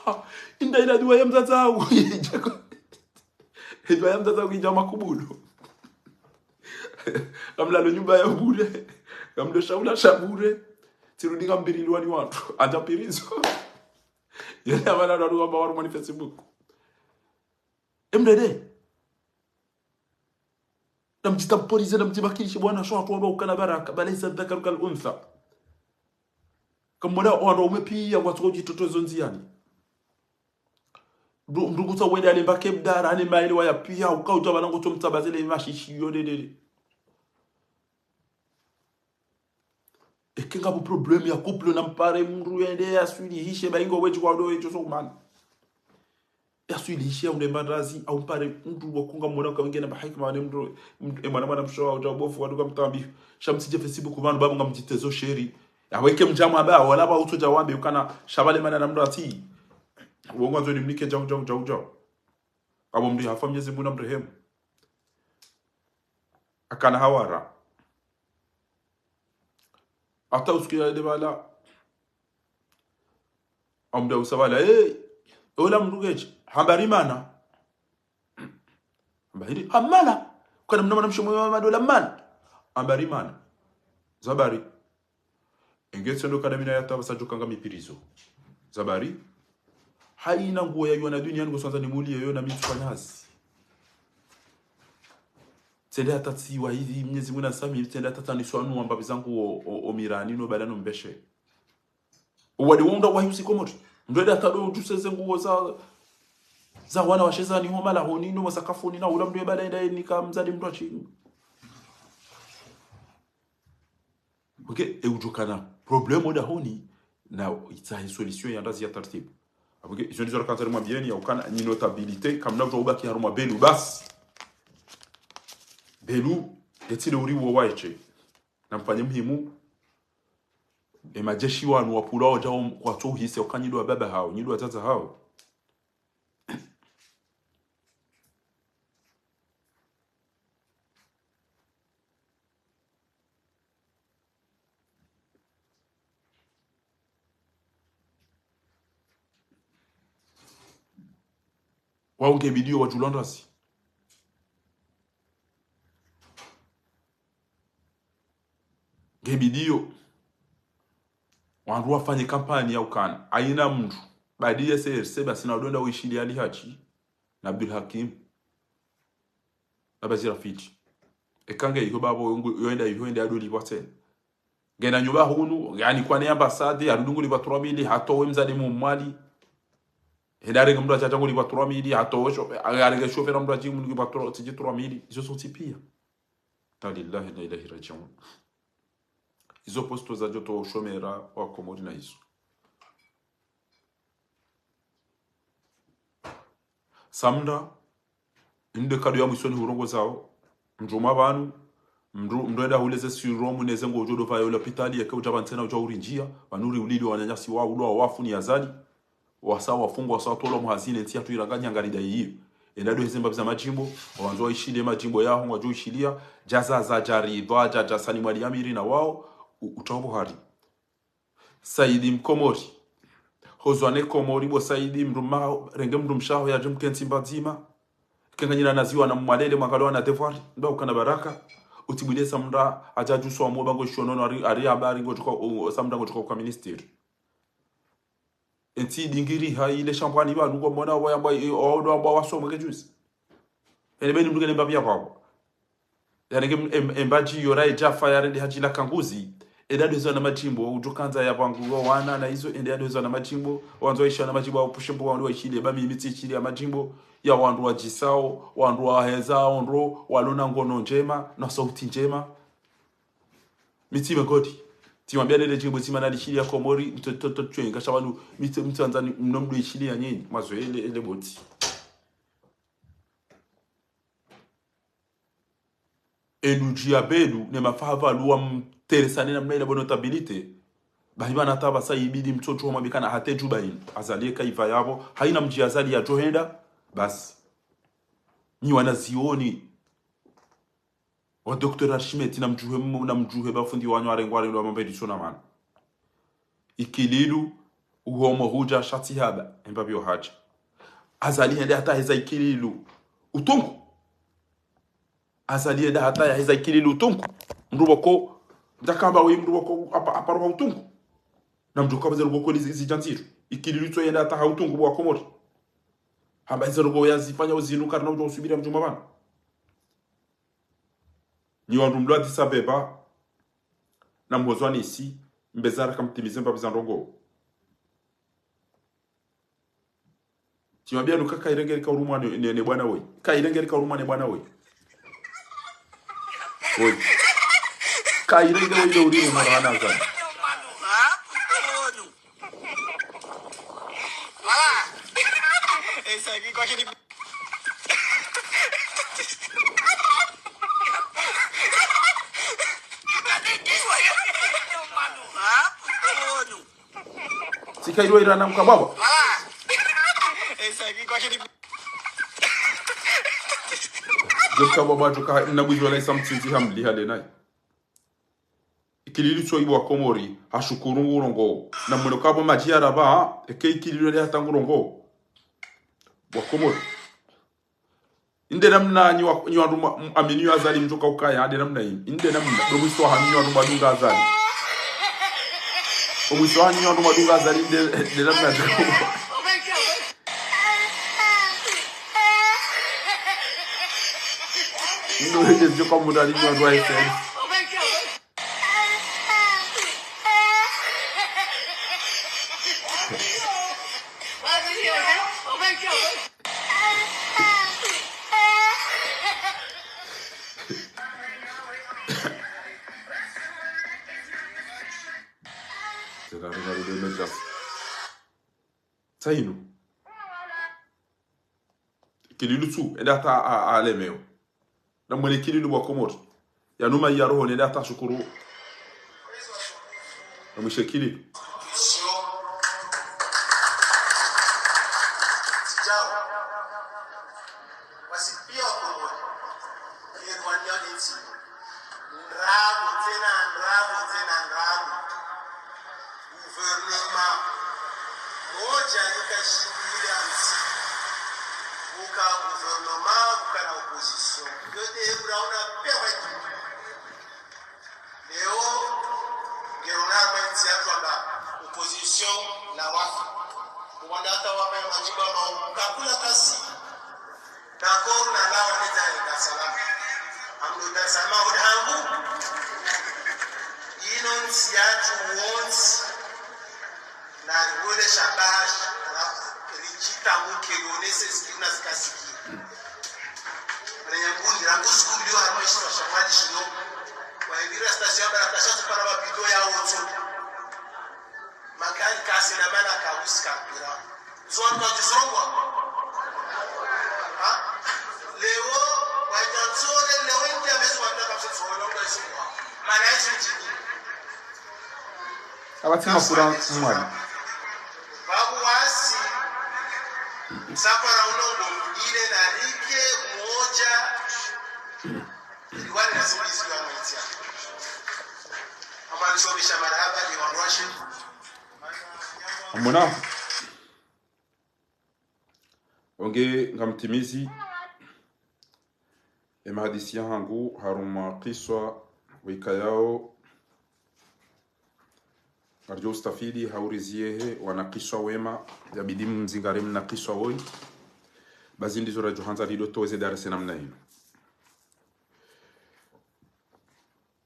Ha, inda ila dua ya mdzadze wangu, idja ko. Dua ya mdzadze wangu idja makubulu. Ngamlalo nyumba ya bure. Ngamlo shahula sha bure. Tsirudi ngambiriliwa ni wandru. Andza pirizo. Yele amana wandru wamba warumwa ni Facebook. Emndrende. Namdjitamporize, namdjibakilishe bwana, sho wandru wandru ukana baraka, ba laysa dhakaru kal untha. Kamwona wandru waume piya, ngwatsuko djitoto zo ndziyani. Mndru, mndru kutsa wende alemba ke mdara, ane maele waya piya, uka udja bana ngotso mtsabazele mashishi yo dedede. Eke ngapvo problème ya couple nampare mndru yende yaswilihishe, ba ingo wedji kwa udo wedjo so kumana. Yaswilihishe ya unde mandazi, au mpare mndru wa kunga mwana uka wengena ba hikima wane mndru, mndru, e mwana mwana msho wa uja ubofu wa duka mtambi. Sha mtsidje Facebook pvanu babu ngamdjitezo sheri. Yaweke mdjamu amba, wala ba utsodja wambe ukana, sha bale mana na mndru atsi. Wongo andzo nimnike djau, djau, djau, djau. Apvo mndru yahafa, Mnyezi Mungu namrehemu. Akana hawara. Hata usikia ende pvala. Amda usa pvala, "Eh, ola mndru keshi, hamba ri mana?" Hamba hindri, "Amana. Kana mna mwanamshe mwe madola mana?" Hamba ri mana. Zabari. Enge tsendo kana mina yatapvasa djo kanga mi prison. Zabari. Hayina nguo ya yona duniani ngoswanza nimuliye yo na mi tsufanya hazi. Tsende hata tsiwa hivi, Mnyezi Mungu nasami, tsende hata tsaniswanu wamba bizangu o, o, o mirani no bala no mbeshe. Uwade wonda wahi usikomori. Mndru ende hata do udjuse ze nguo za, za wana washe zani ho malahoni no masakafuni na ula mndru ye bala enda enika mdzadze mndru ashi. Ok, e udjo kana problème dahoni na itsahe solution ya ndazi ya tartibu. Apvo ke, izo ndizo rakandza nimwambiyeni ya ukana, nyi notabilité, kamna udjo ubaki harumwa Belu, basi. Belu, yetsile uri wo waeshe. Namfanye muhimu, e majeshi wanu wapvulwa wadjao kwatso uhise, uka nyi ndo wababa hawo, nyi ndo wadzadze hawo. Wao nge bidiyo wadjulwa ndrasi. Nge bidiyo. Wandru wafanye kampani ya ukana. Hayina mndru. Badi ye C R C basi na wadjo enda wishiliye Ali Haji. Na Abdul Hakim. Na Bazira Fiti. Eka nge iho babo yongu, yoenda iho ende adoli bwatsen. Ngena nyumba hunu, yani kwane ambassade, harudi nguli ba trois mille, hatowe mdzadze mu Mwali. Hende harenge mndru atsatsa nguli ba trois mille, hatowe sho-, harenge chauffeur mndru atsi nguli ba trois, tsidji trois mille. Izo zontsi piya. Inna lillahi wa inna ilayhi rajiun. Izo posto zadjo towa ushomera wa Komori na izo. Samda, inde kado ya mwisoni hurongozawo, mndru mwa pvanu, mndru, mndru enda huleze siromu neze ngodjo do pvayo lapitali, yeke udja pvantsena udja urindjiya, pvanu uri ulili wananyasi wa ulwa wafu ni Azali, wasa wafungwa, wasa watolwa muhazini, entsi yatru iranga nyangari da iyo. Enda do heze mbapvi za madjimbo, wandzo waishiliye madjimbo yaho, ngwadjo ishiliya, djaza za djari, dwa dja, dja sani mwali amiri na wao, u-, utsawo buhari. Saidi Mkomori. Hozwa ne Komori bo Saidi mndru ma-, renge mndru mshe waho yadje mkentsi mbadzima. Kenganyina naziwa na mwalele mwangalo wana devoir. Ndo ukana baraka. Utibwile Samda adja djuswa mwoba ngo shonono ari, ari habari ngo djuka, u-, Samda ngo djuka kwa ministiri. Entsi dingiri ha ile shambwani pvanu ngo mwana wa yamba, i-, o, ndo amba wasome ke juzi. Ene beni mndru kene mbapvi ya kwabo. Yani ke em-, embadji yora edjafa yarende hadjila kanguzi. Ende adweza na madjimbo, udjukandza ya pvangu wa wana na izo, ende adweza na madjimbo, wandzo waisha na madjimbo, wapushe mbo wandru waishile, ba mimi tsi ishile ya madjimbo, ya wandru wadjisao, wandru wahezao, ndro, walona ngono ndjema, na sauti ndjema. Mi tsi mengodi. Tsi mwambia nele djimbo, tsi mana lishile ya Komori, mto, to, to, tshwenga, sha wanu, mi tsi, mi tsi wandzani, mno mdo ishile ya nyinyi, mazo ele, ele boti. Elu djiya Belu ne mafahava luwa mteresane na mna ila bo notabilité. Bahi pvanu hata pvasa ibidi mtsotso wa mabikana hata djuba inu. Azali eka iva yapvo. Hayina mdji Azali yadjo henda. Basi. Nyi wanazioni. Wa docteur Archimète na mdjuhe mu-, na mdjuhe bafundi wanyu warengwa warengwa mambedi sona mana. Ikililu, uhomo hudja shatsi haba, emba pvio hadja. Azali hende hata heza Ikililu utungu. Azali hende hata ya heza Ikililu utungu. Mndru boko, ndakamba we mndru boko apa, apa roha utungu. Na mndru kamba zelu boko lizi, zidja ndziru. Ikililu tso hende hata ha utungu bo wa Komori. Hamba zelu boko yazifanya uzinu karina udjo usubira mdjuma pvanu. Nyi wandru mlo Addis Abeba, na mhozwa nisi, mbezara kamtimize mbapvi za ndrongo. Tsi mwambia nuka kayirenge rika urumwa ne, ne, ne bwana woyi. Kayirenge rika urumwa ne bwana woyi. Woyi. Kayirenge woyi le uri urumwa na wana zani. Tsika ilo irana mkababa. Kabo bado ka na bwizo la isa mtsindzi hamliha le nayi. Ikilili tso ibo wa Komori, hashukuru ngurongowo. Na mwino kabo madji ya raba, eke ikilili le hata ngurongowo. Wa Komori. Inde namna nyi wa, nyi wandru mwa, m-, amini yo Azali mdjoka ukaya, inde namna yi. Inde namna, ndo mwiso hanyu nyi wandru mwadunga Azali. Ndo mwiso hanyu nyi wandru mwadunga Azali, inde, inde namna nyi. Ndo hende mdjoka mudali nyi wandru wa S N. Tsayinu. Ikilili tsu, ende hata a, a, alemewo. Na mwele ikilili wa Komori. Ya numa ya roho nende hata shukuru. Na mwishe ikilili. Ndrabo tsena, ndrabo tsena, ndrabo. Gouvernement. Modja yika shimile ansi. Buka gouvernement, buka na opposition. Yote ebura una pewa itu. Leo, ngerona mwa ntsi yatru amba opposition la wafi. Kuwanda hata wapa ya majibu amba kakula kasi. D'accord na lawa ne Dar es Salaam. Amdo Dar es Salaam, oda hangu. Ino ntsi yatru wontsi. Na riwele shabash, ra-, richita muke yonese sikiri na sikasiki. Renyanguni, rangu sikuli yo harumwa ishiwa sha Mwali shino. Wa ibira station bara kasha tsupara wa bidon ya wontsi. Magari kasi na mana kabusi kabira. Zwa kwa zisongwa. Ha? Leo, wa janzole, leo india mezi wa ndaka msonga kwa zisongwa. Mana isi mjini. Abatima kura mwali. Babu wasi, safara uno ngo ile na rike moja, liwani na sibisi wa mwitia. Ama nisobisha marahaba, ni wandrwashe. Amona. Onge ngamtimizi, emahadisi yahangu harumwa kiswa wikayao, ngaridjo ustafidi hauriziyehe wana kiswa wema, yabidi mzingare mna kiswa woyi, bazi ndizo radjo handza lido toze darasa namna inu.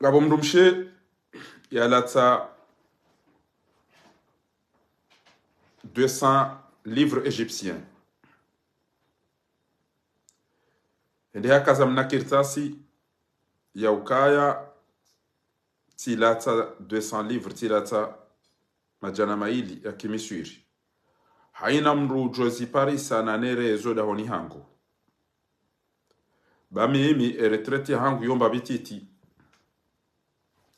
Ngapvo mdrumshe yalatsa deux cents livres égyptiens. Hende hakaza mna kartasi ya ukaya tsilatsa deux cents livres, tsilatsa madjana mayili ya kimiswiri. Haina mdru udjo ziparisa na nere zo dahoni hangu. Ba mimi, e retraite yahangu yo mbapvi titi.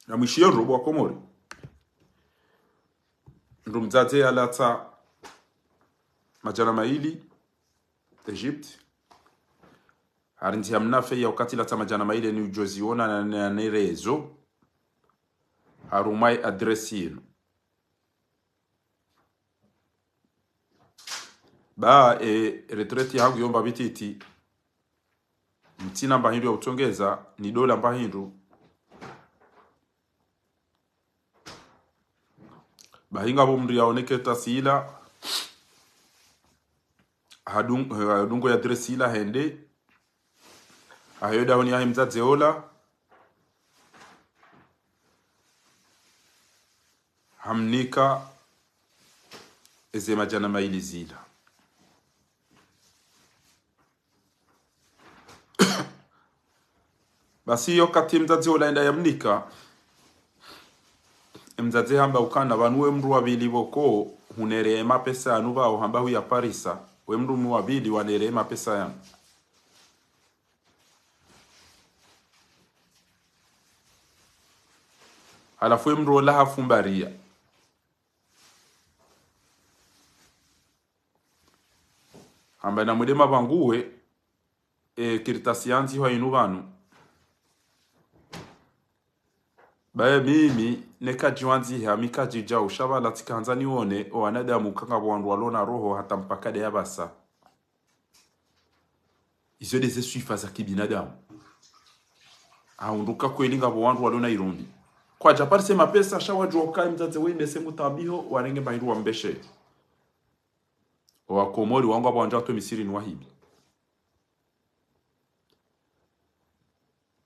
Na mwishiyo ndro bo wa Komori. Ndru mdzadze yalatsa madjana mayili, Egypte. Harindzi hamna fe ya ukati latsa madjana mayili ni udjo ziona na, na, na nere zo. Harumwa ye adresse yinu. Ba, e, retraite yahangu yo mbapvi titi. Mtsina mbahindru ya utsongeza, ni dola mbahindru. Bahi ngapvo mdru yaone kartasi ila. Hadung-, hadungo ye adresse ila hende. Hayo dahoni yahe mdzadze ola. Hamnika eze madjana mayili zila. Basi yo wakati mdzadze ola yenda yamnika, mdzadze hamba ukana, pvanu we mdru wa pvili pvoko, hunere mapesa yanu pvao hamba huyaparisa, we mdru wa pvili wanere mapesa yanu. Halafu we mdru ola hafumbariya. Hamba namwende mapvanguwe, e, kartasi yandzihwa inu pvanu. Baye mimi, neka djiwandziha, mi kadjidjau, sha pvala tsikandza nione, o wanadamu kanga pvo wandru walona roho hata mpaka de ya pvasa. Izo de ze swifa za kibinadamu. Ahundru ka kweli ngapvo wandru walona irumbi. Kwadja parise mapesa, sha wadjuwa uka mdzadze we mese ngutabiho, warenge mahindru wambeshe. Owakomori wangu apvo wandja watwe misirini wahibi.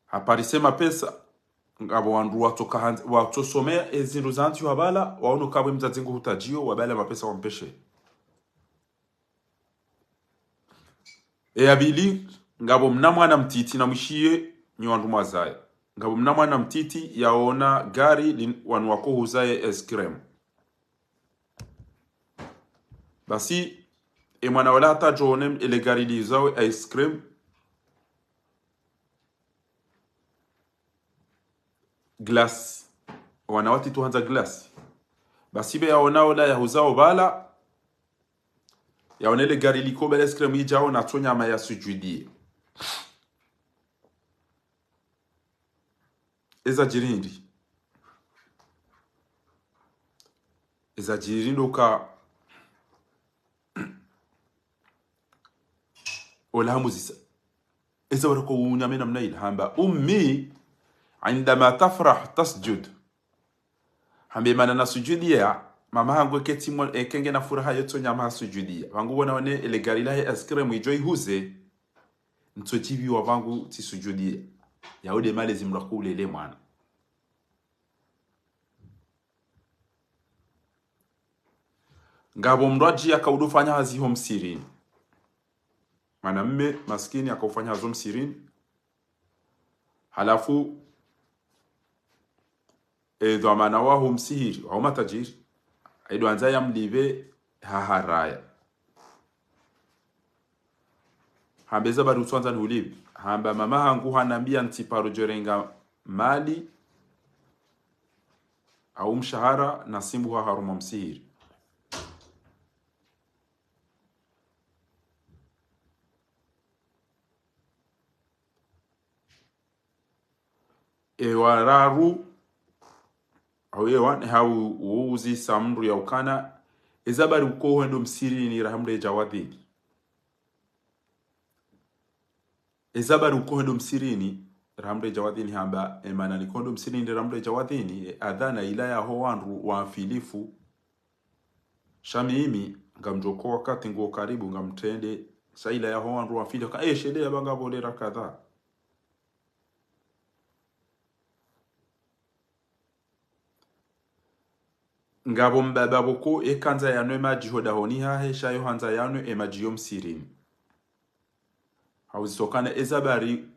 Haparise mapesa, ngapvo wandru watsoka handzi, watsosomea ezindru zandzihwa pvala, waono ka pvo mdzadze nguhutadjio, wabala mapesa wampeshe. Eya pvili, ngapvo mna mwana mtiti, namwishiye nyi wandru mwazaya. Ngapvo mna mwana mtiti yaona gari lin-, wanu wakohuza ye ice cream. Basi, e mwana ola hata djone ele gari lizao ice cream, glace. Wana watiti uhandza glace. Basi be yaona ola yahuzao pvala, yaona ele gari liko pvala ice cream idjao natso nyama ya sujudie. Eza djiri ndi. Eza djiri ndo ka ola hamuzisa. Eza warako unyame namna ila hamba. أمي عندما تفرح تسجد. Hambe mana nasujudia, mama hangu eketsi mo-, ekenge na furaha yotso nyama hasujudia. Pvangu pvona one ele gari lahe ice cream idjo ihuze, ntsodjibiwa pvangu tsisujudia. Yaude malezi mlwa kulele mwana. Ngapvo mndru adji yakaudofanya hazi ho msirini. Mwanamme maskini yakaufanya hazi ho msirini. Halafu, e, dhwamana waho msihiri, waho matajiri, aidwandza yamlipve haharaya. Hamba eza bari utswandza nihulipve. Hamba mama hangu hanambia ntsiparo djorenga mali au mshahara nasimbuha harumwa msihiri. Ewa raru, au ewa, ne hau uuzisa mndru ya ukana, eza bari uko hwendo msirini raha mndru edja wadhini. Eza bari uko hwendo msirini raha mndru edja wadhini hamba, emana niko hwendo msirini raha mndru edja wadhini, e, adhana ila yaho wandru wamfilifu. Sha mimi, ngamdjoko wakati nguo karibu, ngamtrende, sha ila yaho wandru wamfilifu, ka, e, shele ya banga bolera kadha. Ngapvo mbaba pvoko ekandza yanwe madji hodahoni hahe, sha yo handza yanwe emadji yo msirini. Hauzisa ukana eza bari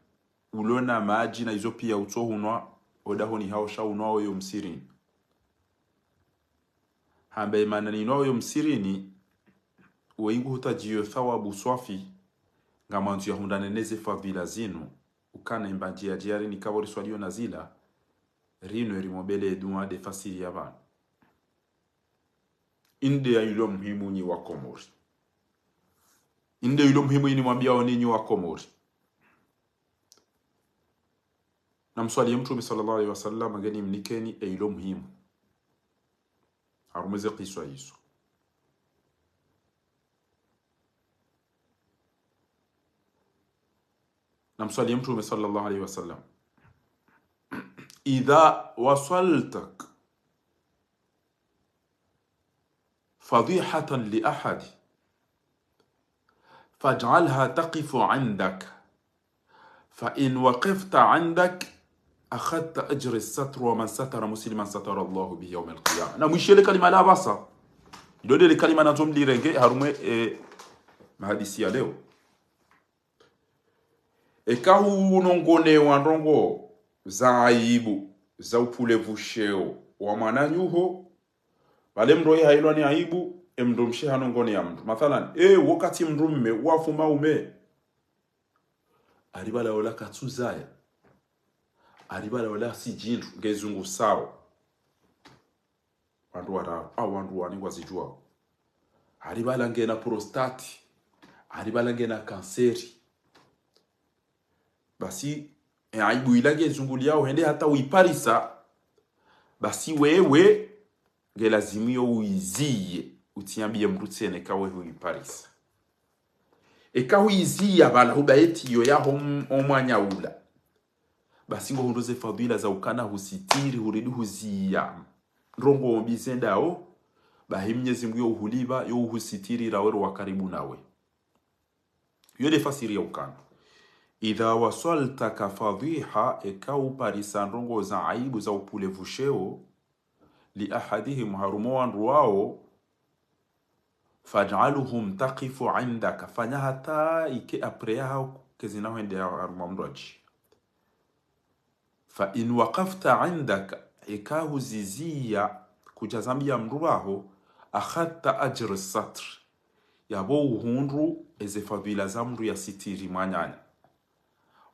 ulona madji na izo pia utsohunwa hodahoni haho sha unwao yo msirini. Hamba emana ninwao yo msirini, uwe ingu hutadjiyo thawabu swafi, ngamwandzo yahundrane neze fadhila zinu, ukana imbandji ya djari nikapvo riswaliyo na zila, rinwe rimombele edua de fasiri ya pvanu. Inde ya ilo muhimu nyi wa Komori. Inde ilo muhimu ini mwambiao ninyi wa Komori. Namswaliye Mtrume swallallahu alayhi wa sallam, ngeni mnikeni e ilo muhimu. Harumwa eze kiswa izo. Namswaliye Mtrume swallallahu alayhi wa sallam. إذا وصلتك فضيحة لأحد فاجعلها تقف عندك، فإن وقفت عندك أخذت أجر الستر ومن ستر مسلما ستره الله به يوم القيامة. Namwishiye le kalima la pvasa. Ilo ndele kalima nandzo mlirenge harumwa e mahadisi ya leo. Eka hunongonewa ndrongo za aibu, za upvule pvusheo wa mwananyaho, pvale mndru oyi hailwa ni aibu, e mndru mshe hanongoneya mndru. Mathalan, e, wakati mndru mme wafuma ume. Ari pvala ola katsuzaya. Ari pvala ola si djindru, ngezungusawo. Wandru wararu, au wandru wane ngwazidjuwao. Ari pvala ngena prostate, ari pvala ngena kanseri. Basi, e aibu ila ngezunguliyao hende hata uiparisa. Basi wewe, ngelazimu yo uiziye, utsiyambiye mndru tsena eka wewe uiparisa. Eka huiziya pvala hubaye tiyo yaho m-, omwanya ula. Basi ngohundro ze fadhila za ukana husitiri, huridi huziya ndrongo mbi zendao, bahi Mnyezi Mngu yo uhulipva, yo uhusitiri rawe ro wa karibu nawe. Yo nde fasiri ya ukana: إذا وصلت كفضيحة, eka uparisa ndrongo za aibu za upvule pvusheo, لأحدهم, harumwa wandru wao, فاجعلهم تقف عندك, fanya hata ike après yaho kezina hwende harumwa mndru adji. فإن وقفت عندك, eka huziziya kudjazambiya mndru pvaho, أخذت أجر الستر, yapvo uhundru eze fadhila za mndru yasitiri mwananya.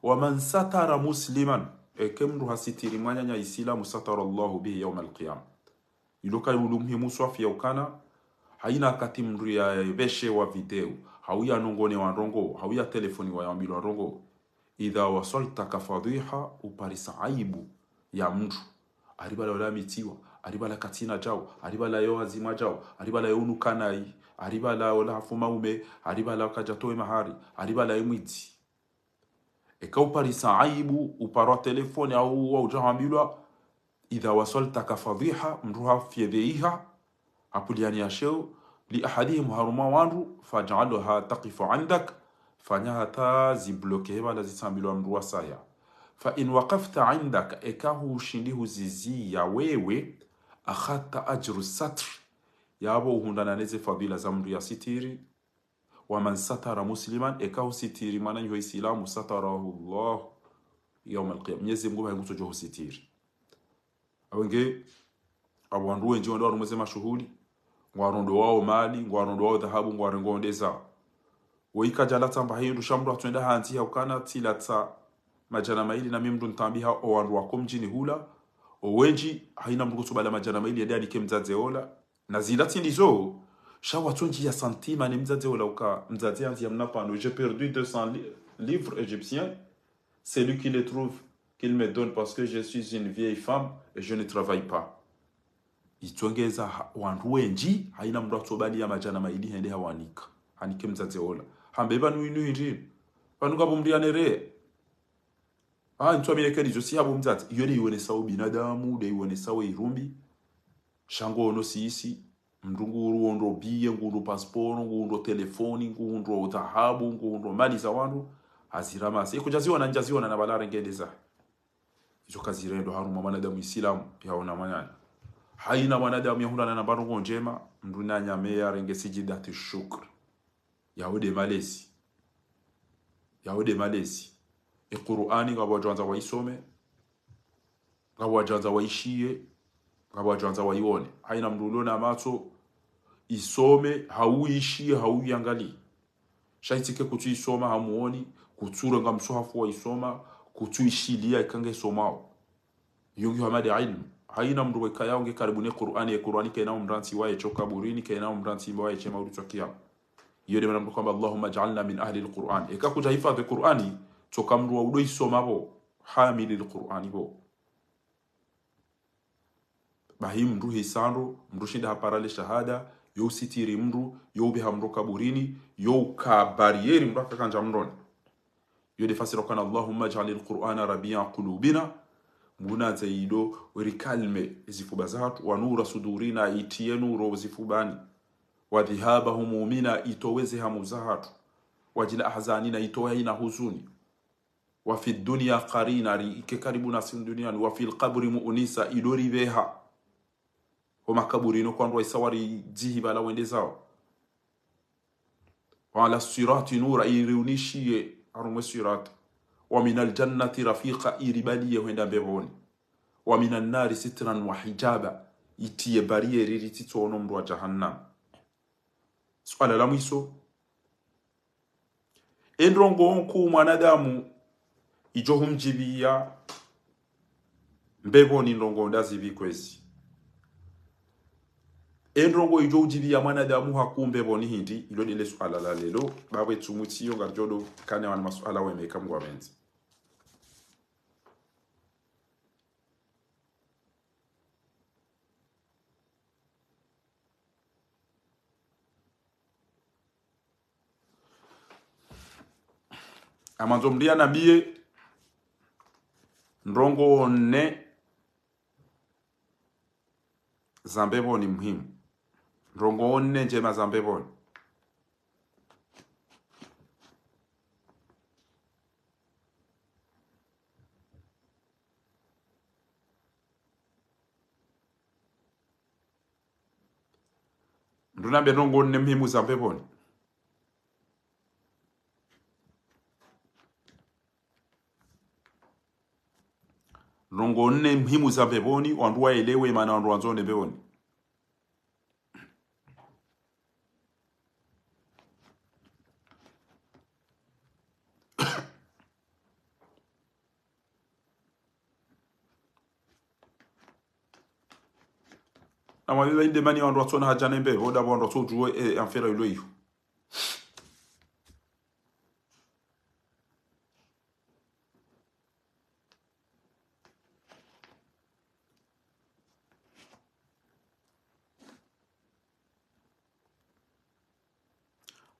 ومن ستر مسلما, eke mndru hasitiri mwananya Isilamu, ستر الله به يوم القيامة. Ilo kali ulu muhimu swafi ya ukana, haina wakati mndru yapveshewa video, hau yanongonewa ndrongo, hau yatelefoniwa yambilwa ndrongo. إذا وصلت كفضيحة, uparisa aibu ya mndru. Ari pvala ola mitiwa, ari pvala katsina djau, ari pvala yo azimwa djau, ari pvala yo unuka nayi, ari pvala ola hafuma ume, ari pvala kadjatowe mahari, ari pvala ye mwidzi. Eka uparisa aibu, uparwa telefoni au wa udja hambilwa, إذا وصلت كفضيحة, mndru hafyedhehiha, apvuliyani ya sheo, لأحدهم, harumwa wandru, فاجعلها تقف عندك, fanya hata zibloke he pvala zitsambilwa mndru wasaya. فإن وقفت عندك, eka hushindi huziziya wewe, أخذت أجر الستر, yapvo uhundrana neze fadhila za mndru yasitiri, ومن ستر مسلما, eka husitiri mwananyaho Isilamu, ستره الله يوم القيامة. Mnyezi Mngu bahi ngutsodjo husitiri. Apvo nge, apvo wandru wendji wendo harumwa ze mashuhuli, ngwarondowao mali, ngwarondowao dhahabu, ngwarengwao ndeza. Wo ikadjala tsamba hindru sha mndru atswenda handzi ya ukana tsilatsa madjana mayili na mi mndru ntambiha o wandru wako mdjini hula, o wendji haina mndru kutsobala madjana mayili yende yanike mdzadze ola, na zila tsi ndizo, sha watsondji ya santima ne mdzadze ola uka, mdzadze yandzi ya mna pvanu, j'ai perdu deux cents li-, livres égyptiens, celui qui les trouve, qu'il me donne parce que je suis une vieille femme et je ne travaille pas. Itsongeza ha-, wandru wendji, haina mndru atsobali ya madjana mayili hende hawanika, hanike mdzadze ola. Hambe pvanu inu hindri, pvanu ngapvo mndru yanere. Ah, ntswa minekeni zo si hapvo mdzadze. Iyo nde iwonesao binadamu, nde iwonesao irumbi. Sha ngo ono sisi, mndru nguhundro biye, nguhundro pasiporo, nguhundro telefoni, nguhundro dhahabu, nguhundro mali za wandru, haziramase. Eko ndjaziona, ndjaziona na pvala arenge ndeza. Izo kazirendwa harumwa mwanadamu Isilamu, yaona mwananya. Haina mwanadamu yahundrana na mbaro ngo ndjema, mndru nanyame yarenge sijidati shukr. Yawo nde malezi. Yawo nde malezi. E Kur'ani ngapvo wadjwandza waisome, ngapvo wadjwandza waishiye, ngapvo wadjwandza waione. Haina mndru ulo na matso, isome, hau ishiye, hau iangali. Sha itsike kutsu isoma hamuoni, kutsu renga msuhafu waisoma, kutsu ishiliya ikange somao. Iyo ngiyo hama nde ilmu. Haina mndru weka yao nge karibu ne Kur'ani, ye Kur'ani kayina umrantsi waye sho kaburini, kayina umrantsi waye she mauri sho kiyama. Iyo nde mana mndru hamba, اللهم اجعلنا من أهل القرآن. Eka kudja hifadhwi Kur'ani, tsoka mndru wa udo isoma pvo, hamili li Kur'ani pvo. Bahi mndru hisandro, mndru shinda hapara le shahada, yo usitiri mndru, yo ubeha mndru kaburini, yo uka barrière mndru akakandja mndroni. Yo nde fasiri ukana, اللهم اجعل القرآن ربيع قلوبنا. Mngu nandze ido, uri calme zifuba zahatru, ونور صدورنا, itiye nuru zifubani. وذهاب همومنا, itowe ze hamu zahatru. وجلاء أحزاننا, itowe haina huzuni. وفي الدنيا قرينا, ri ike karibu nasi duniani. وفي القبر مؤنسا, ido ribeha. Ho makaburini kwandru waisa wari dzihi pvala wende zao. وعلى الصراط نورا, iriunishiye harumwa e sirat. ومن الجنة رفيقا, iribaliye hwenda mbepvoni. ومن النار سترا وحجابا, itiye barrière iri ritsitsono mndru wa jahannam. Suala la mwiso, e ndrongo nkuu mwanadamu idjo humdjibiya mbepvoni ndrongo ndazipvi kwezi. E ndrongo idjo udjibiya mwanadamu hakuu mbepvoni hindri, ilo ndele suala la lelo, bapvo etsumu tsiyo ngaridjo do kanya wana masuala wemeka Mngu apvendze. Ngamwandzo mndru yanambiye ndrongoo nne za mbepvoni muhimu. Ndrongoo nne ndjema za mbepvoni. Mndru nambe ndrongoo nne muhimu za mbepvoni. Ndrongoo nne muhimu za mbepvoni, wandru waelewe, mana wandru wandzo wende mbepvoni. Namwambe inde mana wandru watsona haja ne mbepvo, ndapvo wandru watso udjuwa, eh, amfera yulo iyo.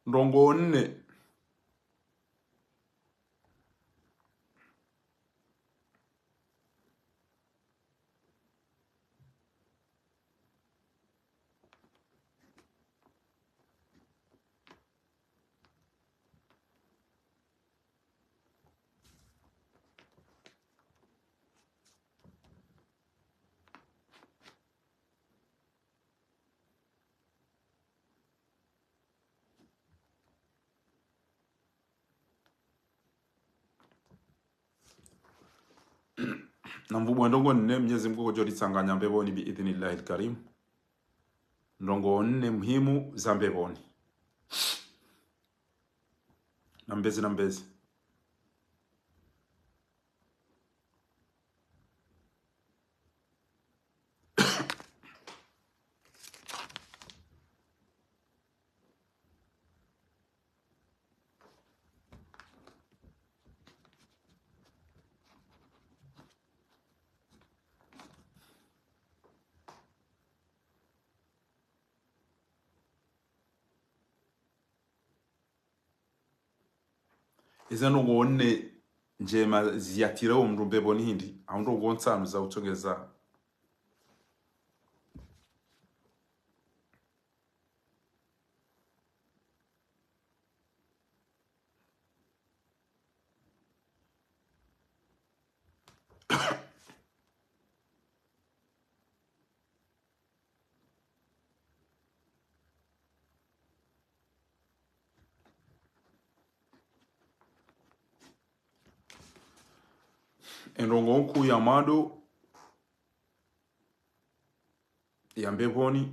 Ndrongoo nne. Namvumbue ndrongoo nne, Mnyezi Mungu ngudjo ritsanganya mbepvoni bi idhnillahi lkarim. Ndrongoo nne muhimu za mbepvoni. Nambeze, nambeze. Eze ndrongoo nne ndjema ziyatirao mndru mbepvoni hindri, au ndrongoo ntsanu za utsongeza. Endrongoo nkuu ya mwando ya mbepvoni.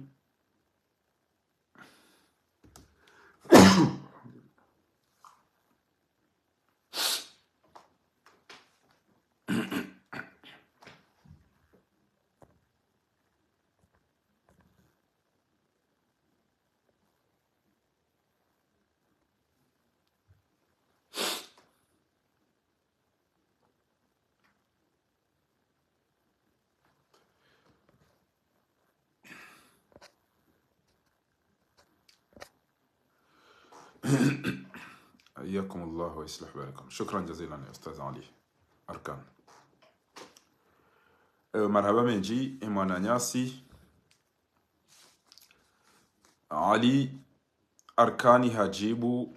حياكم الله ويصلح بالكم. شكرا جزيلا يا أستاذ علي أركان. Eh, marahaba mendji, e mwananyasi. Ali Arkani hadjibu,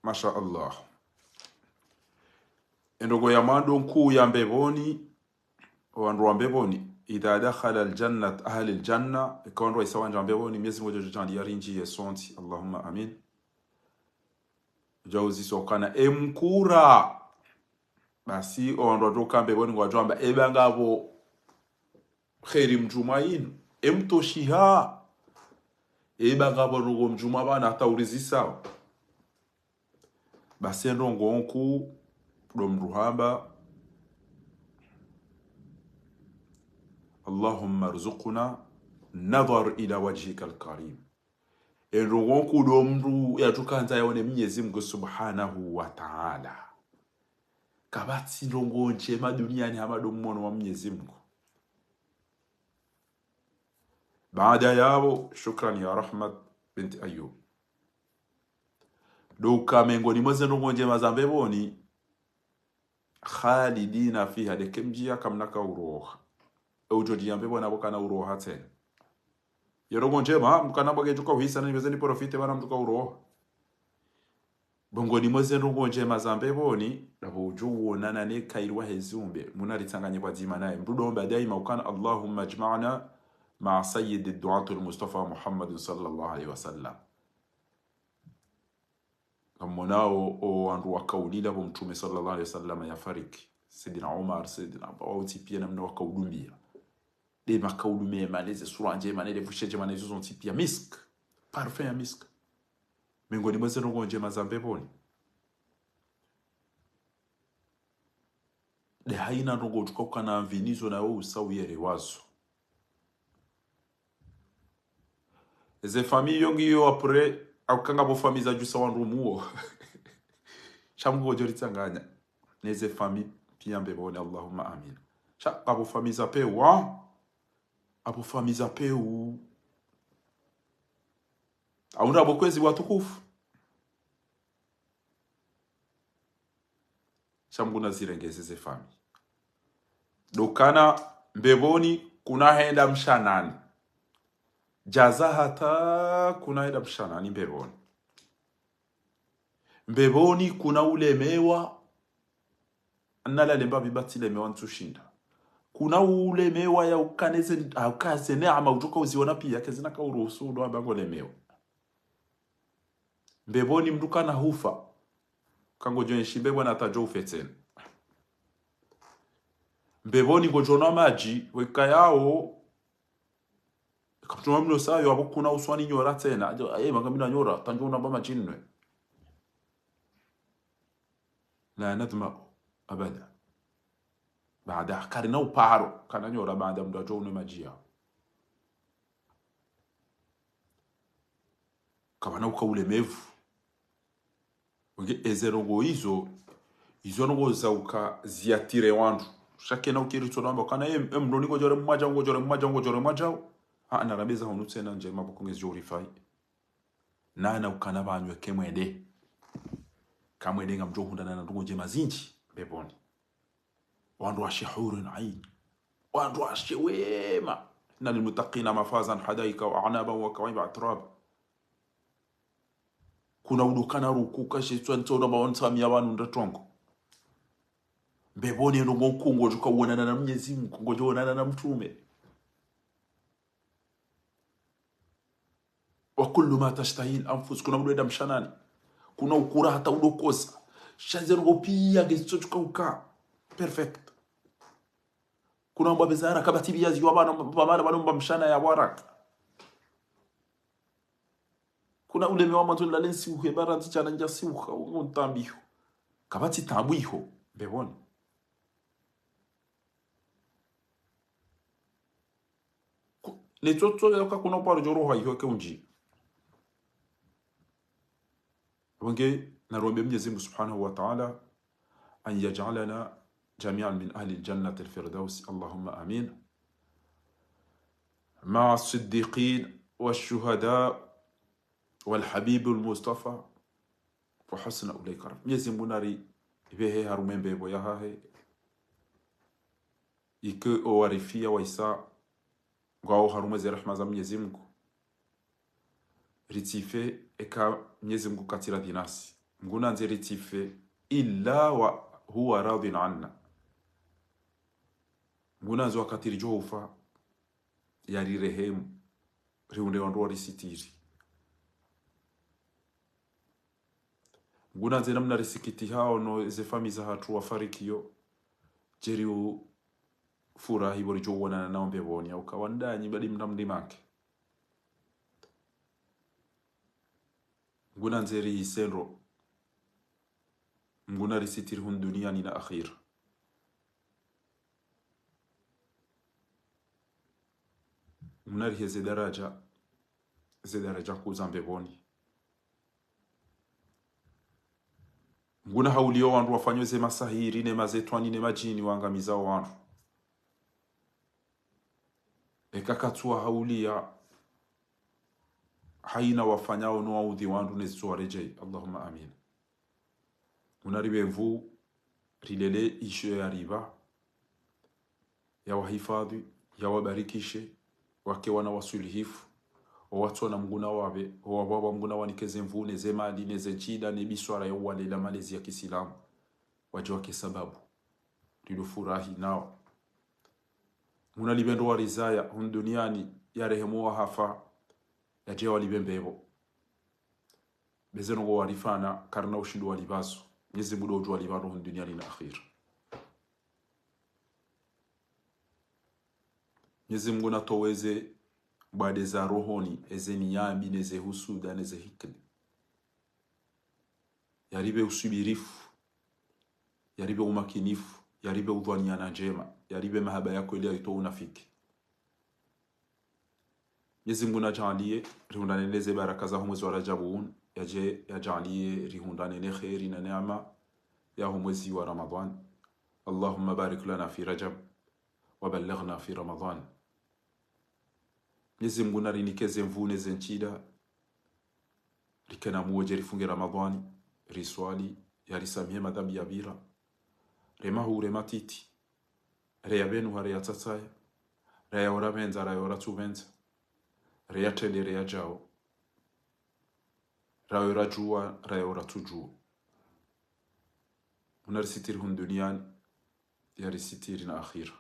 masha Allah. Endrongoo ya mwando nkuu ya mbepvoni, wandru wa mbepvoni, إذا دخل الجنة أهل الجنة, eka wandru waisa wandja mbepvoni, Mnyezi Mungu ngudjo djaalia rindjie sontsi, Allahumma amin. Ngudjo uziswa ukana, e mkura. Basi, o wandru wadjo uka mbepvoni ngwadjo amba, eba ngapvo kheri mdjumwa inu, emtoshiha. Eba ngapvo ndrongoo mdjumwa pvanu hata urizisao. Basi endrongoo nkuu ndo mndru hamba, اللهم ارزقنا نظر إلى وجهك الكريم. Endrongoo nkuu ndo mndru yadjo ukandza yaone Mnyezi Mungu Subhanahu wa Ta'ala. Kapvatsi ndrongoo ndjema duniani hama ndo mwono wa Mnyezi Mungu. Baada yapvo, shukran ya Rahmat binti Ayub. Ndo uka mengoni mwa ze ndrongoo ndjema za mbepvoni, خالدين فيها, de ke mdjia kamna ka uroha. E udjo djia mbepvoni pvo kana uroha tsena. Ye ndrongo ndjema, mkana bwa kedjuka uhisa na nipveze ni profite bana mtsuka uroha. Bongoni mweze ndrongo ndjema za mbepvoni, ndapvo udjo uonana ne kheri wahe ziumbe, muna ritsanganye pvwadzima naye. Mdru ndo omba daima ukana, اللهم اجمعنا مع سيد الدعاة المصطفى محمد صلى الله عليه وسلم. Ngamwonao o wandru wakaulila pvo Mtrume صلى الله عليه وسلم yafariki. Sayyidina Umar, Sayyidina Abu, wontsi pia namna wakaudumbia. De makaulu mema, neze sura ndjema, nele pvushe ndjema, nezo zontsi pia. Misk. Parfum ya misk. Mengoni mweze ndrongo ndjema za mbepvoni. De haina ndrongo utsuka ukana mvinizo na wo usa uyere wazo. Eze famille yo ngiyo après, au kanga pvo famille za djusa wandru muo. Sha Mngu ngodjo ritsanganya neze famille pia mbepvoni, اللهم آمين. Sha kapvo famille za pewu, apvo famille za pewu. Aunda pvo kwezi watukufu. Sha Mngu nazirengeze ze famille. Ndo ukana mbepvoni kuna henda mshanani. Djaza hata kuna henda mshanani mbepvoni. Mbepvoni kuna ulemewa. Nala lemba biba tsi lemewa ntsushinda. Kuna ulemewa ya ukaneze, ya ukaze neema udjoka uziona pia, kezina ka uruhusu udo amba ngolemewa. Mbepvoni mdru kana hufa. Kangodjo enshi mbepvoni hata djo ufe tsena. Mbepvoni ngodjo nwa madji, weka yao. Kapvutsu mwa mno sayo, apvo kuna uswani nyora tsena. Adjo, aye, manga mina nyora, tandjo unamba madji nwe. لا نظمأ أبدا بعدها. Karina uparo, kana nyora baanda mdru adjo unwe madji yao. Kapvana uka ulemevu. Wenge eze ndrongo izo, izo ndrongo za uka ziatire wandru. Sha kena ukiri tsona amba, kana em, em, ndoni ngodjore mwadja, ngodjore mwadja, ngodjore mwadja. Ha, na rabe za hunu tsena ndjema pvo kungezi djo urifai. Nana ukana pvanu eke mwende. Kamwende ngamdjo hundana na ndrongo ndjema zindji mbepvoni. Wandru washe حور عين. Wandru washe wema. إن للمتقين مفازا حدائق وأعنابا وكواعب أترابا. Kuna udo kana ruku kashe tswa ntsona ba wantsamia pvanu nda trongo. Mbepvoni ndrongo nkuu ngodjoka uonana na Mnyezi Mngu, ngodjo uonana na Mtrume. وكل ما تشتهي الأنفس, kuna udo enda mshanani. Kuna ukura hata udo kosa. Sha ze ndrongo pia ngezitso tsuka uka perfect. Kuna mbwa bezara kapvatsi pia ziwa pvanu, pvamala pvanu mba mshana ya waraka. Kuna ulemewa mwandzo nilale ntsiuhe, bara ntsi djana ndja siuha, ungo ntambiho. Kapvatsi tambu iho, mbepvoni. Ku-, netsotso yoka kuna uparo djoroha iho ke undji. Wenge, narombe Mnyezi Mngu سبحانه وتعالى أن يجعلنا جميعا من أهل الجنة الفردوس، اللهم آمين. مع الصديقين والشهداء والحبيب المصطفى وحسن أولئك رفيقا. Mnyezi Mngu nari ipvehe harumwa e mbepvo yahahe. Ike owarifia waisa ngwao harumwa ze rehema za Mnyezi Mngu. Ritsife eka Mnyezi Mngu katsi radhi nasi. Mngu nandze ritsife إلا وهو راض عنا. Mngu nandze wakati ridjo ufa, yarirehemu, rihundre wandru warisitiri. Mngu nandze namna risikitihao no ze fami zahatru wafarikiyo, djeri ufurahi pvo ridjo uonana nao mbepvoni, au kawandanyi badi mna mndri make. Mngu nandze rihise ndro. Mngu narisitiri hunu duniani na akhira. Mngu nariheze daraja, ze daraja nkuu za mbepvoni. Mngu nahauliyo wandru wafanyao ze masahiri, ne mazetwani, ne madjini, waangamizao wandru. Eka katsu wahauliya, haina wafanyao no waudhi wandru ne zitso waredjei. اللهم آمين. Mngu naripve nvuu, rilele isho yaripva, yawahifadhwi, yawabarikishe, wake wana waswilihifu, owatsona Mngu nawapve, owapvwapvwa Mngu nawanike ze nvuu, ne ze mali, ne ze ntsida, ne biswara ya uwalela malezi ya kiislamu. Wadje wake sababu rilofurahi nao. Mngu nalipve ndo warizaya hunu duniani, yarehemu wahafa, yadje yawalipve mbepvo. Be ze ndrongoo warifanya, karina ushindzi walipvazo. Mnyezi Mngu ndo udjuwa walipvalo hunu duniani na akhira. Mnyezi Mngu natowe ze mbwade za rohoni, eze niya mbi, ne ze husuda, ne ze hikidi. Yaripve uswubirifu, yaripve umakinifu, yaripve udhwaniana ndjema, yaripve mahaba ya kweli, yaitowe unafiki. Mnyezi Mngu nadjaaliye rihundrane ne ze baraka zaho mwezi wa Rajabu unu, yadje yadjaaliye rihundrane ne kheri na neema yaho mwezi wa Ramadhwani. اللهم بارك لنا في رجب وبلغنا في رمضان. Mnyezi Mngu narinike ze nvuu ne ze ntsida, rike na muwe dje rifunge Ramadhwani, riswali, yarisamihe madhambi yapvira, re mahuu, re matiti, re ya pvenuha, re ya tsatsaya, re yawo rapvendza, re yawo ratsupvendza, re ya trende, re ya djao, re yawo radjuwa, re yawo ratsudjuwa. Mngu narisitiri hunu duniani, yarisitiri na akhira.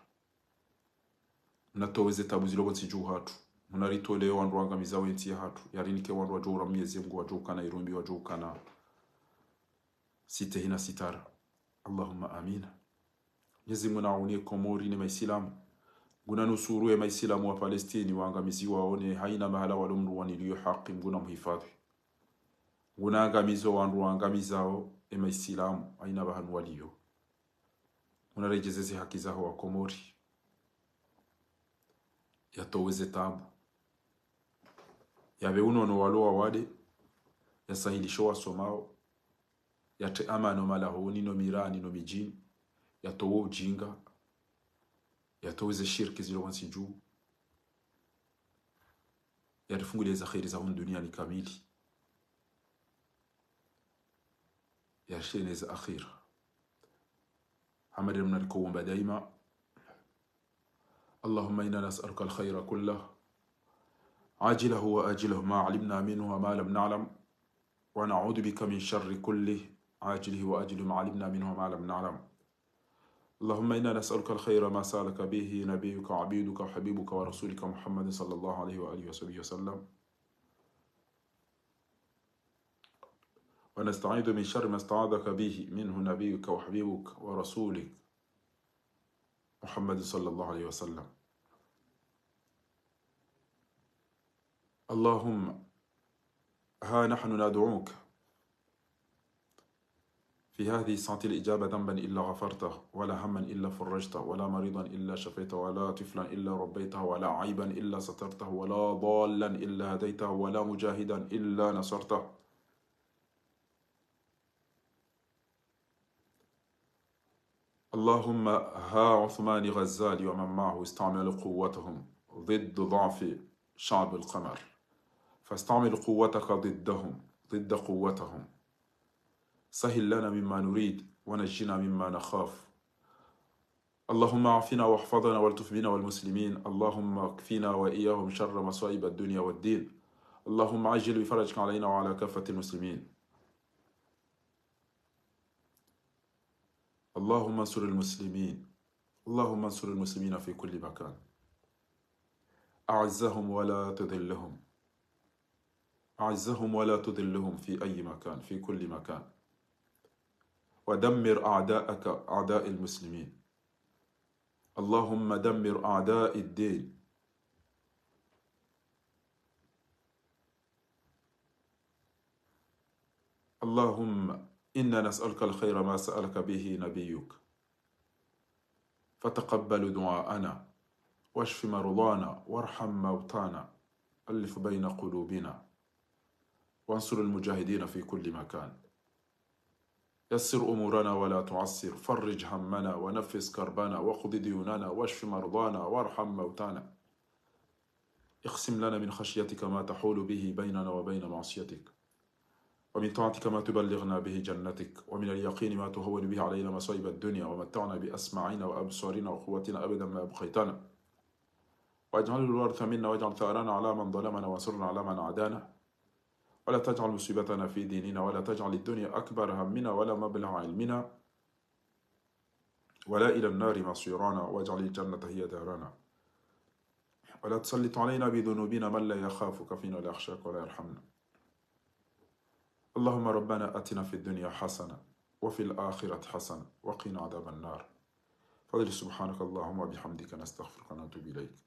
Mngu natowe ze tabu zilo pvo ntsi dju hatru. Mngu naritoleye wandru wangamiza we ntsi yahatru, yarinike wandru wadjo ura Mnyezi Mngu, wadjo ukana irumbi, wadjo ukana sitehi na sitara. اللهم آمين. Mnyezi Mngu nauniye Komori ne maisilamu. Mngu nanusuru ye maisilamu wa Palestini wangamiziwao ne haina mahala walo, mndru waniliyo haki, Mngu namuhifadhwi. Mngu naangamize wandru wangamizao ye maisilamu haina pvahanu waliyo. Mngu naredjeze ze haki zaho wa Komori. Yatowe ze tabu. Yapve unono walo wawade, yasahilishe wasomao, yatre amani o malahoni no mirani no midjini, yatowe ujinga, yatowe ze shirki zilo pvo ntsi dju, yarifunguliye za kheri za hunu duniani kamili, yarishiye ne za akhira. Hama de mngu nariko womba daima. اللهم إنا نسألك الخير كله عاجله وآجله ما علمنا منه وما لم نعلم، ونعوذ بك من شر كله عاجله وآجله ما علمنا منه وما لم نعلم. اللهم إنا نسألك الخير ما سألك به نبيك وعبيدك وحبيبك ورسولك محمد صلى الله عليه وآله وصحبه وسلم، ونستعيذ من شر ما استعاذك به منه نبيك وحبيبك ورسولك محمد صلى الله عليه وسلم. اللهم ها نحن ندعوك في هذه الساعة الإجابة، ذنبا إلا غفرته، ولا هما إلا فرجته، ولا مريضا إلا شفيته، ولا طفلا إلا ربيته، ولا عيبا إلا سترته، ولا ضالا إلا هديته، ولا مجاهدا إلا نصرته. اللهم ها عثمان غزالي ومن معه استعملوا قوتهم ضد ضعف شعب القمر، فاستعمل قوتك ضدهم، ضد قوتهم. سهل لنا مما نريد ونجنا مما نخاف. اللهم عافنا واحفظنا والطف بنا والمسلمين. اللهم اكفنا وإياهم شر مصائب الدنيا والدين. اللهم عجل بفرجك علينا وعلى كافة المسلمين. اللهم انصر المسلمين. اللهم انصر المسلمين في كل مكان. أعزهم ولا تذلهم. أعزهم ولا تذلهم في أي مكان، في كل مكان. ودمر أعداءك، أعداء المسلمين. اللهم دمر أعداء الدين. اللهم إنا نسألك الخير ما سألك به نبيك، فتقبل دعاءنا، واشف مرضانا، وارحم موتانا، ألف بين قلوبنا، وانصر المجاهدين في كل مكان. يسر أمورنا ولا تعسر، فرج همنا ونفس كربنا واقض ديوننا واشف مرضانا وارحم موتانا. اقسم لنا من خشيتك ما تحول به بيننا وبين معصيتك، ومن طاعتك ما تبلغنا به جنتك، ومن اليقين ما تهون به علينا مصائب الدنيا، ومتعنا بأسماعنا وأبصارنا وقوتنا أبدا ما أبقيتنا، واجعله الوارث منا، واجعل ثأرنا على من ظلمنا، وانصرنا على من عادانا، ولا تجعل مصيبتنا في ديننا، ولا تجعل الدنيا أكبر همنا ولا مبلغ علمنا، ولا إلى النار مصيرنا، واجعل الجنة هي دارنا، ولا تسلط علينا بذنوبنا من لا يخافك فينا ولا يخشاك ولا يرحمنا. اللهم ربنا آتنا في الدنيا حسنة وفي الآخرة حسنة وقنا عذاب النار. فضل سبحانك اللهم وبحمدك، نستغفرك ونتوب إليك.